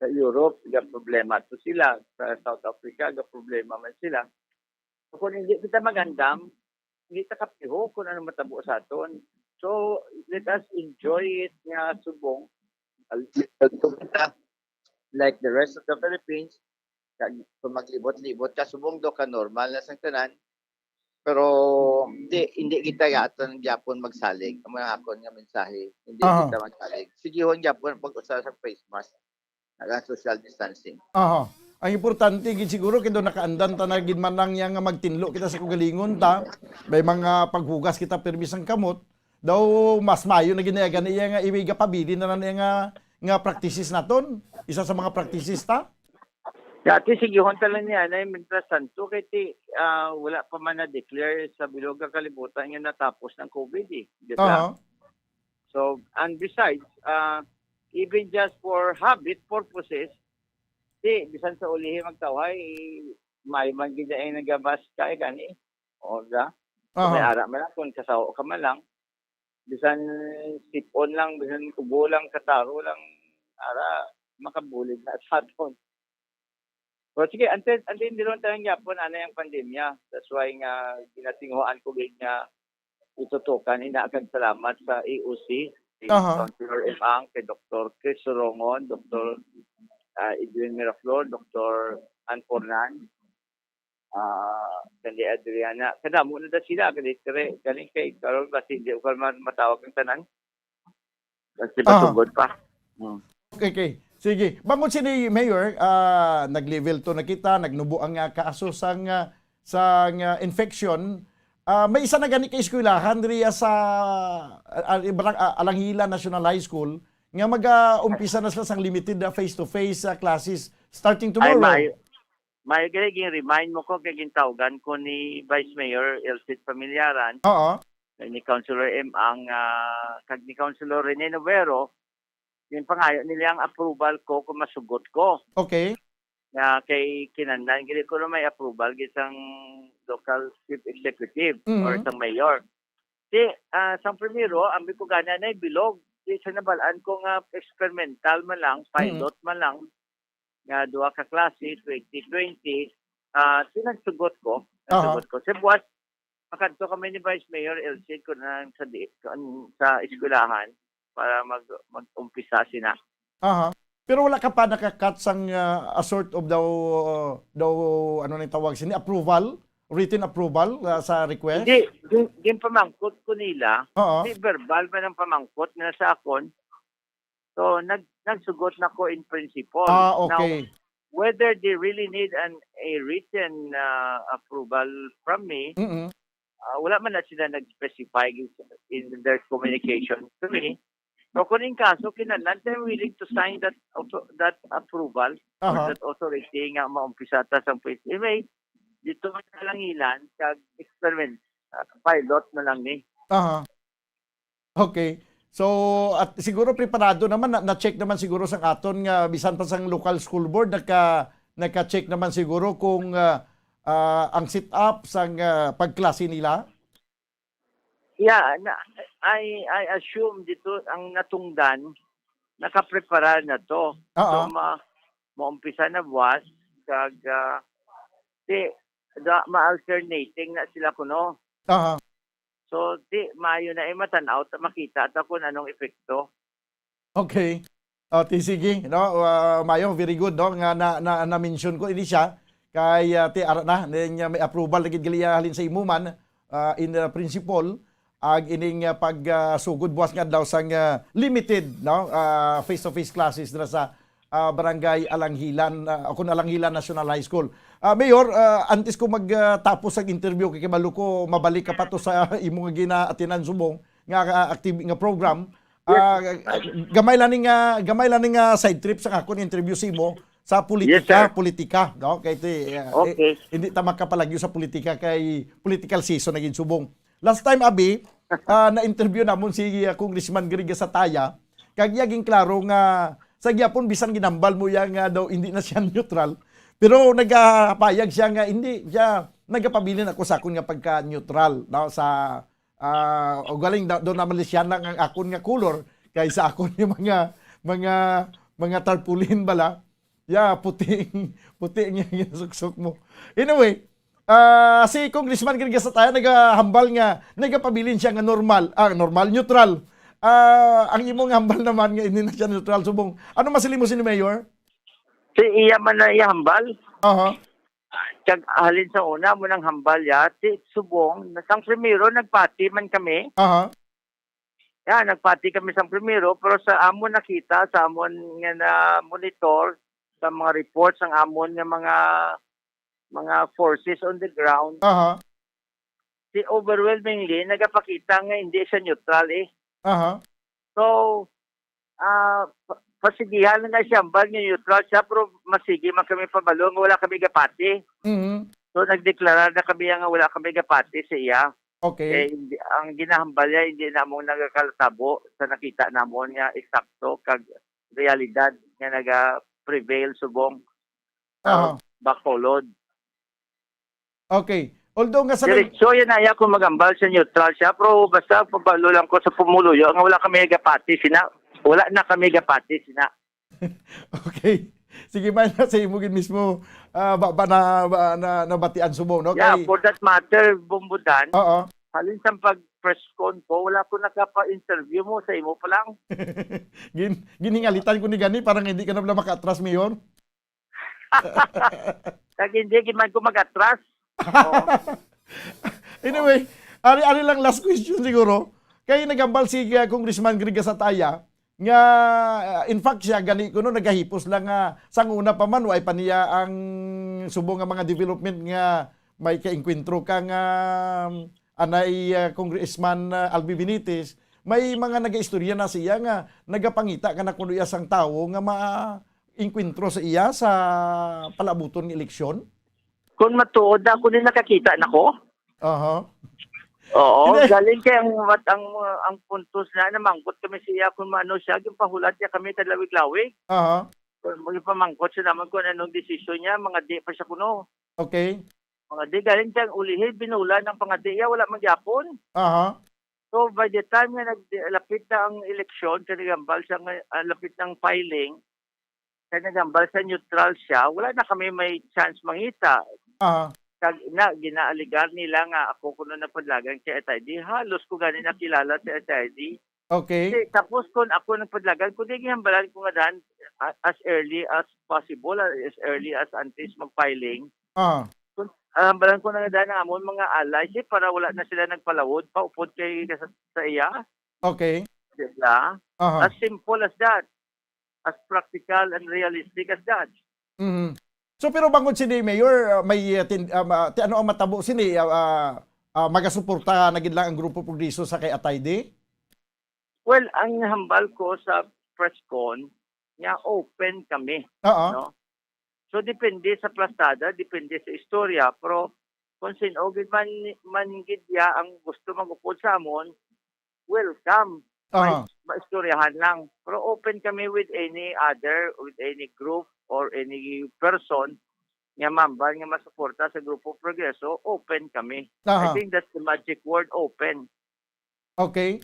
Sa Europe, ga problema to sila. Sa South Africa, ga problema man sila. So, kung hindi kita magandam, hindi ta kapiho kung ano matabo sa aton. So, let us enjoy it nga subong. Al-, al-, kita, like the rest of the Philippines, kag kung maglibot-libot ka, subong do ka normal na sang tanan. Pero hindi, hindi kita aton gyapon magsalig. Ang mga akon nga mensahe, hindi Aha. kita magsalig. Sigihon gyapon pag-usa sa face mask, naga social distancing. Aha. Ang importante gid siguro kay do nakaandan ta na gid man lang niya nga magtinlo kita sa kaugalingon ta. May mga paghugas kita pirmi sang kamot. Daw mas maayo na gid na gani iya nga iwi gapabilin na lang iya nga, nga practices naton. Isa sa mga practices ta. Dati, sigihon ta lang niya na yung mientras tanto kay ti, ah, wala pa man na-declare sa bilog nga kalibutan nga natapos ng COVID eh. Di ba? Aha. So, and besides, ah, even just for habit purposes, ti, bisan sa ulihi magtawhay, may man gid ay nagabas kay gani. O, da? Aha. May ara man lang kung kasawa ka man lang. Bisan sipon lang, bisan kubo lang, kataro lang, ara, makabulig na sa aton. Pero sige, until, until hindi lang tayo gyapon, ano yung pandemya. That's why nga ginatinguhaan ko gid nga itutukan, ina kag salamat sa A O C, si Aha. Councilor Emang, kay Doktor Chris Sorongon, Doktor, ah, Edwin Miraflor, Doktor Ann Fornan, ah, kandi Adriana. Kadamo na da sila, kandi Tere, galing kay Carol, basi hindi ko man matawag ang tanan. Kasi Aha. patugod pa. Hmm. Okay, okay. Sige. Bangod sini, Mayor, ah, nag-level two na kita, nagnubo ang, ah, kaso sang, ah, sang, ah, infection. Ah, may isa na gani ka eskwelahan diri sa, ah, ah, Barang-, ah, Alanghila National High School nga mag-umpisa na sila sang limited, ah, face-to-face, ah, classes starting Ay, tomorrow. may, may gani gin-remind mo ko kay gintawgan ko ni Vice Mayor Elcid Familiaran, Oo. ni Councilor M ang, ah, kag ni Councilor Rene Novero, yung pangayo nila ang approval ko kung masugot ko. Okay. Nga kay kinahanglan gid ko na may approval gid sang local chief executive Mhm. or sang mayor. Di, ah, sang primero, ambi ko gana na bilog. Di sa nabalaan ko nga experimental man lang, Mhm. pilot man lang, nga duha ka klase, twenty twenty, ah, di nagsugot ko. Aha. Nagsugot ko. Sa buwas, makadto kami ni Vice Mayor Elcid ko na sa di-, kuan, sa eskwelahan para mag-, mag-umpisa sina. Aha. Pero wala ka pa nakakat sang, ah, a sort of daw, daw, ano nang tawag sini? Approval? Written approval, ah, sa request? Hindi, gin-, ginpamangkot ko nila. Oo. Di verbal man ang pamangkot nila sa akon. So, nag-, nagsugot na ko in principle. Ah, Now, okay. whether they really need an, a written, ah, approval from me, Mm-mm. ah, wala man na sila nag-specify in their communication to me. So, kung in kaso, kinahanglan, they're willing to sign that auto-, that approval or Aha. that authority nga maumpisa ta sa P S M A, dito man sa Langilan, kag experiment, ah, pilot na lang ni. Aha. Okay. So, at siguro preparado naman, na, na-check naman siguro sang aton nga bisan pa sang local school board, naka, naka-check naman siguro kung, ah, ah, ang setup sang, ah, pagklase nila? Yeah, na, I, I assume dito ang natungdan, nakaprepara na to. Oo. So, ma-, maumpisa na buwas, kag, ah, di, da, ma-alternating na sila kuno. Aha. So, di, maayo na, eh, matan-aw, ta-, makita ta kung anong epekto. Okay. O, ti, sige, no? Ah, maayo, very good, no? Nga na, na, na-mention ko ini siya. Kay, ah, ti, ara na, ning, ah, may approval na gid gali, ah, halin sa imo man, ah, in, ah, principle, ag ining, ah, pag, ah, sugod buwas nga adlaw sang, ah, limited, no? Ah, face-to-face classes dira sa, ah, Barangay Alanghilan, ah, o kun Alanghilan National High School. Ah, Mayor, ah, antes ko mag, ah, tapos ang interview, kay kabalo ko mabalik ka pa to sa imo nga ginaatinan subong nga, ah, active nga program. Yes. Ah, gamay lang ni nga, gamay lang ni nga side trip sa akon interview sa imo sa politika, Yes, sir. politika, no? Kay ti, ah, Okay. eh, hindi ta makapalagyo sa politika kay political season na gid subong. Last time, abi, ah, na-interview namon si, ah, Congressman Greg Sataya, kag iya ginklaro nga sa gyapon bisan ginhambal mo iya nga daw hindi na siya neutral, Pero nagapayag siya nga hindi siya, nagapabilin ako sa akon nga pagka-neutral, no, sa, ah, ugaling da-, daw naman siya lang ang akon nga color kaysa akon yung mga, mga, mga tarpaulin bala. Yeah, puti, puti ang ginasuksok mo. Anyway, ah, si Congressman Gary Gasataya nagahambal nga nagapabilin siya nga normal, ah, normal, neutral. Ah, ang imong hambal naman nga hindi na siya neutral subong. Ano masiling mo sini, Mayor? Si iya man na iya hambal. Aha. Kag halin sa una mo nang hambal ya, ti subong, sang primero nagpati man kami. Aha. Ya, nagpati kami sang primero, pero sa amon nakita, sa amon nga na-monitor, sa mga reports, ang amon nga mga, mga forces on the ground, Aha. si overwhelmingly nagapakita nga hindi siya neutral eh. Aha. So, ah, pa-, pasigihan na siya, hambal nga neutral siya, pero masigi man kami pabalo nga wala kami gapati. Mhm. So, nagdeklara na kami nga wala kami gapati sa iya. Okay. Eh, hindi, ang ginahambal niya, hindi namon nagakalatabo sa nakita namon nga eksakto kag realidad nga naga-prevail subong, ah, Aha. Bacolod. Okay. Although nga sa nag- Diretso yan na iya kung magambal siya, neutral siya, pero basta pabalo lang ko sa pumuluyo nga wala kami gapati sina. Wala na kami gapati sina. Okay. Sige, man, sa imo gid mismo, ah, ba, ba na, ba, na, nabatian subong, no? Yeah, Kay for that matter, Bombodan, Oo. halin sa pag-press con ko, wala ko nakapa-interview mo sa imo pa lang. Gin-, ginhingalitan ko ni gani, parang hindi ka na pala maka-atras, Mayor. Kag hindi gid man ko mag-atras. Oo. Anyway, ari, ari lang last question siguro. Kay nagambal si, uh, Congressman Gary Gasataya nga, uh, in fact, siya gani kuno nagahipos lang nga sang una pa man, way pa niya ang subong nga mga development nga may kaengkwentro ka nga, um, anay, uh, Congressman, uh, Albi Benitez. May mga nagaistorya na siya nga nagapangita ka na kuno iya sang tawo nga ma-, engkwentro sa iya sa palaabuton nga eleksyon? Kung matuod na, ako din nakakita na ko. Aha. Oo, Hindi. galing kay ang, ang, ang puntos na, namangkot kami sa iya kung ano siya, yung pahulat niya kami kalawig-lawig. Aha. Kung magpamangkot siya naman kung anong desisyon niya, mga di pa siya kuno. Okay. Mga di, galing siya, ulihi, binula ng pangadi, iya, wala man gyapon. Aha. So, by the time nga naglapit na ang eleksyon, kay nagambal siya nga, ah, lapit ng filing, kay nagambal siya, neutral siya, wala na kami may chance mangita. Ah. Kag na, ginaaligar nila nga ako kuno nagpadlagan kay Atay D. Halos ko gani nakilala si Atay D. Okay. Kasi, tapos kung ako nagpadlagan, kundi gihambalan ko nga dan, a-, as early as possible, as early as antes mag-filing. Ah. Kung, ah, hambalan ko na nga dan ang amon mga allies, eh, para wala na sila nagpalawod, paupod kay sa, sa iya. Okay. Di ba? Aha. As simple as that. As practical and realistic as that. Mhm. So, pero bangod sini, Mayor, ah, may, ah, tin-, ah, ma-, ti-, ano ang matabo sini, ah, ah, ah, magasuporta na gid lang ang Grupo Progreso sa kay Atay D? Well, ang hambal ko sa press con, nga open kami, Oo. no? So, depende sa plastada, depende sa istorya, pero kung sin-o gid man, man gid ya ang gusto mag-upod sa amon, welcome. Aha. May maistoryahan lang. Pero open kami with any other, with any group or any person nga mambal nga masuporta sa Grupo Progreso, open kami. Aha. I think that's the magic word, open. Okay.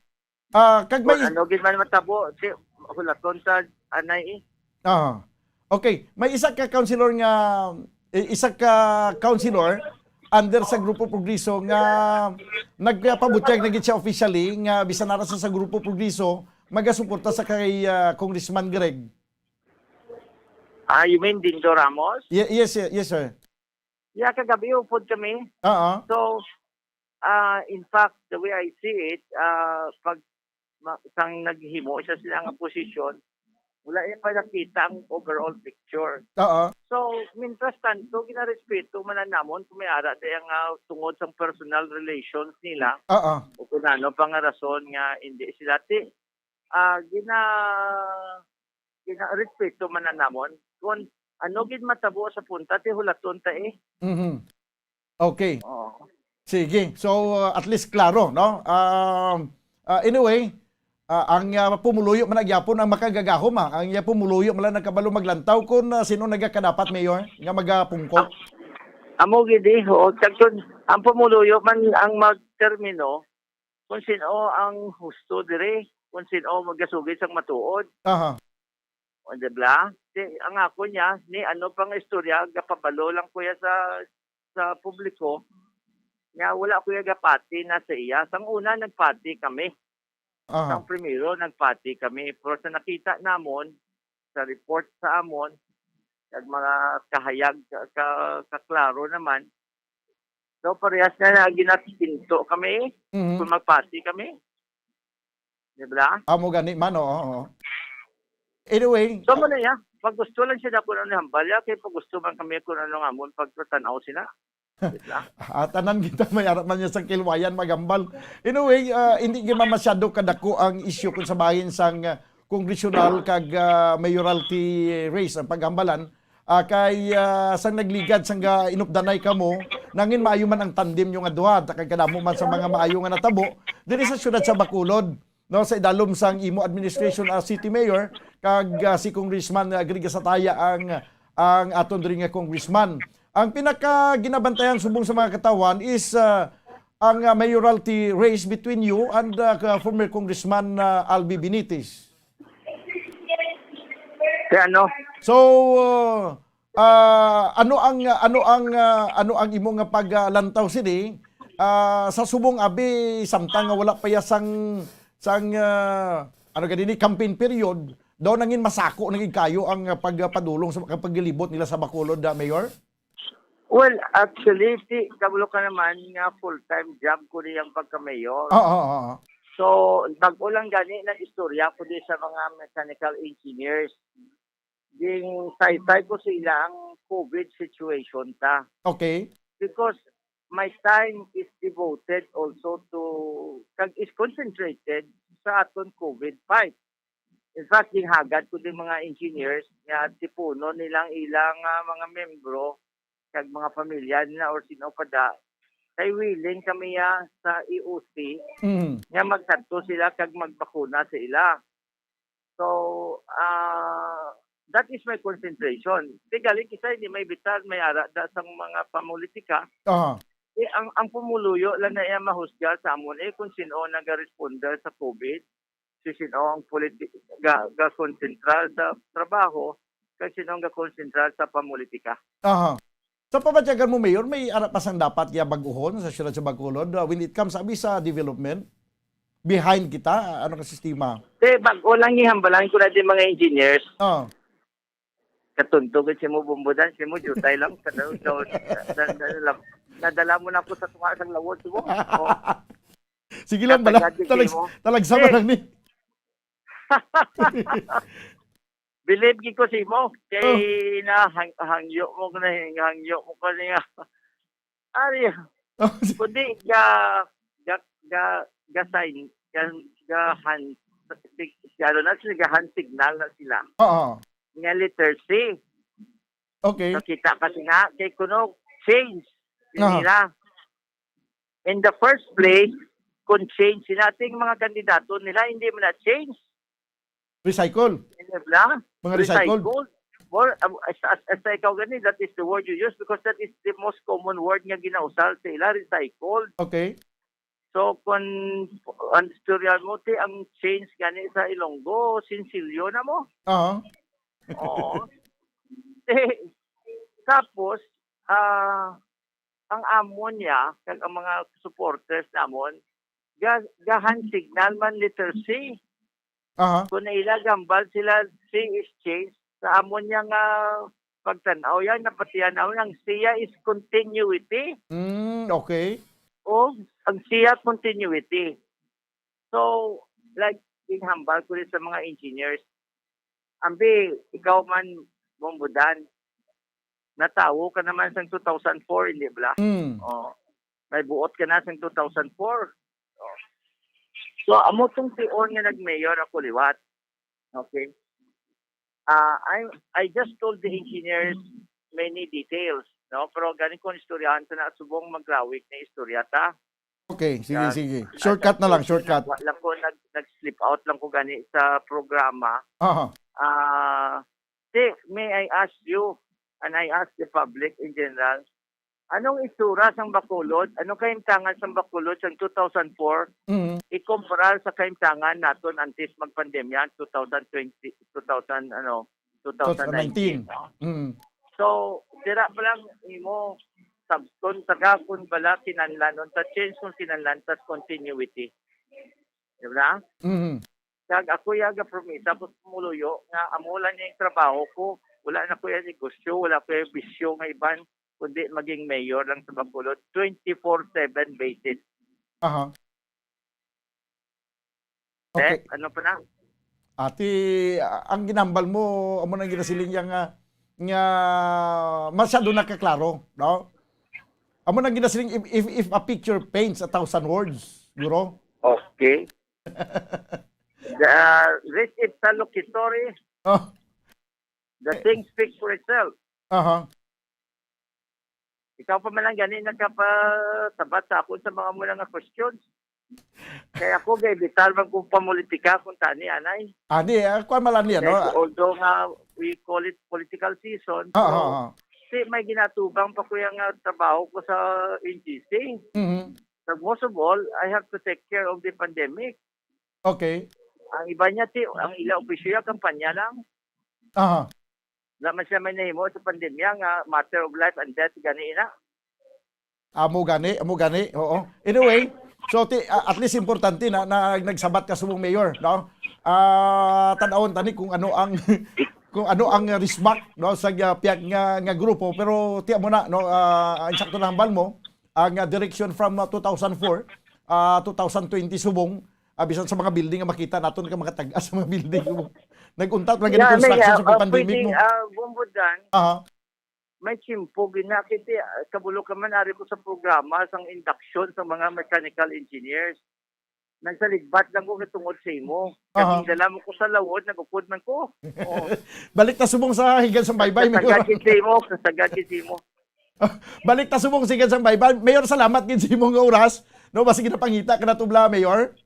Ah, kag Kung may ano gid man matabo, si hulaton sa anay eh. Aha. Okay, may isa ka councilor nga, eh, isa ka councilor under sa Grupo Progreso nga nagpabutyag na gid siya officially nga bisan ara sa, sa Grupo Progreso, magasuporta sa kay, ah, Congressman Greg. Ah, you mean Dindo Ramos? Ye-, yes, ye-, yes, sir. Yeah, kagabi upod kami. Oo. So, ah, in fact, the way I see it, ah, pag ma-, sang naghimo siya sila nga posisyon, wala niya pa nakita ang overall picture. Oo. So, mientras tanto, ginarespeto man na namon kung may ara di ang, ah, tungod sang personal relations nila. Oo. O kung ano pa nga rason nga hindi sila ti-, ah, gina-, gina-, respeto man na namon. Kung ano gid matabo sa punta, ti hulaton ta eh. Mhm. Okay. Oo. Sige. So, uh, at least klaro, no? Um, uh, anyway, Ah, ang, ah, pumuluyo man na gyapon ang makagagahom, ah. Ang, ah, pumuluyo man lang nagkabalo maglantaw kon, ah, sino nagakadapat, Mayor, nga magapungko. Amo gid, eh, oo. Kag kun ang pumuluyo man ang magtermino, kung sino ang husto diri, kung sino magasugid sang matuod. Aha. O, di ba? Di, ang ako niya, ni ano pang istorya, gapabalo lang ko ya sa, sa publiko, nga wala ko ya gapati na sa iya. Sang una, nagpati kami. Aha. Sang primero, nagpati kami. Pero sa nakita namon, sa report sa amon, kag mga kahayag, ka, ka, kaklaro naman, so, parehas na, na ginatinto kami, Mhm. kung magpati kami. Di ba? Amo gani man, oo, oo. Anyway, So, ah, man na ya. Pag gusto lang siya na kung ano hambal ya, kay pag gusto man kami kung ano nga amon pagtanaw sila. Di ba? Ah, tanan kita may ara man niya sa kilwayan magambal. Anyway, ah, hindi gyud man masyado kadako ang issue kung sa bahin sang, ah, congressional kag, ah, mayoralty race ang paghambalan. Ah, kay, ah, sang nagligad sang ga-, inupdanay kamo, nangin maayo man ang tandem nyo nga duha, kay kadamo man sa mga maayo nga natabo diri sa siyudad sa Bacolod, no, sa idalom sang imo administration as city mayor, kag, ah, si Congressman, ah, Greg Gasataya ang, ang aton diri nga congressman. Ang pinaka ginabantayan subong sa mga katawhan is, ah, ang, ah, mayoralty race between you and, ah, ka-, former Congressman, ah, Albi Benitez. Kay ano? So, uh, ah, ano ang, ano ang, ah, ano ang imo nga paglantaw sini? Ah, sa subong abi, samtang nga wala pa ya sang, sang, ah, ano gani ni, campaign period, daw nangin masako na gid kayo ang, ah, pagpadulong sa, paglibot nila sa Bacolod, ah, Mayor? Well, actually, ti, kabalo ka naman nga full-time job ko ni ang pagka-mayor. Oo, oo, oo. So, bag-o lang gani na istorya ko di sa mga mechanical engineers. Ding taytay ko sa ilang COVID situation ta. Okay. Because my time is devoted also to, kag is concentrated sa aton COVID fight. In fact, ginhagad ko ding mga engineers nga tipunon nilang ilang, ah, mga membro kag mga pamilya nila or sino pa da, kay willing kami ya sa E O C Mm. nga magkadto sila kag magbakuna sa ila. So, ah, that is my concentration. Di gali, kisa hindi may bitar, may ara da sang mga pamulitika. Aha. Eh, ang, ang pumuluyo lang na iya mahusga sa amon, eh, kung sino ang nagaresponder sa COVID, si sino ang politi-, ga, gakonsentra sa trabaho, kag sino ang gakonsentra sa pamulitika. Aha. Sa pabatyagan mo, Mayor, may ara pa sang dapat iya bag-uhon sa siyudad sa Bacolod, uh, when it comes, abi, sa development? Behind kita, ano ka sistema? Te, bag-o lang, ihambalan ko na din mga engineers. Ah. Katunto gid si mo, Bumbudan, si mo, jutay lang. Kada daw, na, na, na, nadala mo na ako sa tunga sang lawod, si mo. Oh. Sige lang, bala. Katagad gid Talag-, si mo. Talagsa Eh. man lang ni. Believe gid ko sa imo. Kay Oh. na hang-, hangyo mo ko na, hangyo mo ko niya. Ari, Oh, si- kundi ga, ga, ga, ga sign, ga, ga hand, sig-, ano na sila, ga hand signal na sila. Oo. Nga letter C. Okay. Nakita kasi nga, kay kuno, change. Yun Aha. nila. In the first place, kung change sila, ating mga kandidato nila, hindi mo na change. Recycle. Hindi ba? Mga recycled. Recycled. Well, um, as, as, as ikaw gani, that is the word you use because that is the most common word nga ginausal sa ila, recycled. Okay. So, kung ang istorya mo, ti, ang change gani sa Ilonggo, sinsilyo na mo. Oo. Oo. Ti, tapos, ah, ang amon niya, kag ang mga supporters namon, ga-, ga-hand signal man letter C. Aha. Kung naila gambal sila, C is change. Sa amon niya nga pagtan-aw yan, napatian-aw, ang siya is continuity. Mm, okay. O, ang siya continuity. So, like, ginhambal ko rin sa mga engineers, Ambi, ikaw man, Bumbudan, natawo ka naman sang two thousand four, hindi bala? Mm. Oh, may buot ka na sang two thousand four. Oh. So, amo tong tion nga nag-mayor ako liwat. Okay? Ah, I, I just told the engineers many details, no? Pero gani kong istoryahan sa na subong magrawik na istorya ta. Okay, sige, Kag, sige. ah, Shortcut na lang, shortcut. Wa lang ko nag, nag-slip out lang ko gani sa programa. Aha. Ah, ti, may I ask you, and I ask the public in general, anong itsura sang Bacolod? Anong kahimtangan sang Bacolod sang two thousand four Mm. ikumparar sa kahimtangan naton antes magpandemya, two thousand twenty, two thousand, ano, Two thousand nineteen. two thousand nineteen, no? Mm. So, dira pa lang imo sabton taga kung bala kinahanglanon ta change, kung kinahanglan ta continuity. Di ba? Mm. Kag ako ya gapromisa ko sa pumuluyo nga amo lang yung trabaho ko. Wala na ko yung negosyo, wala ko yung bisyo nga iban, kundi maging mayor lang sa Bacolod, twenty-four seven basis. Aha. Eh, Okay. ano pa na? Ati, a-, ang ginambal mo, amo nang ginasiling niya nga, nga masyado nakaklaro, no? Amo nang ginasiling, if, if, if a picture paints a thousand words, guro. Okay. The, uh, this is the locutory. Oh. The thing speaks for itself. Aha. Ikaw pa man lang gani nakapasabat sa akon sa mga muna nga questions. Kaya ako, gay, bitar man kung pamulitika kung tani, anay. Ani, ah, kuwan man lang niya, no? Kaya although nga we call it political season, Ah, pero ah, ah. si may ginatubang pa ko yung, ah, trabaho ko sa N G C. Mhm. So most of all, I have to take care of the pandemic. Okay. Ang iba niya, ti, ang ila opisyo, kampanya lang. Aha. Wala man siya may nahimo sa pandemya nga matter of life and death gani ina. Amo gani, amo gani, oo. Anyway, so ti, a-, at least importante na, na nagsabat ka subong mayor, no? Ah, tan-awon tani kung ano ang kung ano ang response, no, sa, ah, pihak nga, nga grupo, pero ti amo na, no, ah, ang sakto na hambal mo, ang, ah, direction from, ah, two thousand four, ah, two thousand twenty subong, ah, bisan sa mga building nga makita naton ka mga tag-as sa mga building subong. Nag-untat lang gani Yeah, may, construction ah, sa ah, pandemic pwede, mo. ah, Bumbudan, Aha. may tiyempo, ginakiti, ah, kabulo ka man, ari ko sa programa sang induction sa mga mechanical engineers. Nagsaligbat lang ko katungod sa imo. Aha. Kag dala mo ko sa lawod, nagupod man ko. Oo. Balik ta subong sa Higan sang Baybay, Mayor. Kasagad gid sa imo, kasagad gid sa imo. Balik ta subong sa Higan sang Baybay. Mayor, salamat gid sa imo nga oras. No, basta ginapangita ka na tubla, Mayor.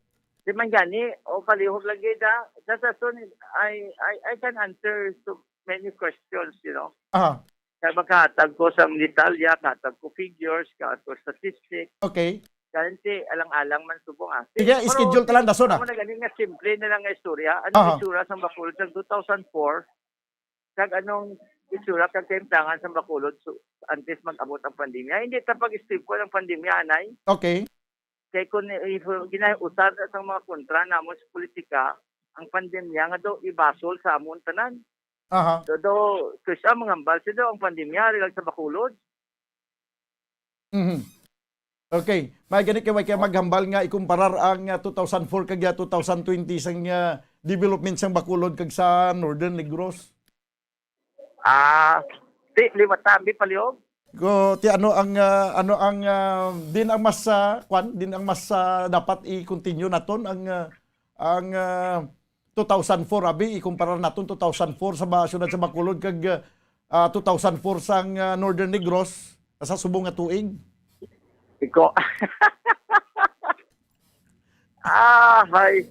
Di man gani, o palihog lang gid, ha. Sa, sa sun, I, I, I can answer to many questions, you know. Aha. Kaya magkahatag ko sa detalya, kahatag ko figures, kahatag ko statistics. Okay. Kaya si alang-alang man subong, ah. Sige, Pero schedule ta lang, dason, ah. Amo na gani nga simple na lang nga istorya. Ano Aha. itsura sa Bacolod sa two thousand four? Kag anong itsura kag kahimtangan sa Bacolod so, antes mag-abot ang pandemya? Hindi ta pag-step ko ng pandemya, anay. Okay. Kay kung if, gina-, usa sa mga kontra namon sa politika, ang pandemya nga daw ibasol sa amon tanan. Aha. So, daw, kay siya mangambal siya daw ang pandemya, ari lang sa Bacolod. Mhm. Okay. May gani kay, kay maghambal nga ikumparar ang, ah, two thousand four kag, ah, two thousand twenty sang, ah, development sang Bacolod kag sa Northern Negros. Ah, ti, liwat tambi palihog. Ko, ti ano ang, ah, ano ang, ah, din ang mas, ah, kwan, din ang mas, ah, dapat i-continue naton ang, ah, ang, ah, two thousand four, abi, ikumpara naton two thousand four sa ba-, siyudad sa Bacolod kag, ah, two thousand four sang, ah, Northern Negros sa subong nga tuig. Iko. Ah, hay.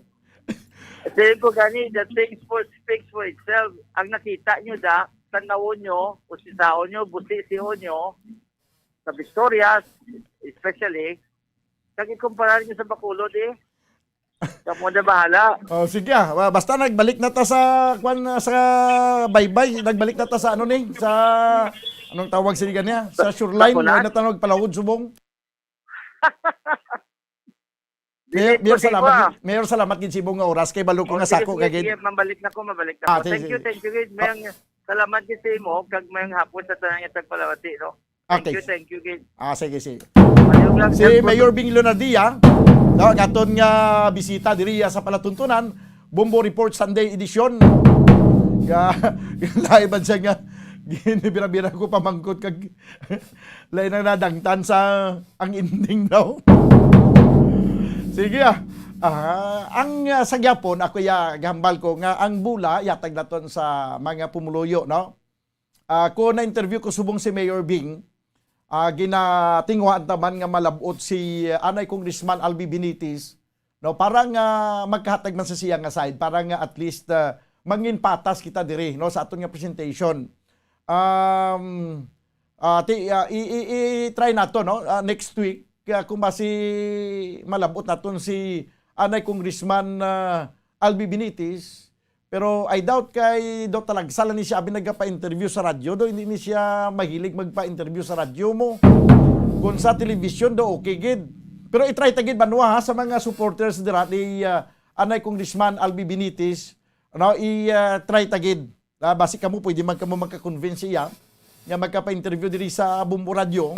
Sabi ko gani, the things for, speaks for itself. Ang nakita nyo da, tanawon nyo, usisahon nyo, busisiyon nyo, sa Victorias, especially, kag ikumpara nyo sa Bacolod, eh. Kamo na bahala. Oh, sige, ah. Wa-, basta nagbalik na ta sa, kwan, ah, sa Baybay, nagbalik na ta sa, ano ni, sa, anong tawag sila niya? Sa shoreline, Sa kuan? Wala na ta nagpalawod, subong. Mayor, Dili, Mayor, pwede salamat ba? gid, Mayor, salamat gid sa imong nga oras. Kay balo ko O, nga sige, sako sige, ka gid. sige, mabalik na ko, mabalik na Ah, ko. sige, Thank you, sige. thank you, gid. Ah. Mayang salamat gid sa imo, kag mayang hapon sa tanan nga tagpalawati, no? Thank Okay. you, thank you, gid. Ah, sige, sige. Ayun lang, Si sir. Mayor Bing Leonardia, no, ang aton nga bisita diri sa Palatuntunan, Bombo Report Sunday edition. Ga-, lahi man siya nga, ginibira-bira ko pamangkot kag lain ang nadangtan sa ang ending daw. Sige, ah. Ah, ang, ah, sa gyapon, ako ya, gahambal ko nga ang bola, yatag naton sa mga pumuluyo, no? Ah, kung na-interview ko subong si Mayor Bing, ah, ginatinguhaan ta man nga malab-ot si, ah, anay Congressman Albi Benitez, no, para nga magkahatag man sa siya nga side, para nga at least, ah, mangin patas kita diri, no, sa aton nga presentation. Um, ah, ti-, ah, i-, i-, i-try nato, no, ah, next week, ah, kung basi malab-ot naton si anay Congressman, ah, Albi Benitez, pero I doubt kay daw talagsa lang ni siya abi nagapa-interview sa radyo, daw hindi ni siya mahilig magpa-interview sa radyo mo. Kung sa television daw, okay gid. Pero i-try ta gid, banwa, ha, sa mga supporters dira ni, ah, anay Congressman Albi Benitez, ano, i, ah, try ta gid. Ah, basi kamo, pwede man kamo magka-convince siya nga magkapa-interview diri sa Bombo Radio.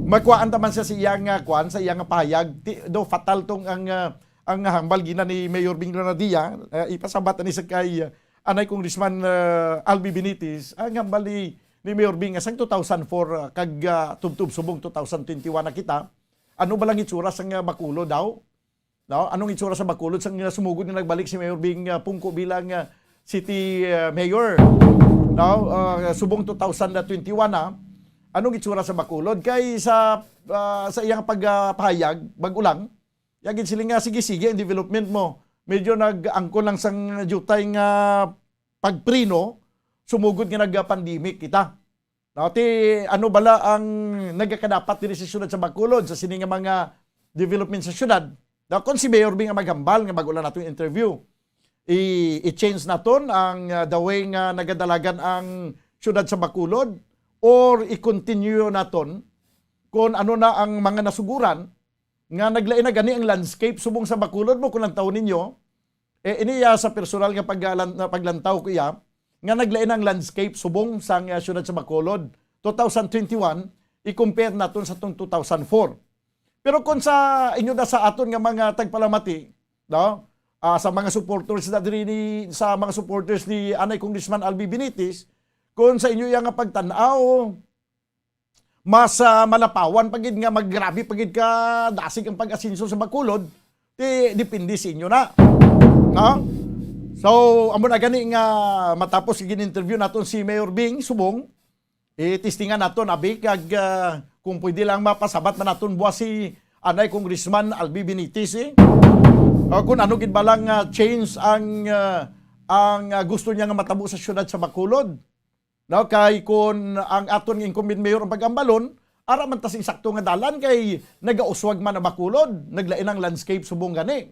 Makuhaan ta man siya sa iya nga, kuan, sa iya nga pahayag. Ti-, do fatal tong ang, ah, ang hambal gina ni Mayor Bing Granadia. Ah, ipasabat ni sa kay, ah, anay Congressman, ah, Albi Benitez, ang hambal ni, ni Mayor Bing nga sang two thousand four, ah, kag, ah, tubtob subong two thousand twenty-one na kita. Ano ba lang itsura sang, ah, Bacolod daw? No? Anong itsura sa Bacolod sang, ah, sumugod nga nagbalik si Mayor Bing, ah, Pungko bilang, ah, city, ah, mayor? No? Ah, subong two thousand twenty-one na. Anong itsura sa Bacolod? Kay sa, ah, sa iyang pagpahayag, bag-o lang, yagid sila nga, "Sige, sige, ang development mo." Medyo nag-angkon lang sang diutay nga pagpreno, sumugod nga nag-pandemic kita. No, ti, ano bala ang nagakadapat diri sa siyudad sa Bacolod sa sini nga mga development sa siyudad? Daw kon si Mayor Bing ang maghambal nga bag-o lang natong interview, i-, i-change naton ang, ah, the way nga nagadalagan ang siyudad sa Bacolod, or i-continue naton kon ano na ang mga nasuguran nga naglain na gani ang landscape subong sa Bacolod mo, kung lantawon ninyo, eh, ini iya sa personal nga paglan-, nga paglantaw ko iya, nga naglain ang landscape subong sang, ah, siyudad sa Bacolod, two thousand twenty-one, i-compare naton sa tong two thousand four. Pero kung sa inyo na sa aton nga mga tagpalamati, no? Ah, sa mga supporters na diri ni, sa mga supporters ni anay Congressman Albi Benitez, kung sa inyo iya nga pagtan-aw, mas, ah, malapawan pa gid nga magrabi pa gid ka dasig ang pag-asenso sa Bacolod, ti depende sa inyo na. No? So, amo na gani nga matapos gin-interview naton si Mayor Bing Subong, i-testingan naton abi kag, ah, kung pwede lang mapasabat man naton buwas si anay Congressman Albi Benitez, eh. O kung ano gid ba lang, ah, change ang, ah, ang, ah, gusto niya nga matabo sa siyudad sa Bacolod. No, kay kun ang aton nga incumbent mayor ang pag-ambalon, ara man ta sing sakto nga dalan kay nagauswag man ang Bacolod, naglain ang landscape subong gani.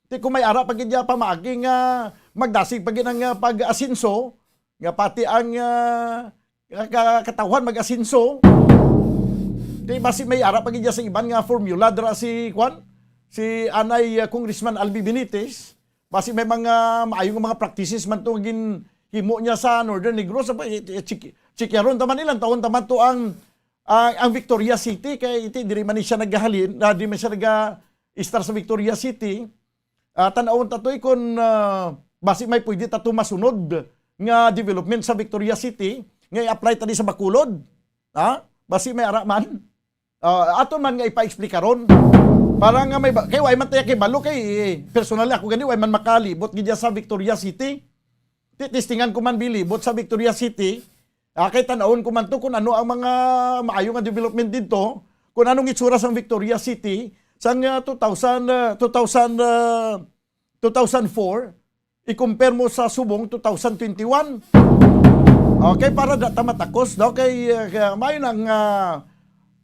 Ti kung may ara pa gid ya pamaagi nga magdasig pa gid ang, ah, pag-asenso, nga pati ang, ah, ka-, katawhan mag-asenso, ti basi may ara pa gid ya sa iban nga formula dira si, kwan, si anay, ah, Congressman Albi Benitez. Basi may mga maayo nga mga practices man to nga ginhimo niya sa Northern Negros. Sa pa, i-, i-, chik-, chikyaron ta man, ilang taon ta man to ang, ang, ang Victoria City, kay iti, diri man ni siya naghahalin, na diri man siya naga-istar sa Victoria City. Ah, tan-awon ta to, eh, kung, ah, basi may pwede ta to masunod nga development sa Victoria City nga i-apply ta di sa Bacolod. Ha? Basi may ara man. Ah, ato man nga ipa-explika ron. Para nga may ba-, kay way man tayo kay balo kay, eh, personally ako gani, way man makalibot gid sa Victoria City. Ti-, testingan ko man bilibot sa Victoria City. Ah, kay tan-awon ko man to kung ano ang mga maayo nga development didto, kung anong itsura sang Victoria City sang, ah, two thousand, ah, two thousand, ah, two thousand four, i-compare mo sa subong two thousand twenty-one. Okay, para da ta matakos, no? Kay, ah, kaya mayo nang, ah,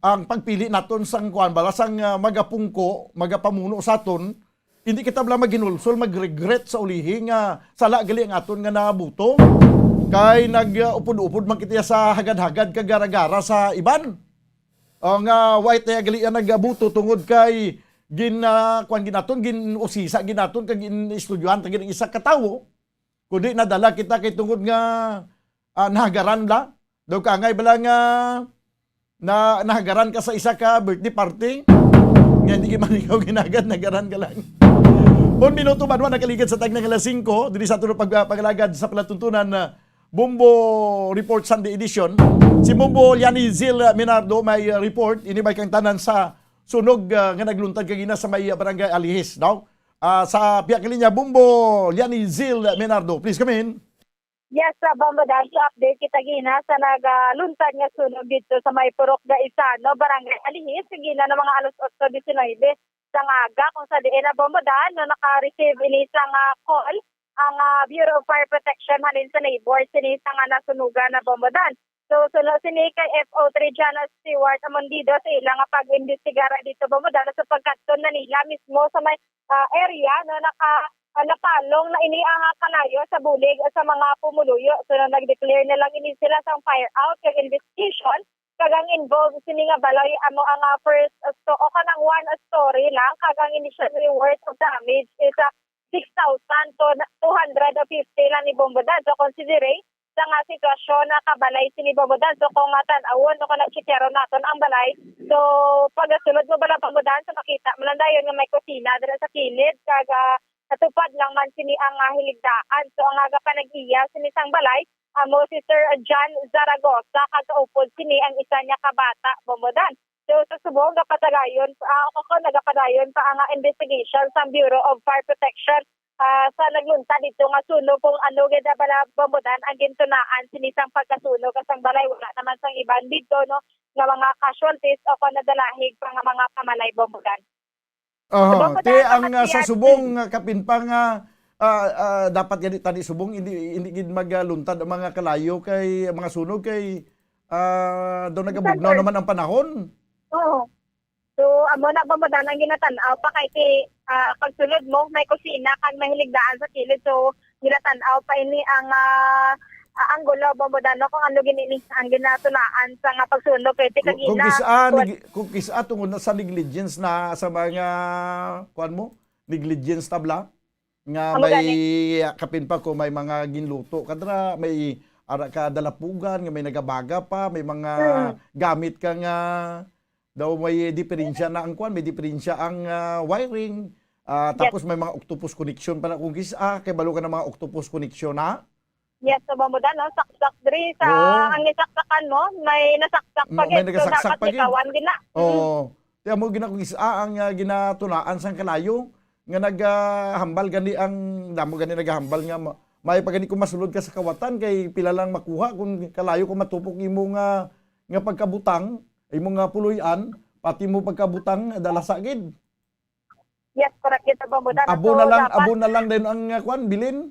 ang pagpili naton sang kuan bala sang, ah, magapungko, magapamuno sa aton, hindi kita bala maghinulsol, mag-regret sa ulihi nga sala gali ang aton nga nabuto. Kay nag, ah, upod-upod man kita sa hagad-hagad kag gara-gara sa iban. O nga, why tayo gali ang nagabuto tungod kay gin, ah, kuwan ginaton, gin-usisa ginaton, kag gin-estudyohan ta gid ang isa ka tawo, kundi nadala kita kay tungod nga, ah, nahagaran la. Daw kaangay bala nga na, nahagaran ka sa isa ka birthday party, nga hindi ka man ikaw ginagad, nagaran ka lang. Un minuto man, wala nakaligid sa tag ng alas singko, diri sa aton pag-, pag-alagad sa palatuntunan na Bombo Report Sunday Edition. Si Bombo Liani Zil Minardo may, uh, report. Ini may kang tanan sa sunog, uh, nga nagluntad kagina sa may, uh, Barangay Alihis, no? Uh, sa pihak linya, Bombo Liani Zil Minardo. Please come in. Yes, sa Bombo Dan, sa update kita gina sa nagaluntad nga sunog dito sa may Purok Gaisano, Barangay Alihis, sa gina ng mga alas otso diecinuebe sang aga, kung sa diin na Bombo Dan, no, naka-receive ini sang, ah, call ang, ah, Bureau of Fire Protection halin sa neighbor sini sa nga nasunugan na Bombo Dan. So, suno sini kay F O three John Stewart Amondido sa ila nga pag-imbestigar dito Bombo Dan sa pagkadto na nila mismo sa may, ah, area, no, naka, ah, napalong na ini ang, ah, kalayo sa bulig sa mga pumuluyo. So, na nag-declare na lang ini sila sang fire out kag investigation, kag ang involved sini nga balay amo ang, ah, first sto-, o kanang one story lang, kag ang initial worth of damage is, ah, six thousand two hundred fifty lang ni Bombo Dan. So, considering sa nga sitwasyon na kabalay sini Bombo Dan, so kung, ah, tan-awon o kung na-checkero naton ang balay, so pagasulod mo bala Bombo Dan, so makita mo lang dayon nga may kusina dira sa kilid, kag, ah, natupad lang man sini ang, ah, hiligdaan. So ang aga pa nag-iya sini sang balay, amo si Sir John Zaragoza, kag kaupod sini ang isa niya ka bata, Bombo Dan. So, sa subong, gapadayon, ah, ako, nagapadayon pa ang, ah, investigation sa Bureau of Fire Protection, ah, sa nagluntad dito nga sunog kung ano gid bala Bombo Dan ang gintunaan sini sang pagkasunog sang balay. Wala naman sang iban dito, no, nga mga casualties o kung nadalahig pa nga mga pamalay Bombo Dan. Aha, Subong ko ti daan ang, ah, sa kapatian. Subong, ah, kapin pa nga, ah, ah, dapat gani tani subong, hindi, hindi gid magluntad ang mga kalayo kay, ang mga sunog kay, ah, daw Minsan, nagabugnaw sir. Naman ang panahon. Oo. So, amo na ba mo ang ginatan-aw pa kay ti, ah, pagsulod mo, may kusina kag may hiligdaan sa kilid. So, ginatan-aw pa ini ang, ah, ah, anggulo, Bombo Dan, no, kung ano gini ni ang ginatulaan sa nga pagsunog kay ti Kung, kung kagina, kis-, ah, what neg-, kung kis-, ah, tungod na sa negligence na sa mga, kuwan mo, negligence tabla, nga Amo may, gani. Ah, kapin pa ko, may mga ginluto ka dra, may ara ka dalapugan, nga may nagabaga pa, may mga Mm. gamit ka nga daw may diferensya na ang kuwan, may diferensya ang, ah, wiring. Ah, Yes. Tapos may mga octopus connection pa na kung kis-, ah, kay balo ka ng mga octopus connection, ha? Yes, sa Bombo Dan, no? Saksak diri sa Oo. Ang nisaksakan mo, may nasaksak pa Ma-, may gid. So, nagasaksak dapat pa gid. Likawan gid na. Oo. Mm. Ti amo gina-, kung is-, ah, ang, ah, ginatulaan sang kalayo nga nagahambal gani ang damo gani nagahambal nga ma-, may pa gani kung masulod ka sa kawatan kay pila lang makuha kung kalayo kung matupok imo nga, nga pagkabutang, imo nga puloy-an, pati mo pagkabutang dala sa gid. Yes, correct kita, Bombo Dan. Abo So, na lang, dapat abo na lang din ang, uh, kwan, bilin?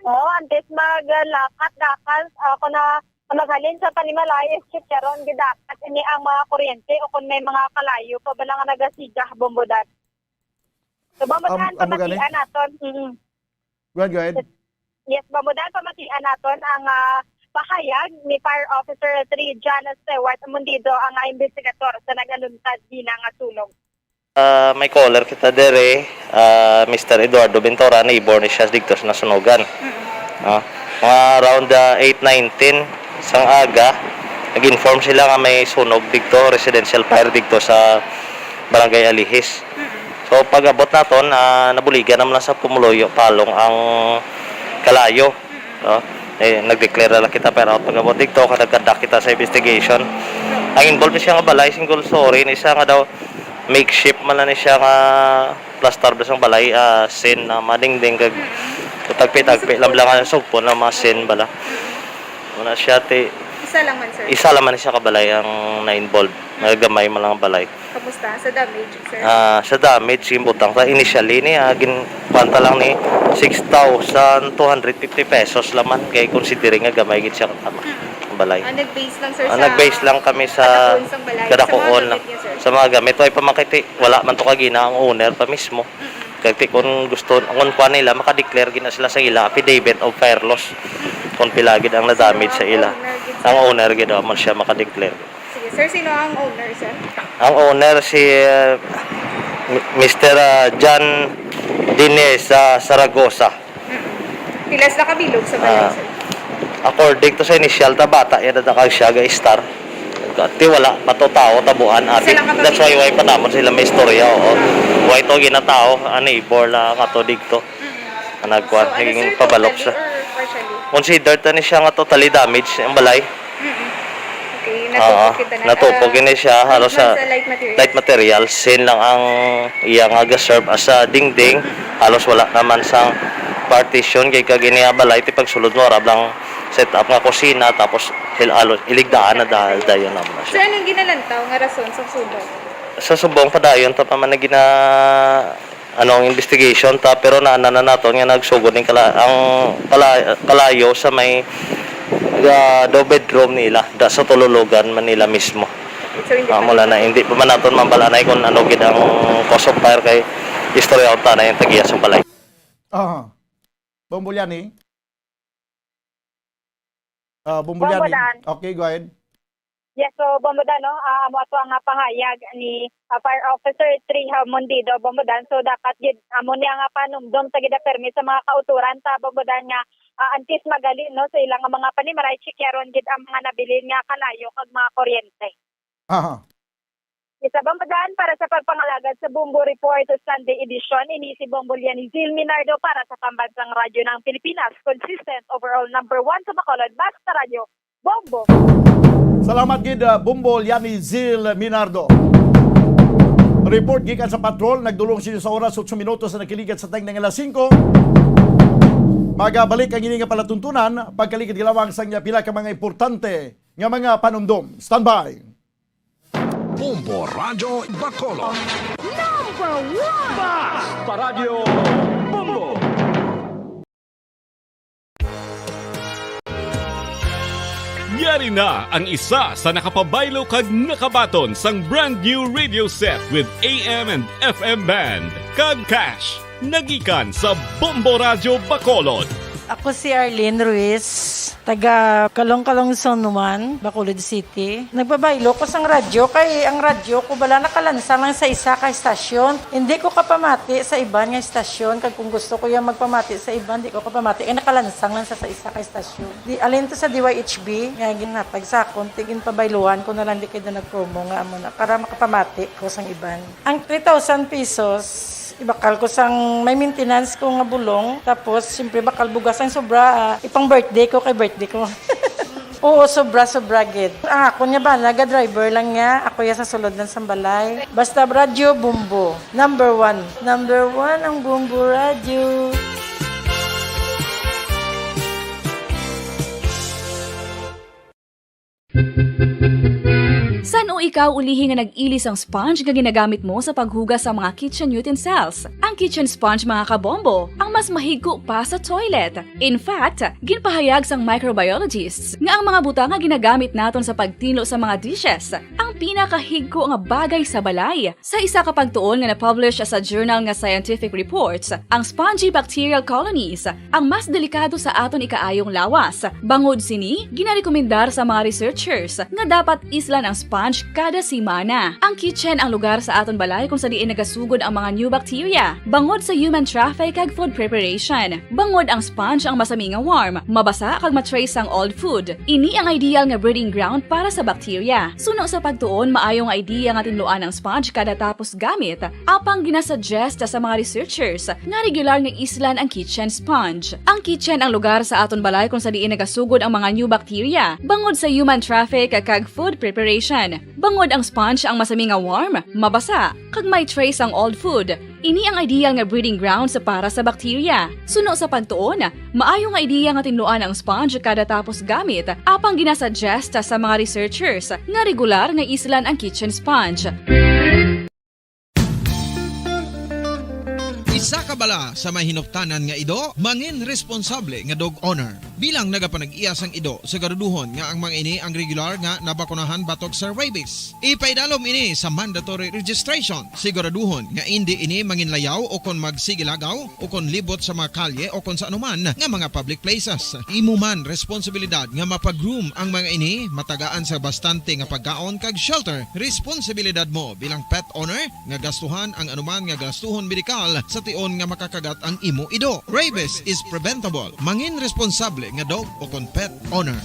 Oo, antes maglakat, dapat, uh, kung na, kung naghalin sa panimalay, is chicharon, gidapat ini ang mga kuryente o kung may mga kalayo pa ba lang nagasiga, Bombo Dan. So, Bombo Dan, amo gani? Pamatian naton. Mm. Go ahead, go ahead. Yes, Bombo Dan, pamatian naton ang, ah, pahayag ni Fire Officer three John Stewart Mundido, ang, ah, investigator sa nagaluntad gina nga sunog. Ah, may caller kita dere, ah, Mister Eduardo Ventura, neighbor ni siya dito sa nasunugan. Mm-mm. Ah, mga around, ah, eight nineteen sang aga, nag-inform sila nga may sunog dito, residential fire dito sa Barangay Alihis. Mm-mm. So, pag-abot naton, ah, nabuligan naman lang sa pumuluyo, palong ang kalayo. No? Eh, nag-declare na lang kita, pero pag-abot dito, kadagkada kita sa investigation. Ang involved siya nga balay, single story, ni siya nga daw makeshift man lang ni siya nga plaster ba sang balay, ah, sin na madingding kag tagpi-tagpi lang lang ang sugpon ng mga sin bala. Muna siya ti Isa lang man, sir. Isa lang man siya kabalay ang na-involve. Nga gamay man lang ang balay. Kamusta sa damage, sir? Ah, sa damage, yung butang sa initially ni, ah, gin-, kwanta lang ni six thousand two hundred fifty pesos laman kay considering nga gamay gid siya katama Mm. ang balay. Ah, nag-base lang, sir, Ah, sa nag-base lang kami sa kadakuon sang balay, sa mga kadakuon gamit lang. Niya, sir? Sa mga gamit. Way pa makiti, wala man to kagina ang owner pa mismo. Mm-mm. Kay ti-, kung gusto, kung kuan nila, maka-declare gid na sila sa ila affidavit of fire loss. Mm-mm. Kung pila gid ang na-damage sa ila. Sino ang owner gid, sir? Ang owner gid, oh, man siya maka-declare. Sige, sir, sino ang owner, sir? Ang owner si, uh, Mi-, Mister, uh, John Dines, uh, Saragosa. Mm. Pila sila kabilog sa balay, Ah, sir? According to sa initial, ta bata, yan na kag siya, ga-star. Ti wala pa to tao, tabuan, ate. Isa lang ka That's why, pamilya? Why pa namon sila may istorya, oo. Why to ginatao, ang neighbor lang ato digto. Mm. Ang nagkuan, So, ano, higing sir, pabalok totally siya. Or partially? Considered na ni siya nga totally damage ang balay. Mm-mm. Okay, Oo, natupok kita na. Natupok Ah, ini siya, ano halos naman sa sa light materials? Light materials, sin lang ang iya nga ga-serve as a dingding, Mm-mm. halos wala naman sang partition kay kag ini nga balay ti pagsulod mo, arab lang set up nga kusina, tapos hil-, alo-, iligdaan na dahil dayon na mo na Sir, siya. Anong ginalantaw nga rason sa subong? Sa subong, padayon ta pa man na gina-, anong investigation ta, pero na, na, na naton nga nagsugod ning kala-, ang kala-, kalayo sa may, ah, do bedroom nila, da sa tululugan man nila mismo. So, hindi Ah, pa mula na, hindi pa man naton mabalanay kung ano gid ang cause of fire kay istorya unta na yung tagiya sa balay. Aha. Bombo Liani? Ah, Bombo Liani. Bombo Dan. Okay, go ahead. Yes, so, Bombo Dan, no? Ah, amo ato ang, ah, pahayag ni, ah, Fire Officer Triha Mondido, Bombo Dan. So, dapat gid, amo ni ang, ah, panumdom sa gid, ah, permi sa mga kauturan sa Bombo Dan nga, ah, antes magali, no, sa ilang mga panimalay, chikyaron gid ang mga nabilin nga kalayo kag mga kuryente. Aha. Isa, Bombo Dan, para sa pagpangalagad sa Bombo Report Sunday edition, ini si Bombo Lianizil Minardo para sa Pambansang Radyo ng Pilipinas, consistent, overall number one sa Bacolod, basta radyo, Bombo. Salamat gid, ah, Bombo Lianizil Minardo. Report gikan sa patrol, nagdulong sini sa oras, otso minutos na nakiligat sa teng ng alas singko. Magabalik ang ini nga palatuntunan, pagkaligid lamang sa pila ka mga importante nga mga panumdom. Standby. Bombo Radyo Bacolod. Number one! Basta Radyo Bombo! Yari na ang isa sa nakapabaylo kag nakabaton sang brand new radio set with A M and F M band, kag cash. Nagikan sa Bombo Radyo Bacolod. Ako si Arlene Ruiz, taga Calong-Calong Zone one, Bacolod City. Nagpabaylo ko sang radyo kay ang radyo ko bala nakalansang lang sa isa ka estasyon. Hindi ko kapamati sa iban nga estasyon, kag kung gusto ko yung magpamati sa iban, di ko kapamati kay nakalansang lang sa, sa isa ka estasyon. Di, alin to sa D Y H B nga ginhatag sa akon, ti ginpabayluhan ko na lang di kay do nag-promo nga amo na para makapamati ko sang iban. Ang three thousand pesos, ibakal ko sang may maintenance ko nga bulong. Tapos, siyempre, bakal bugas ang sobra, ah, ipang birthday ko kay birthday ko. Oo, sobra, sobra gid. Ang ako niya ba, naga-driver lang niya. Ako ya sa sulod ng sambalay. Basta radyo, Bombo. Number one. Number one ang Bombo Radyo. San-o ikaw ulihi nga nag-ili sang sponge nga ginagamit mo sa paghugas sa mga kitchen utensils? Ang kitchen sponge, mga kabombo, ang mas mahigko pa sa toilet. In fact, ginpahayag sang microbiologists nga ang mga butang nga ginagamit naton sa pagtinlo sa mga dishes ang pinakahigko nga bagay sa balay. Sa isa ka pagtuon nga na-publish sa journal nga Scientific Reports, ang spongy bacterial colonies ang mas delikado sa aton ikaayong lawas. Bangod sini, ginarekomendar sa mga researchers nga dapat islan ang sponge kada semana. Ang kitchen ang lugar sa aton balay kung sa diin nagasugod ang mga new bacteria, bangod sa human traffic kag food preparation. Bangod ang sponge ang masami nga warm, mabasa kag ma-trace sang old food. Ini ang ideal nga breeding ground para sa bacteria. Suno sa pagtuon, maayo nga idea nga tinluan ang sponge kada tapos gamit, apang ginasuggest sa mga researchers nga regular nga islan ang kitchen sponge. Ang kitchen ang lugar sa aton balay kung sa diin nagasugod ang mga new bacteria, bangod sa human traffic kag food preparation. Bangod ang sponge ang masami nga warm, mabasa, kag may trace ang old food. Ini ang ideal nga breeding grounds para sa bacteria. Suno sa pagtuon, maayo nga ideya nga tinluan ang sponge kada tapos gamit, apang ginasuggest sa mga researchers nga regular nga islan ang kitchen sponge. Isa ka bala sa may hinuptanan nga ido, mangin responsable nga dog owner. Bilang nagapanag-iya sang ido, siguraduhon nga ang mga ini ang regular nga nabakunahan batok sa rabies. Ipaidalom ini sa mandatory registration. Siguraduhon nga indi ini manginlayaw o kon magsigilagaw o kon libot sa mga kalye o kon sa anuman nga mga public places. Imo man responsibilidad nga mapag-groom ang mga ini, matagaan sa bastante nga pagkaon kag shelter. Responsibilidad mo bilang pet owner nga gastuhan ang anuman nga gastuhon medikal sa tion nga makakagat ang imo ido. Rabies is preventable. Mangin responsable nga dog o kon pet owner.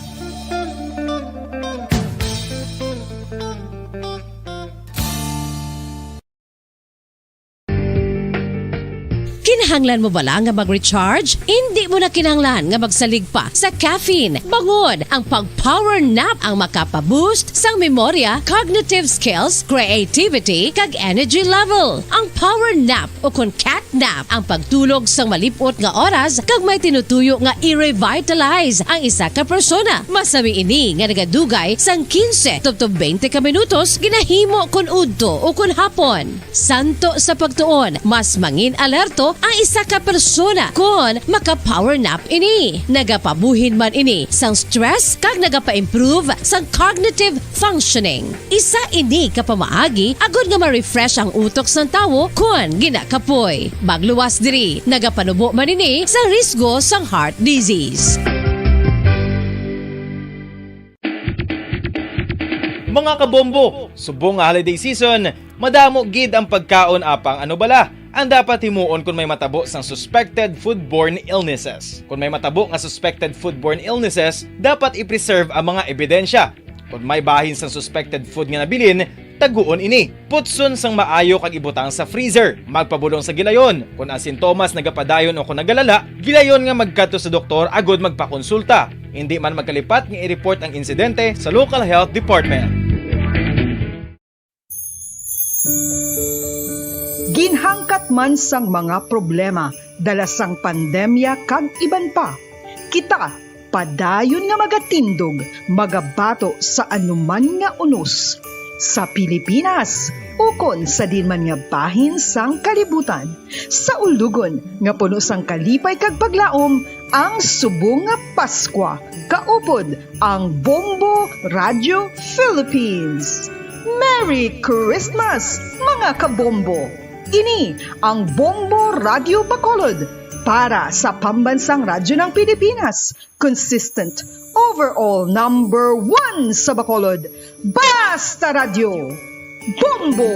Kinahanglan mo bala nga mag-recharge? Indi mo na kinahanglan nga magsalig pa sa caffeine, bangod ang pag-power nap ang makapa-boost sang memorya, cognitive skills, creativity, kag energy level. Ang power nap, o kon cat nap, ang pagtulog sang malip-ot nga oras kag may tinutuyo nga i-revitalize ang isa ka persona. Masami ini nga nagadugay sang quince tubtob twenty ka minutos, ginahimo kon udto o kon hapon. Santo sa pagtuon, mas mangin alerto ang isa ka persona kon maka-power nap ini. Nagapabuhin man ini sang stress kag nagapa-improve sang cognitive functioning. Isa ini ka pamaagi agod nga ma-refresh ang utok sang tawo kon ginakapoy. Magluwas diri, nagapanubo man ini sa risgo sang heart disease. Mga kabombo, subong nga holiday season, madamo gid ang pagkaon, apang ano bala ang dapat himuon kon may matabo sang suspected foodborne illnesses? Kon may matabo nga suspected foodborne illnesses, dapat i-preserve ang mga ebidensya. Kon may bahin sang suspected food nga nabilin, taguon ini. Putson sang maayo kag ibutang sa freezer. Magpabulong sa gilayon. Kon ang sintomas nagapadayon o kon nagalala, gilayon nga magkadto sa doktor agod magpakonsulta. Indi man magkalipat nga i-report ang insidente sa local health department. Ginhangkat man sang mga problema dala sang pandemya kag iban pa, kita padayon nga magatindog, magabato sa anuman nga unos, sa Pilipinas ukon sa diin man nga bahin sang kalibutan. Sa ulugon nga puno sang kalipay kag paglaom, ang subong nga Paskwa kaupod ang Bombo Radio Philippines. Merry Christmas, mga kabombo! Ini ang Bombo Radio Bacolod para sa Pambansang Radyo ng Pilipinas, consistent, overall number one sa Bacolod. Basta Radyo, Bombo!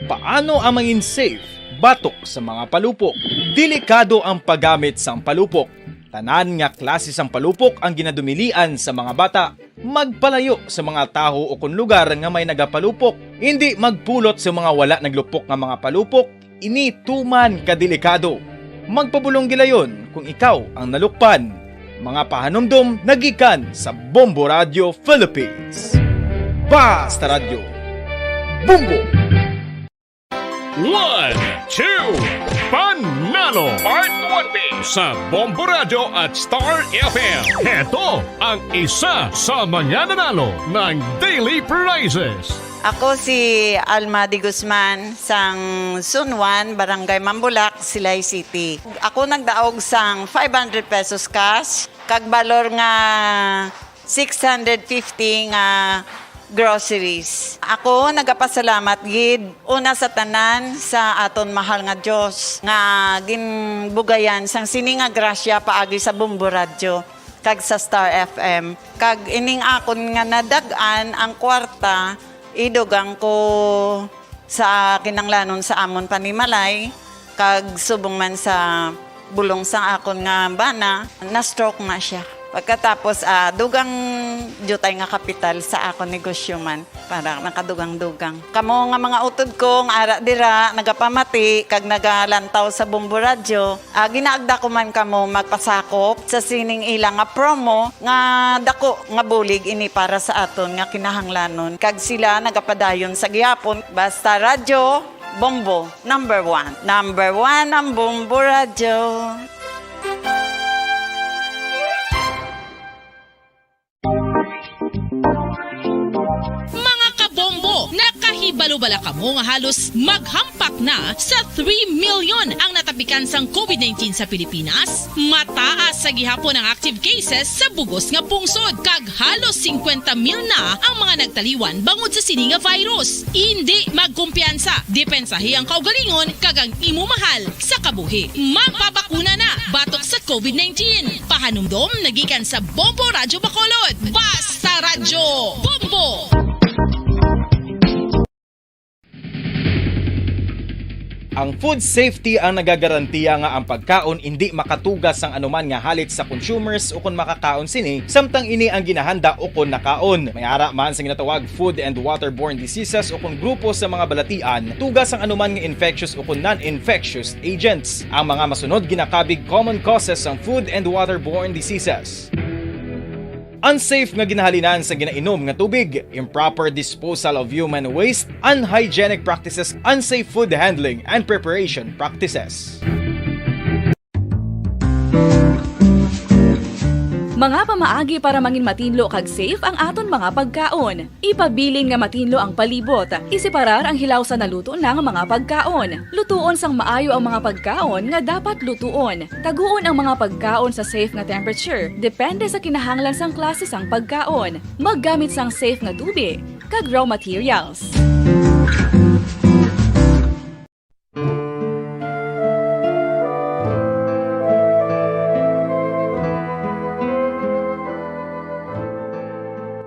Paano ang mangin safe batok sa mga palupok? Delikado ang paggamit sang palupok. Tanan nga klase sang palupok ang ginadumilian sa mga bata. Magpalayo sa mga tawo ukon lugar nga may nagapalupok. Indi magpulot sa mga wala naglupok nga mga palupok. Ini tuman ka delikado. Magpabulong gilayon kung ikaw ang nalukpan. Mga pahanumdom nagikan sa Bombo Radio Philippines. Basta Radyo, Bombo! One, two, Panalo Part one B sa Bombo Radio at Star F M. Heto ang isa sa mga nanalo ng daily prizes. Ako si Alma de Guzman, sang Zone one, Barangay Mambulak, Silay City. Ako nagdaog sang five hundred pesos cash, kag balor nga six hundred fifty nga groceries. Ako nagapasalamat gid, una sa tanan, sa aton mahal nga Dios nga ginbugayan sang sini nga grasya paagi sa Bombo Radyo kag sa Star F M. Kag ining akon nga nadag-an ang kwarta, idugang ko sa kinanglanon sa amon panimalay, kag subong man sa bulong sang akon nga bana, na-stroke na sia. Pagkatapos, ah, dugang diutay nga kapital sa akon negosyo man, para nakadugang-dugang. Kamo nga mga utod ko nga ara dira, nagapamati kag nagalantaw sa Bombo Radyo, Ah, ginaagda ko man kamo magpasakop sa sining ila nga promo nga dako nga bulig ini para sa aton nga kinahanglanon, kag sila nagapadayon sa gihapon. Basta Radyo Bombo, number one. Number one ang Bombo Radyo. Mga kabombo, nakahibalo bala kamo nga halos maghampak na sa three million ang natapikan sang covid nineteen sa Pilipinas? Mataas sa gihapon ang active cases sa bugos nga pungsod, kag halos singkwenta mil na ang mga nagtaliwan bangod sa sini nga virus. Indi magkumpiyansa, depensahi ang kaugalingon kag ang imo mahal sa kabuhi. Magpabakuna na batok sa covid nineteen. Pahanumdom nagikan sa Bombo Radyo Bacolod. Basta Radyo, Bombo! Ang food safety ang nagagarantiya nga ang pagkaon indi makatuga sang anuman nga halit sa consumers ukon makakaon sini, samtang ini ang ginahanda ukon nakaon. May ara man sa ginatawag food and waterborne diseases ukon grupo sa mga balatian, tuga sang anuman nga infectious ukon non-infectious agents. Ang mga masunod ginakabig common causes sang food and waterborne diseases. Unsafe nga ginahalinan sa ginainom nga tubig, improper disposal of human waste, unhygienic practices, unsafe food handling, and preparation practices. Mga pamaagi para mangin matinlo kag safe ang aton mga pagkaon. Ipabilin nga matinlo ang palibot. Iseparar ang hilaw sa naluto na nga mga pagkaon. Lutuon sang maayo ang mga pagkaon nga dapat lutuon. Taguon ang mga pagkaon sa safe nga temperature, depende sa kinahanglan sang klase sang pagkaon. Maggamit sang safe nga tubig kag raw materials.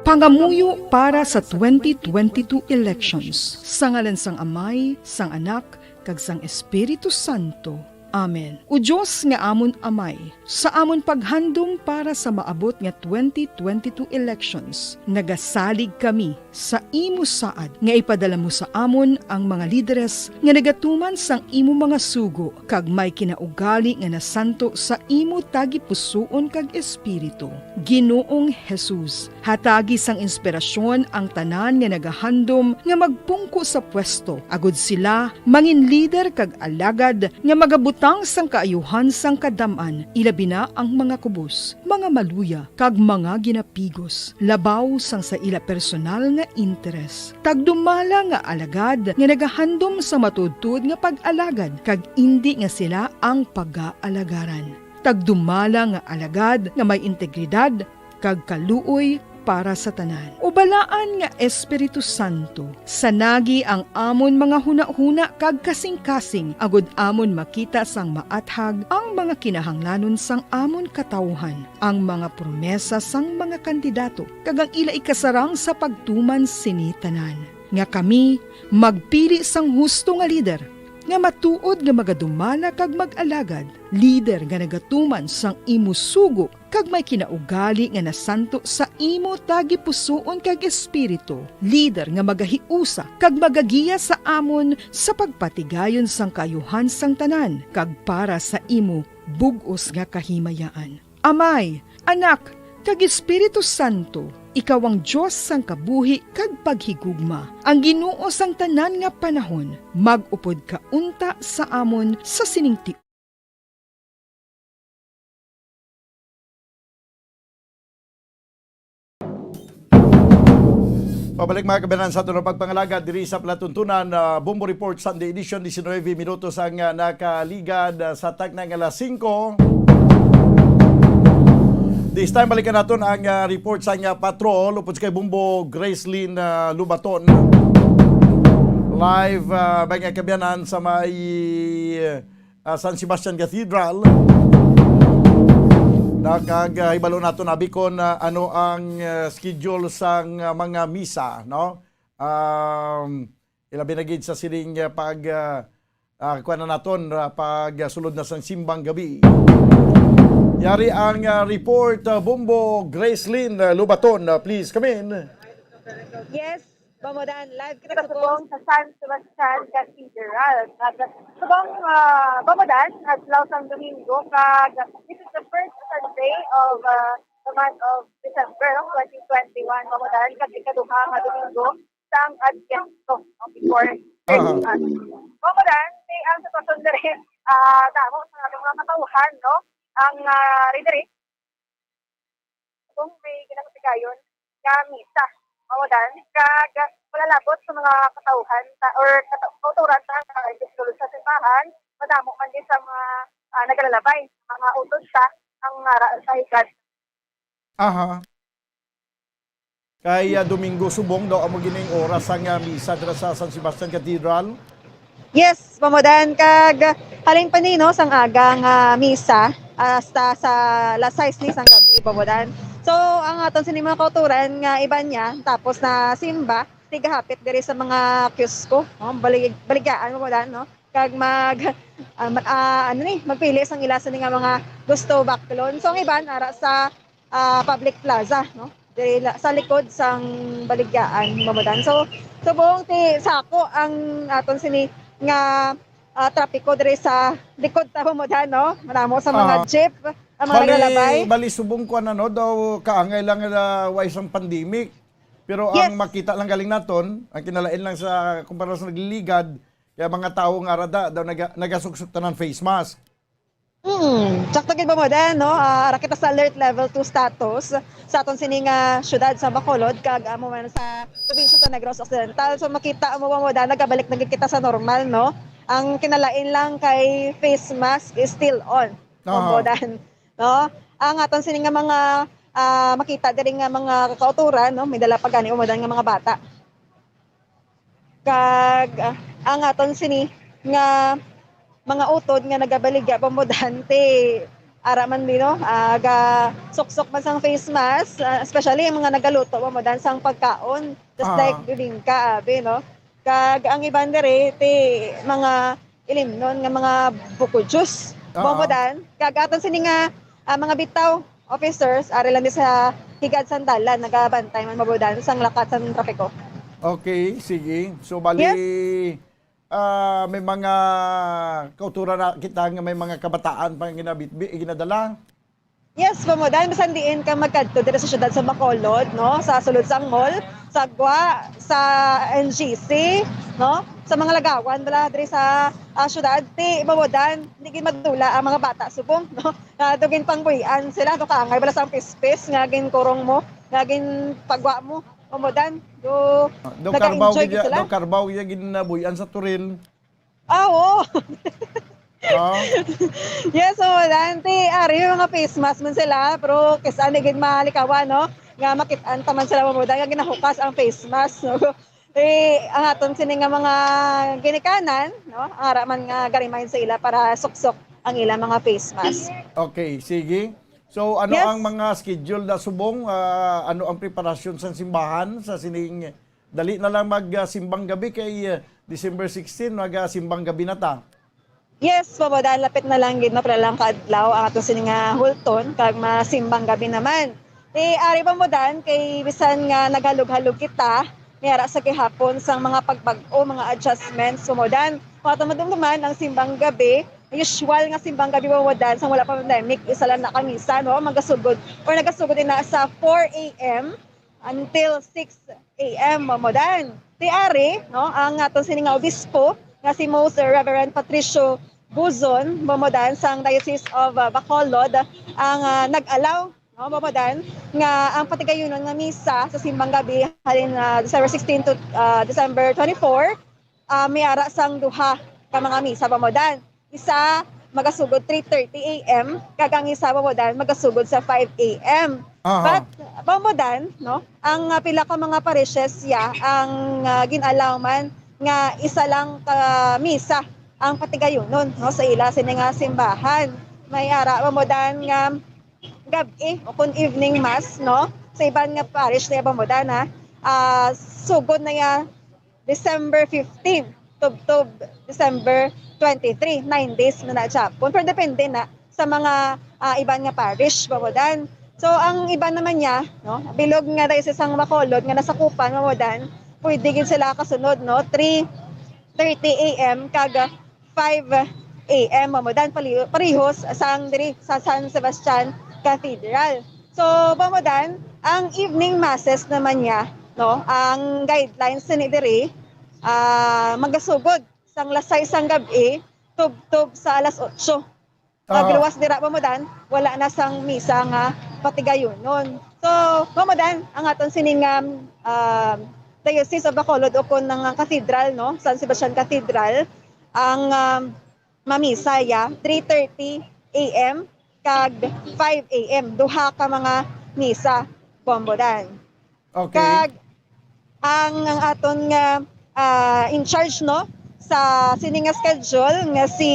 Pangamuyo para sa twenty twenty-two elections. Sa ngalan sang Amay, sang Anak, kag sang Espiritu Santo. Amen. O Dios nga amon Amay, sa amon paghandom para sa maabot nga twenty twenty-two elections, nagasalig kami sa imo saad nga ipadala mo sa amon ang mga lideres nga nagatuman sang imo mga sugo kag may kinaugali nga nasanto sa imo tagipusoon kag espiritu. Ginoong Jesus, hatagi sang inspirasyon ang tanan nga nagahandom nga magpungko sa pwesto, agud sila mangin lider kag alagad nga magabutang sang kaayuhan sang kadam-an, ilabi na ang mga kubos, mga maluya, kag mga ginapigos, labaw sang sa ila personal nga interes. Tagdumala nga alagad nga nagahandom sa matuodtuod nga pag-alagad, kag indi nga sila ang pagaalagaran. Tagdumala nga alagad nga may integridad kag kaluoy para sa tanan. O balaan nga Espiritu Santo, sanagi ang amon mga hunahuna kag kasingkasing, agud amon makita sang maathag ang mga kinahanglanon sang amon katawuhan, ang mga promesa sang mga kandidato, kag ang ila ikasarang sa pagtuman sini tanan, nga kami magpili sang husto nga lider nga matuod nga magadumala kag mag-alagad, lider nga nagatuman sang imo sugo kag may kinaugali nga nasanto sa imo tagipusoon kag espiritu, lider nga magahiusa kag magagiya sa amon sa pagpatigayon sang kaayuhan sang tanan kag para sa imo bug-os nga kahimayaan. Amay, Anak, kag Espiritu Santo, ikaw ang Dios sang kabuhi kag paghigugma, ang Ginoo sang tanan nga panahon. Mag-upod ka unta sa amon sa sining ti- Pabalik, mga kabayanan, sa aton pagpangalagad diri sa palatuntunan, ah, Bombo Report, Sunday edition, diecinuebe minutos ang, ah, nakaligad, ah, sa takna nga alas singko. This time, balikan naton ang, ah, report sa nga patrol upod sa kay Bombo Gracelyn, ah, Lubaton. Live, ah, mga kabayanan, sa may, ah, San Sebastian Cathedral. Na kag, ah, hibalo naton abi kon, ah, ano ang, ah, schedule sang, ah, mga misa, no? Um, ilabi na gid sa sining, ah, pag, ah, ah, kuwan na naton, ah, pag, ah, sulod na sang simbang gabi. Yari ang, ah, report, ah, Bombo Gracelyn, ah, Lubaton, ah, please come in. Yes, Bombo Dan, live kita subong sa San Sebastian Cathedral. Nag-, subong, ah, Bombo Dan, adlaw sang Domingo, kag this is the first Sunday of, ah, the month of December, no, twenty twenty-one, Bombo Dan, kag ikaduha nga Domingo sang Advento, no, before Christmas. Bombo Dan, si ang sitwasyon diri, ah, damo sa ating mga katawhan, no, ang, ah, ridiri, kung may ginapatigayon nga misa, Bombo Dan, kag malalabot sa mga katawhan ta-, or kata-, kautoran ta nga nagdisiplolo sa simbahan, madamo man din sa mga, ah, nagalalabay, mga utod sa ang, ah, ra-, sa higad. Aha. Kay, ah, Domingo subong daw amo gining oras sang, ah, misa dira sa San Sebastian Cathedral. Yes, Bombo Dan, kag halin pa ni, no, sang aga nga misa hasta sa alas sais ni sang gabi, Bombo Dan. So, ang aton sini mga kautoran nga iban niya, tapos na simba, tigahapit diri sa mga kiosko, no? Balig-, baligyahan, Bombo Dan, no? kag mag, ah, ma-, ah, ano ni, magpili sang ila sini nga mga gusto baklon. So, ang iban ara sa, ah, public plaza, no? Diri la-, sa likod sang baligyaan, Mamudan. So, subong ti sako ang aton sini nga, ah, trapiko diri sa likod ta, Mamudan, no? Madamo sa mga Ah. jeep, ang mga Bali, naglalabay. Bali, subong ko, ano, no, daw kaangay lang nga way sang pandemic. Pero ang Yes. makita lang galing naton, ang kinalain lang sa kumpara sa nagliligad, kaya mga tao nga arada daw naga-, nagasuksok tanan face mask. Mm, sakto gid, Mamudan, no? Ah, ara kita sa alert level two status sa aton sini nga syudad sa Bacolod, kag amo man sa probinsya sa Negros Occidental. So, makita mo, Mamudan, nagabalik na gid kita sa normal, no? Ang kinalain lang kay face mask is still on, Aha. Mamudan, no? Ang aton sini nga mga, ah, makita diri nga mga kauturan, no? May dala pa gani, Mamudan, nga mga bata. Kag, ah, ang aton sini nga mga utod nga nagabaligya, Mamudan, ti ara man, di, no? Ah, ga suksok man sang face mask, ah, especially ang mga nagaluto, Mamudan, sang pagkaon, just Ah. like bibingka, abi, no? Kag ang iban diri ti mga ilimnon nga mga buko juice, Ah. Mamudan. Kag aton sini nga, ah, mga bitaw, officers, ari lang di sa higad sang dalan, nagabantay man, Mamudan, sang lakat sang trapiko. Okay, sige. So, bali, Yes. ah, may mga kauturan na kita nga may mga kabataan pa nga ginabitbi-, ginadala. Yes, Mamudan, bisan diin ka magkadto diri sa siyudad sa Bacolod, no, sa sulod sang mall, sa gwa, sa N G C, no, sa mga lagawan bala diri sa, ah, siyudad, ti, Mamudan, hindi gid madula ang mga bata subong, no, nga dugin pangbuy-an sila, no, kaangay bala sang pispis nga ginkurong mo, nga ginpagwa mo, Mamudan, do Do nagaenjoy karbaw gid gid ya, sila. Do karbaw gid ya ginabuy-an sa turil. Ah, oo. Ah. Yes, Mamudan, ti, ari, may mga face mask man sila, pero kis-a ni gid malikawan, no, nga makit-an ta man sila, Mamudan, nga ginahukas ang face mask, no? Eh, ang aton sini nga mga ginikanan, no, ara man nga ga-remind sa ila para suksok ang ilang mga face mask. Okay, sige. So, ano Yes. ang mga schedule na subong? Ah, ano ang preparasyon sa simbahan sa sining, dali na lang mag, ah, simbang gabi kay, ah, December sixteen, mag, ah, simbang gabi na ta? Yes, Mamudan, lapit na lang gid, no, pila lang ka adlaw ang ato sini nga hulton kag masimbang gabi naman. Ti, ari, Mamudan, kay bisan nga naghalog-halog kita, may ara sa gihapon sang mga pagbag-o, mga adjustments, Mamudan. Kung ato madumduman, ang simbang gabi, usual nga simbang gabi, Mamudan, sang wala pa pandemic, isa lang na ka misa, no, magasugod or nagasugod ina sa four A M until six A M, Mamudan. Ti, ari, no, ang aton sini nga obispo nga si Most Reverend Patricio Buzon, Mamudan, sang Diocese of, uh, Bacolod, ang, uh, nag-allow, no, Mamudan, nga ang patigayunon nga misa sa simbang gabi halin, uh, December sixteen to, uh, December twenty-four, uh, may ara sang duha ka mga misa, Mamudan. Isa magasugod three thirty A M, kag ang isa, Mamudan, magasugod sa five A M. Aha. But, Mamudan, no, ang, ah, pila ka mga parishes ya ang, ah, gin-allow man nga isa lang ka misa ang patigayunon, no, sa ila sini nga simbahan. May ara, Mamudan, nga gab-i o kun evening mass, no, sa iban nga parish na, Mamudan, ha, ah, sugod na ya December fifteen, tubtob December twenty-three, nine days na na gihapon. Pero depende na sa mga, ah, iban nga parish, Mamudan. So, ang iban naman niya, no, bilog nga dahil sa isang Bacolod nga nasakupan, Mamudan, pwede gid sila kasunod, no, three thirty A M kag five A M, Mamudan, pali-, parehos sang diri sa San Sebastian Cathedral. So, Mamudan, ang evening masses naman niya, no, ang guidelines ni diri, ah, magasugod sang alas sais sang gab-i, tubtob sa alas otso. Ah. Pagluwas dira, Mamudan, wala na sang misa nga patigayunon. So, Mamudan, ang aton sini nga, um, Diocese of Bacolod, o kun ang cathedral, no, San Sebastian Cathedral, ang, um, mamisa ya, three thirty A M kag five A M, duha ka mga misa, Mamudan. Okay. Kag ang, ang aton nga, ah, in charge, no, sa sini nga schedule nga si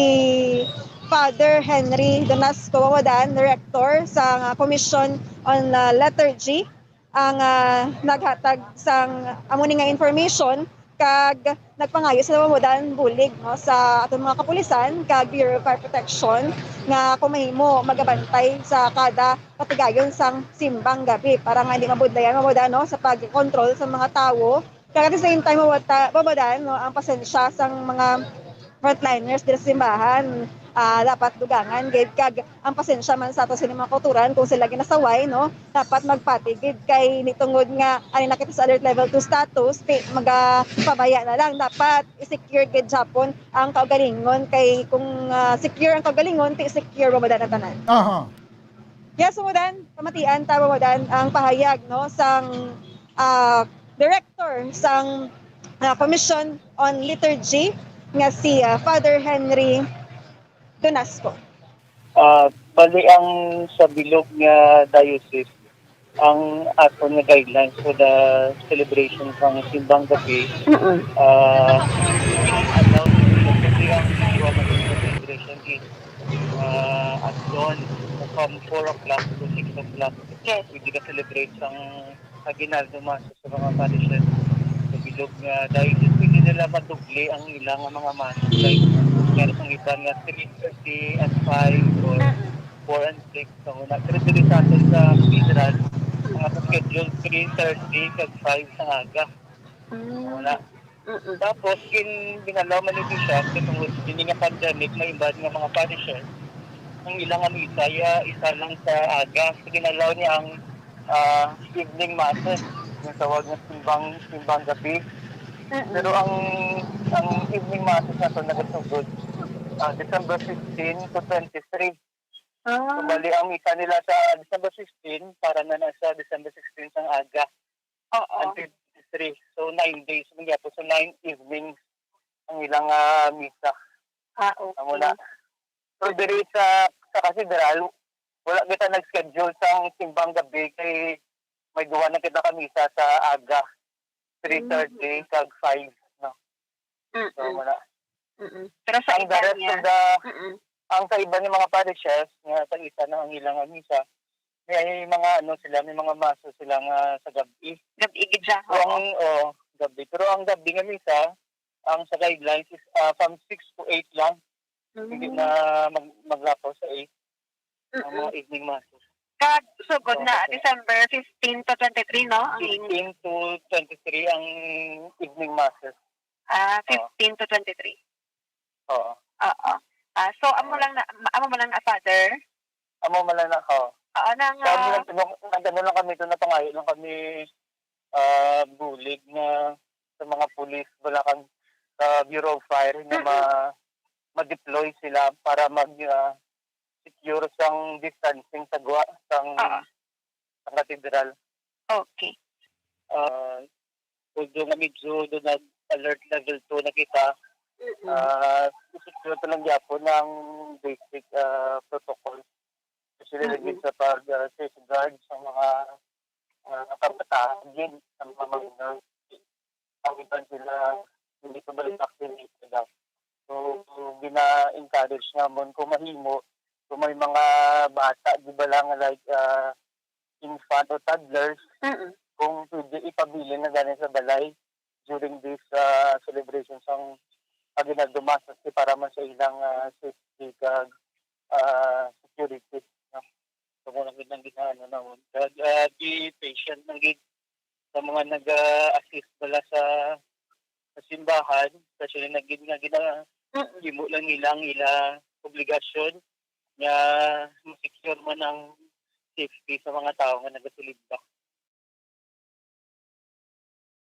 Father Henry Donasco, Mamudan, Director sa Commission on, ah, Liturgy, ang, ah, naghatag sang amo ni nga information. kag nagpangayo sila, Mamudan, bulig, no, sa aton mga kapulisan kag Bureau of Fire Protection nga kung mahimo magabantay sa kada patigayon sang simbang gabi para nga hindi mabudlayan, Mamudan, no, sa pag-control sa mga tawo. Kag at the same time, Mamudan, no, ang pasensya sang mga frontliners diri sa simbahan, ah, dapat dugangan gid, kag ang pasensya man sa ato sini mga kauturan kung sila ginasaway, no, dapat magpati gid kay nitungod nga ani na kita sa alert level two status, ti magapabaya na lang, dapat i-secure gid japon ang kaugalingon kay kung, ah, secure ang kaugalingon, ti secure, Mamudan, ang tanan. Aha. Yes, Mamudan, pamatian ta, Mamudan, ang pahayag, no, sang, ah, director sang, ah, Commission on Liturgy nga si, ah, Father Henry Donasco. Ah, bali ang sa bilog nga diocese, ang aton nga guidelines for the celebration sang simbang gabi, Mm-mm. ah, allow kasi ang celebration is, ah, at dawn from four o'clock to six o'clock. Yes. Pwede ka celebrate sang aguinaldo mass sa mga parishes sa bilog nga diocese. Pwede nila madubli ang ilang mga mass. Like, meron sang iban nga three thirty and five or Mm. four and six. So, una, pero diri sa aton sa cathedral, mga pa-schedule three thirty kag five sa aga. Mm. Una. Mm-mm. Tapos, gin-, ginalaw man ni siya, kasi tungod sa nga pandemic, may iban nga mga parishes, ang ilang misa, ya, isa lang sa aga. So, ginalaw niya ang, ah, evening masses, yung tawag na simbang, simbang gabi. Mm-mm. Pero ang, ang evening masses na to nagasugod, ah, December fifteen to twenty-three. Ah. So, bali, ang misa nila sa December fifteen, para na na sa December sixteen sang aga. Oo. Until twenty-three. So, nine days man gyapon. So, nine evenings ang ilang, ah, misa. Ah, okay. Amo na. So, diri sa, sa cathedral, wala kita nag-schedule sang simbang gabi kay may duha na kita ka misa sa aga, three thirty Mm. kag five, no? So, Mm-mm. wala. Mm-mm. Pero sa Ang the iba rest niya, of the, mm-mm. ang sa iba ni mga parishes, nga sa isa na ang ilang misa, may mga ano sila, may mga maso sila nga sa gabi. Gabi gid siya, Pero oo. ang, oh, gabi. Pero ang gabi nga misa, ang sa guidelines is, ah, from six to eight lang. Hindi Mm. na mag-, maglapaw sa eight ang Mm-mm. mga evening masses. Kag sugod So, na okay. December fifteen to twenty-three, no? Ang in- Fifteen to twenty-three ang evening masses. Ah, Oo. fifteen to twenty-three. Oo. Oo. Ah, so, amo Oo. lang na, amo mo lang na, Father? Amo man lang na, oo. Oo, nang, Kami ah, lang, nag-, nag-ano lang kami, ito, napangayo lang kami, ah, bulig na sa mga pulis, wala kang, ah, Bureau of Fire na Mm-mm. ma-, ma-deploy sila para mag, ah, secure sang distancing sa gwa, sang, Oo. sang katedral. Okay. Ah, although nga medyo doon nag-alert level two na kita, Mm-mm. ah, secure pa lang gyapon ang basic, ah, protocol. Especially Mm-mm. sa pag, ah, safeguard sa mga, ah, kabataan din, sa mga minor. Ang iban sila, hindi pa balik vaccinated daw. So, gina-encourage namon kung mahimo, kung may mga bata, di ba lang, like, ah, infant o toddlers, Mm-mm. kung pwede ipabilin na gani sa balay during this, ah, celebration sang Aguinaldo Mass, kasi para man sa ilang, ah, safety kag, ah, security, no? So, muna gid ang ginaano na, kag, ah, be patient lang gid sa mga nag-a-assist bala sa, sa simbahan, especially na gid nga gina-, Mm. himo lang nila ang ila obligasyon nga ma-secure man ang safety sa mga tao nga nagasilibba.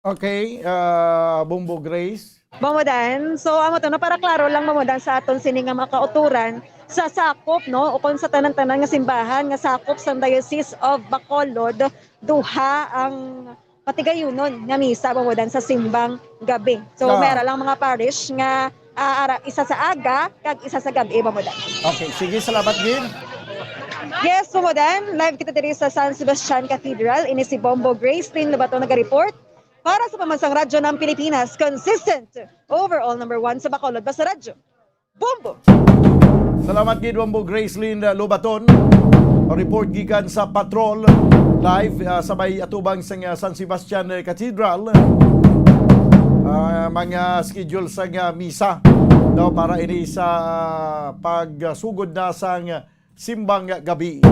Okay, ah, Bombo Grace. Mamudan. So, amo to, no, para klaro lang, Mamudan, sa aton sini nga mga kauturan, sa sakop, no, ukon sa tanan-tanan nga simbahan nga sakop sang Diocese of Bacolod, duha ang matigayunon nga misa, Mamudan, sa simbang gabi. So, Ah. may ara lang mga parish nga, ah, ara, isa sa aga kag isa sa gabi, Mamudan. Okay, sige, salamat gid. Yes, Mamudan, live kita diri sa San Sebastian Cathedral. Ini si Bombo Gracelyn Lobaton naga-report para sa Pambansang Radyo ng Pilipinas, consistent, overall number one sa Bacolod Basta Radyo. Bombo! Salamat gid, Bombo Gracelyn Lobaton. Report gikan sa Patrol, live, ah, sa may atubang sa, ah, San Sebastian, eh, Cathedral. Ah, pang, ah, schedule sang, ah, misa daw para ini sa pagsugod na sang simbang gabi.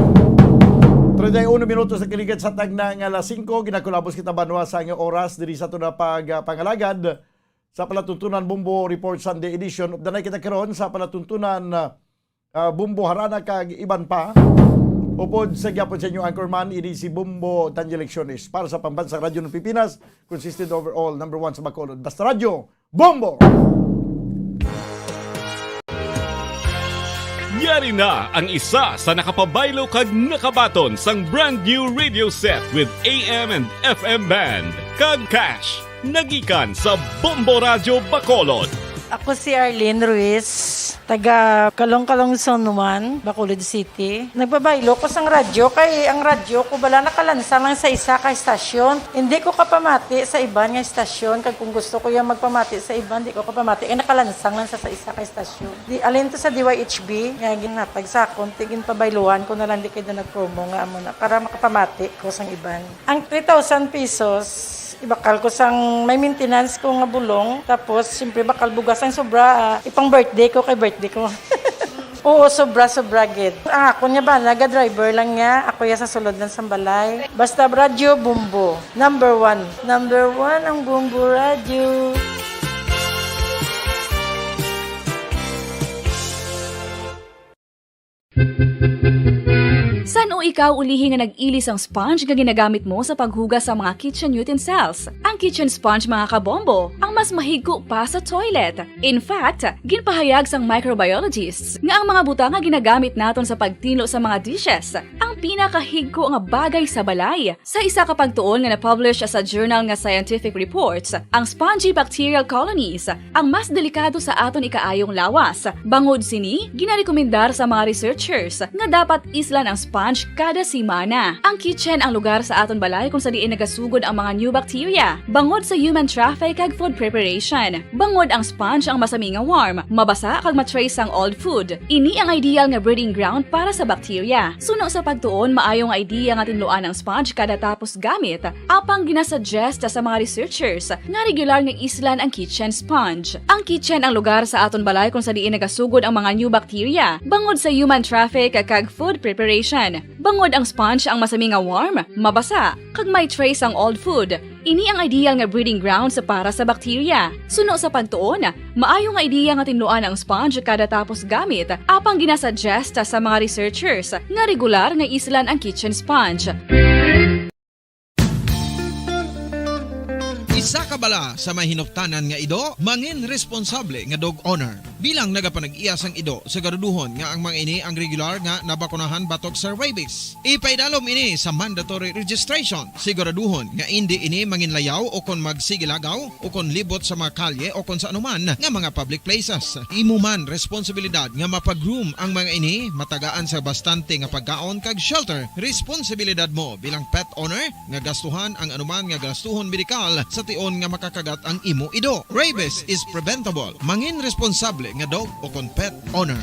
Treinta y uno minutos sa kaligad sa tagna nga alas singko, ginakulabos kita banwa sa nga oras diri sa tuna pag, ah, pangalagad sa palatuntunan Bombo Report Sunday edition. Updanay kita karon sa palatuntunan, ah, ah, Bombo Harana kag iban pa. Upod sa gyapon sa inyo anchorman, ini si Bombo Tanji Lecciones para sa Pambansang Radyo ng Pilipinas, consistent overall number one sa Bacolod. Basta Radyo, Bombo! Yari na ang isa sa nakapabaylo kag nakabaton sang brand new radio set with A M and F M band kag cash nagikan sa Bombo Radyo Bacolod. Ako si Arlene Ruiz, taga Calong-Calong Zone one, Bacolod City. Nagpabaylo ko sang radyo kay ang radyo ko bala nakalansang lang sa isa ka estasyon. Hindi ko kapamati sa iban nga estasyon, kag kung gusto ko yung magpamati sa iban, di ko kapamati kay nakalansang lang sa, sa isa ka estasyon. Di, alin to sa D Y H B nga ginhatag sa akon, ti ginpabayluhan ko na lang di kay na nag-promo nga amo na para makapamati ko sang iban. Ang three thousand pesos, ibakal ko sang may maintenance ko nga bulong. Tapos, siyempre, bakal bugas ang sobra, ah, ipang birthday ko kay birthday ko. Oo, sobra, sobra gid. Ang akon nga bana, ga-driver lang niya. Ako ya sa sulod lang sang balay. Basta radyo, Bombo. Number one. Number one ang Bombo Radyo. San-o ikaw ulihi nga nag-ili sang sponge nga ginagamit mo sa paghugas sa mga kitchen utensils? Ang kitchen sponge, mga kabombo, ang mas mahigko pa sa toilet. In fact, ginpahayag sang microbiologists nga ang mga butang nga ginagamit naton sa pagtinlo sa mga dishes ang pinakahigko nga bagay sa balay. Sa isa ka pagtuon nga na-publish sa journal nga Scientific Reports, ang spongy bacterial colonies ang mas delikado sa aton ikaayong lawas. Bangod sini, ginarekomendar sa mga researchers nga dapat islan ang sponge kada semana. Ang kitchen ang lugar sa aton balay kung sa diin nagasugod ang mga new bacteria, bangod sa human traffic kag food preparation. Bangod ang sponge ang masami nga warm, mabasa kag ma-trace sang old food. Ini ang ideal nga breeding ground para sa bacteria. Suno sa pagtuon, maayo nga idea nga tinluan ang sponge kada tapos gamit, apang ginasuggest sa mga researchers nga regular nga islan ang kitchen sponge. Ang kitchen ang lugar sa aton balay kung sa diin nagasugod ang mga new bacteria, bangod sa human traffic kag food preparation. Bangod ang sponge ang masami nga warm, mabasa, kag may trace ang old food. Ini ang ideal nga breeding grounds para sa bacteria. Suno sa pagtuon, maayo nga ideya nga tinluan ang sponge kada tapos gamit, apang ginasuggest sa mga researchers nga regular nga islan ang kitchen sponge. Isa ka bala sa may hinuptanan nga ido, mangin responsable nga dog owner. Bilang nagapanag-iya sang ido, siguraduhon nga ang mga ini ang regular nga nabakunahan batok sa rabies. Ipaidalom ini sa mandatory registration. Siguraduhon nga indi ini manginlayaw o kon magsigilagaw o kon libot sa mga kalye o kon sa anuman nga mga public places. Imo man responsibilidad nga mapag-groom ang mga ini, matagaan sa bastante nga pagkaon kag shelter. Responsibilidad mo bilang pet owner nga gastuhan ang anuman nga gastuhon medikal sa tion nga makakagat ang imo ido. Rabies is preventable. Mangin responsable nga dog o kon pet owner.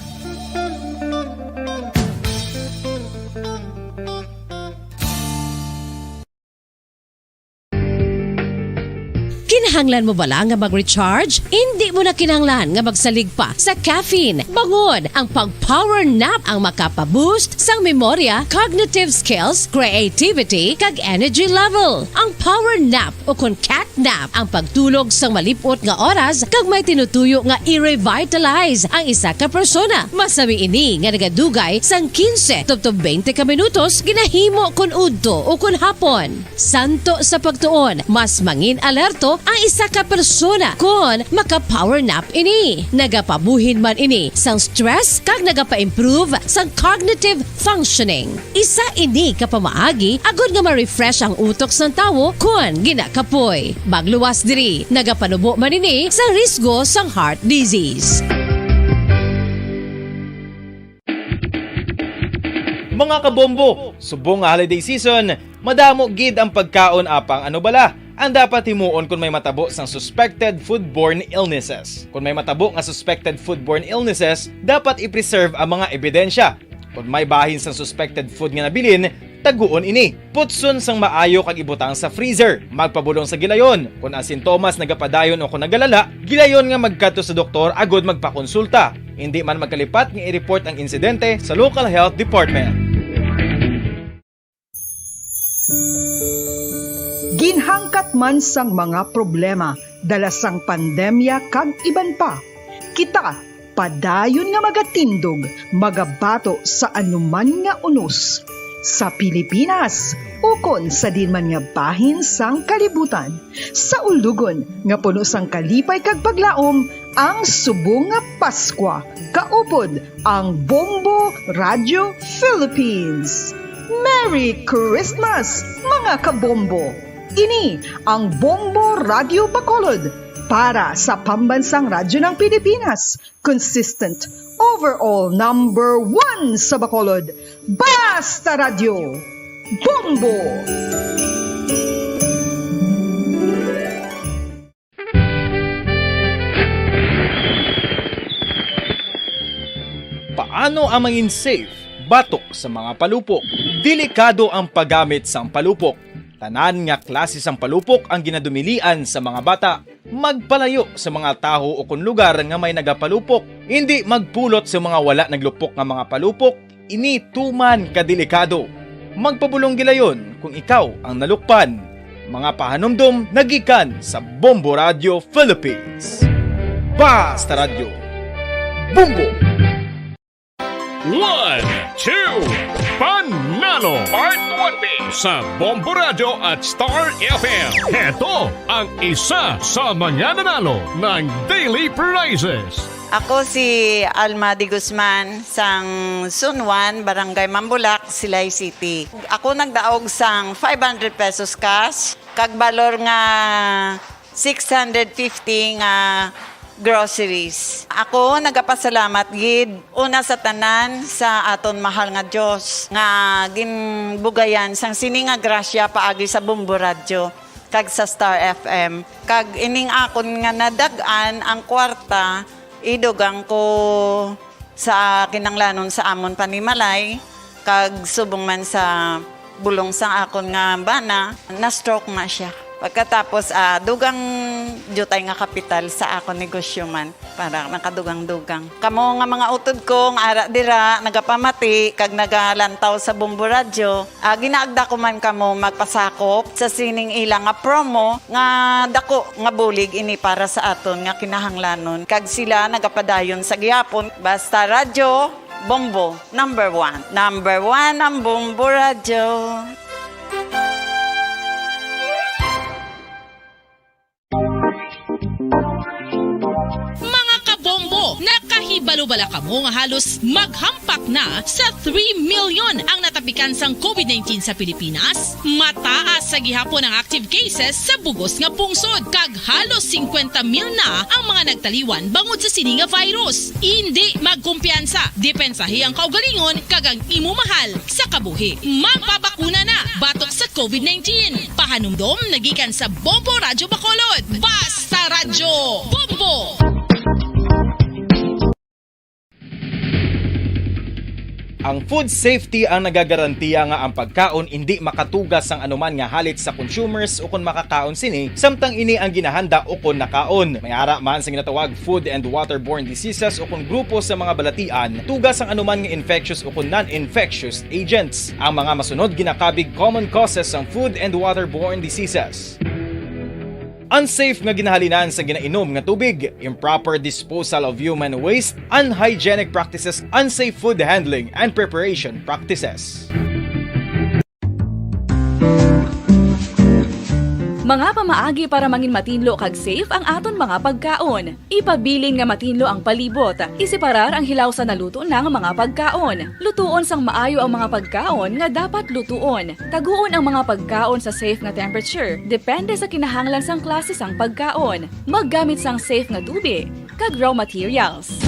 Kinahanglan mo bala nga mag-recharge? Indi mo na kinahanglan nga magsalig pa sa caffeine. Bangod ang pag-power nap ang makapa-boost sang memorya, cognitive skills, creativity, kag energy level. Ang power nap o kon cat nap ang pagtulog sang malip-ot nga oras kag may tinutuyo nga i-revitalize ang isa ka persona. Masami ini nga nagadugay sang quince tubtob twenty ka minutos, ginahimo kon udto o kon hapon. Suno sa pagtuon, mas mangin alerto ang isa ka persona kon maka-power nap ini. Nagapabuhin man ini sang stress kag nagapa-improve sang cognitive functioning. Isa ini ka pamaagi agod nga ma-refresh ang utok sang tawo kon ginakapoy. Magluwas diri, nagapanubo man ini sa risgo sang heart disease. Mga kabombo, subong nga holiday season, madamo gid ang pagkaon, apang ano bala ang dapat himuon kon may matabo sang suspected foodborne illnesses? Kon may matabo nga suspected foodborne illnesses, dapat i-preserve ang mga ebidensya. Kon may bahin sang suspected food nga nabilin, Taguon ini. Putson sang maayo kag ibutang sa freezer. Magpabulong sa gilayon. Kon ang sintomas nagapadayon o kon nagalala, gilayon nga magkadto sa doktor agod magpakonsulta. Indi man magkalipat nga i-report ang insidente sa local health department. Ginhangkat man sang mga problema dala sang pandemya kag iban pa, kita padayon nga magatindog, magabato sa anuman nga unos, sa Pilipinas ukon sa diin man nga bahin sang kalibutan. Sa ulugon nga puno sang kalipay kag paglaom, ang subong nga Paskwa, kaupod ang Bombo Radio Philippines. Merry Christmas, mga kabombo! Ini ang Bombo Radio Bacolod para sa Pambansang Radyo ng Pilipinas, consistent, overall number one sa Bacolod. Basta Radyo, Bombo! Paano ang mangin safe batok sa mga palupok? Delikado ang paggamit sang palupok. Tanan nga klase sang palupok ang ginadumilian sa mga bata. Magpalayo sa mga tawo ukon lugar nga may nagapalupok. Indi magpulot sa mga wala naglupok nga mga palupok. Ini tuman ka delikado. Magpabulong gilayon kung ikaw ang nalukpan. Mga pahanumdom nagikan sa Bombo Radio Philippines. Basta Radyo, Bombo! One, two, Panalo Part one B sa Bombo Radio at Star F M. Heto ang isa sa mga nanalo ng Daily Prizes. Ako si Alma de Guzman sang Sunwan, Barangay Mambulak, Silay City. Ako nagdaog sang five hundred pesos cash, kag balor nga six hundred fifty nga groceries. Ako nagapasalamat gid una sa tanan sa aton mahal nga Dios nga ginbugayan sang sini nga grasya paagi sa Bombo Radyo kag sa Star F M. Kag ining akon nga nadag-an ang kwarta, idugang ko sa kinanglanon sa amon panimalay, kag subong man sa bulong sang akon nga bana, na-stroke na siya. Pagkatapos, ah, dugang diutay nga kapital sa akon negosyo man, para nakadugang-dugang. Kamo nga mga utod ko nga ara dira, nagapamati kag nagalantaw sa Bombo Radyo, Ah, ginaagda ko man kamo magpasakop sa sining ila nga promo nga dako nga bulig ini para sa aton nga kinahanglanon, kag sila nagapadayon sa gihapon. Basta Radyo Bombo, number one. Number one ang Bombo Radyo. Mga kabombo, nakahibalo bala kamo nga halos maghampak na sa three million ang natapikan sang COVID nineteen sa Pilipinas? Mataas sa gihapon ang active cases sa bugos nga pungsod, kag halos singkwenta mil na ang mga nagtaliwan bangod sa sini nga virus. Indi magkumpiyansa, depensahi ang kaugalingon kag ang imo mahal sa kabuhi. Magpabakuna na batok sa COVID nineteen. Pahanumdom nagikan sa Bombo Radyo Bacolod. Basta Radyo, Bombo! Ang food safety ang nagagarantiya nga ang pagkaon indi makatuga sang anuman nga halit sa consumers ukon makakaon sini, samtang ini ang ginahanda ukon nakaon. May ara man sa ginatawag food and waterborne diseases ukon grupo sa mga balatian tuga sang anuman nga infectious ukon non-infectious agents. Ang mga masunod ginakabig common causes sang food and waterborne diseases. Unsafe nga ginahalinan sa ginainom nga tubig, improper disposal of human waste, unhygienic practices, unsafe food handling and preparation practices. Mga pamaagi para mangin matinlo kag safe ang aton mga pagkaon. Ipabilin nga matinlo ang palibot. Iseparar ang hilaw sa naluto na nga mga pagkaon. Lutuon sang maayo ang mga pagkaon nga dapat lutuon. Taguon ang mga pagkaon sa safe nga temperature, depende sa kinahanglan sang klase sang pagkaon. Maggamit sang safe nga tubi kag raw materials.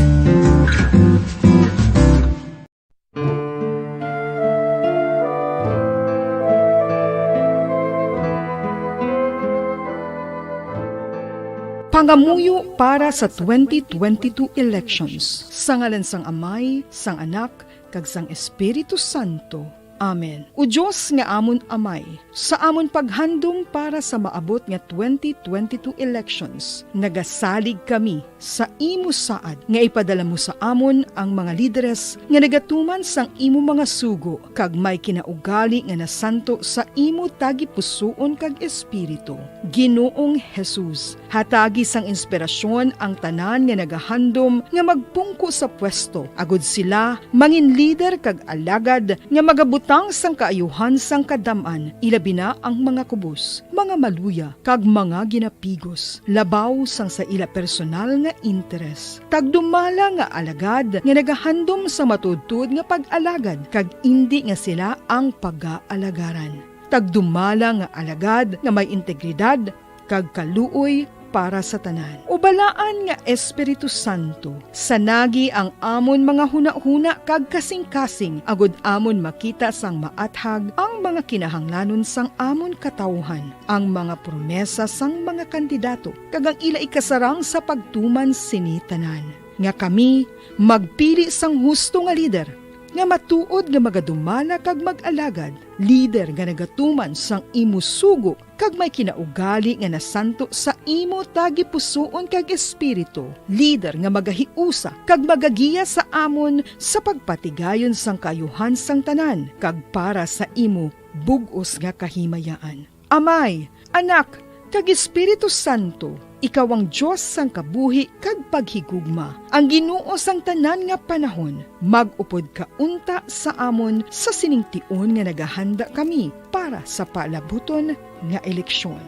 Pangamuyo para sa twenty twenty-two elections. Sa ngalan sang Amay, sang Anak, kag sang Espiritu Santo. Amen. O Dios nga amon Amay, sa amon paghandom para sa maabot nga twenty twenty-two elections, nagasalig kami sa imo saad nga ipadala mo sa amon ang mga lideres nga nagatuman sang imo mga sugo kag may kinaugali nga nasanto sa imo tagipusoon kag espiritu. Ginoong Jesus, hatagi sang inspirasyon ang tanan nga nagahandom nga magpungko sa pwesto, agud sila mangin lider kag alagad nga magabutang sang kaayuhan sang kadam-an, ilabi na ang mga kubos, mga maluya, kag mga ginapigos, labaw sang sa ila personal nga interes. Tagdumala nga alagad nga nagahandom sa matuodtuod nga pag-alagad, kag indi nga sila ang pagaalagarang. Tagdumala nga alagad nga may integridad kag kaluoy para sa tanan. O Balaan nga Espiritu Santo, sanagi ang amon mga hunahuna kag kasingkasing, agud amon makita sang maathag ang mga kinahanglanon sang amon katawuhan, ang mga promesa sang mga kandidato, kag ang ila ikasarang sa pagtuman sini tanan, nga kami magpili sang husto nga lider, nga matuod nga magadumala kag mag-alagad, lider nga nagatuman sang imo sugo kag may kinaugali nga nasanto sa imo tagipusoon kag espiritu, lider nga magahiusa kag magagiya sa amon sa pagpatigayon sang kaayuhan sang tanan kag para sa imo bug-os nga kahimayaan. Amay, Anak, kag Espiritu Santo, ikaw ang Dios sang kabuhi kag paghigugma, ang Ginoo sang tanan nga panahon. Mag-upod ka unta sa amon sa sining tion nga nagahanda kami para sa palabuton nga eleksyon.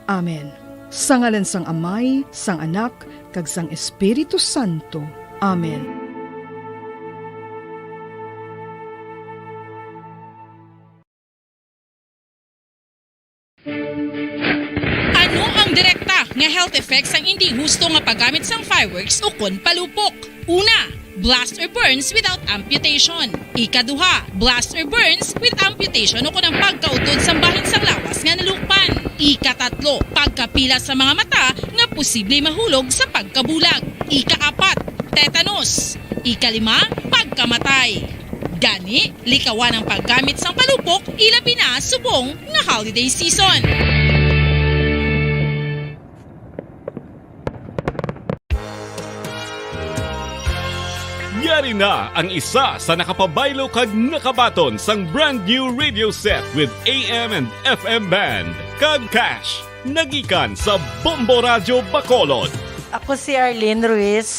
Amen. Sa ngalan sang Amay, sang Anak, kag sang Espiritu Santo. Amen. Ano ang direkta nga health effects sang indi husto nga paggamit sang fireworks ukon palupok? Una, blast or burns without amputation. Ikaduha, blast or burns with amputation ukon ang pagkautod sang bahin sang lawas nga nalukpan. Ikatatlo, pagkapila sa mga mata nga posible mahulog sa pagkabulag. Ikaapat, tetanus. Ikalima, pagkamatay. Gani, likawan ang paggamit sang palupok, ilabi na subong nga holiday season. Yari na ang isa sa nakapabaylo kag nakabaton sang brand new radio set with A M and F M band kag cash. Nagikan sa Bombo Radyo Bacolod. Ako si Arlene Ruiz,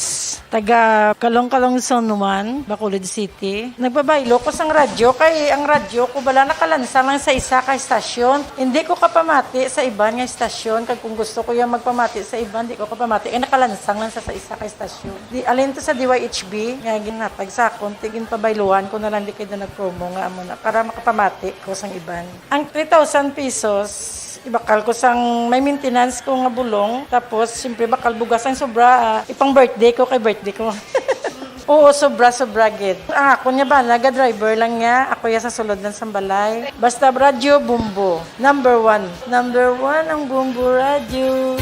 taga Calong-Calong Zone one, Bacolod City. Nagpabaylo ko sang radyo kay ang radyo ko bala nakalansang lang sa isa ka estasyon. Hindi ko kapamati sa iban nga estasyon, kag kung gusto ko yung magpamati sa iban, di ko kapamati kay nakalansang lang sa, sa isa ka estasyon. Di, alin to sa D Y H B nga ginhatag sa akon, ti ginpabayluhan ko na lang di kay na nag-promo nga amo na para makapamati ko sang iban. Ang three thousand pesos, ibakal ko sang may maintenance ko nga bulong. Tapos, siyempre, bakal bugas ang sobra, ah, ipang birthday ko kay birthday ko. Oo, sobra, sobra gid. Ang akon nga bana, ga-driver lang niya. Ako ya sa sulod lang sa balay. Basta radyo, Bombo. Number one. Number one ang Bombo Radyo.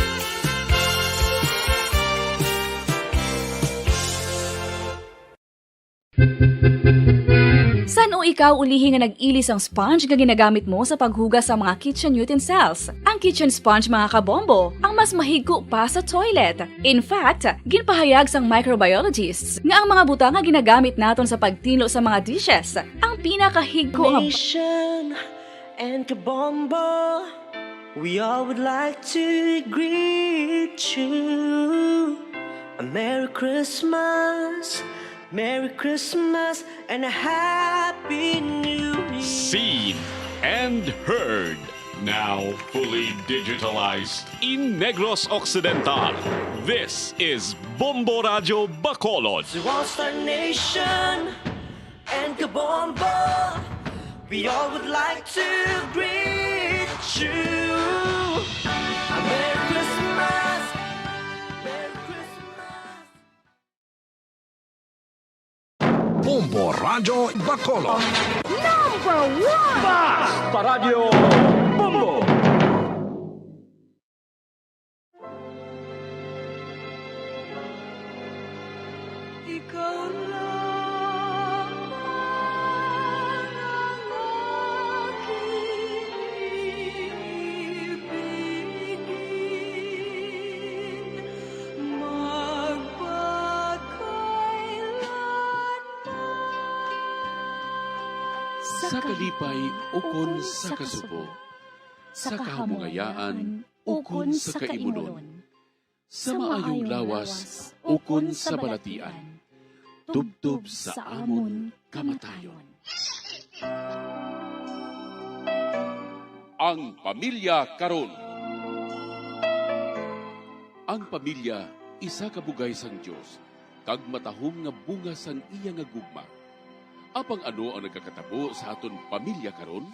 San-o ikaw ulihi nga nag-ili sang sponge nga ginagamit mo sa paghugas sa mga kitchen utensils? Ang kitchen sponge, mga kabombo, ang mas mahigko pa sa toilet. In fact, ginpahayag sang microbiologists nga ang mga butang nga ginagamit naton sa pagtinlo sa mga dishes ang pinakahigko nga Nation and Kabombo, we all would like to greet you a Merry Christmas, Merry Christmas and a Happy New Year. Seen and heard, now fully digitalized in Negros Occidental. This is Bombo Radyo Bacolod. To all Star Nation and Kabombo, we all would like to greet you a Merry Christmas, Merry Christmas. Bombo Radyo Bacolod. Number one! Bas! Paradyo Bombo! Ikaw lamang ang Sa kalipay ukon sa kasubo, sa kahamungayaan ukon sa kaimunon, sa maayong lawas ukon sa balatian, tubtob sa amon kamatayon. Ang pamilya karon. Ang pamilya isa ka bugay sang Dios kag matahom nga bunga sang iya nga gugma. Apang ano ang nagakatabo sa aton pamilya karon?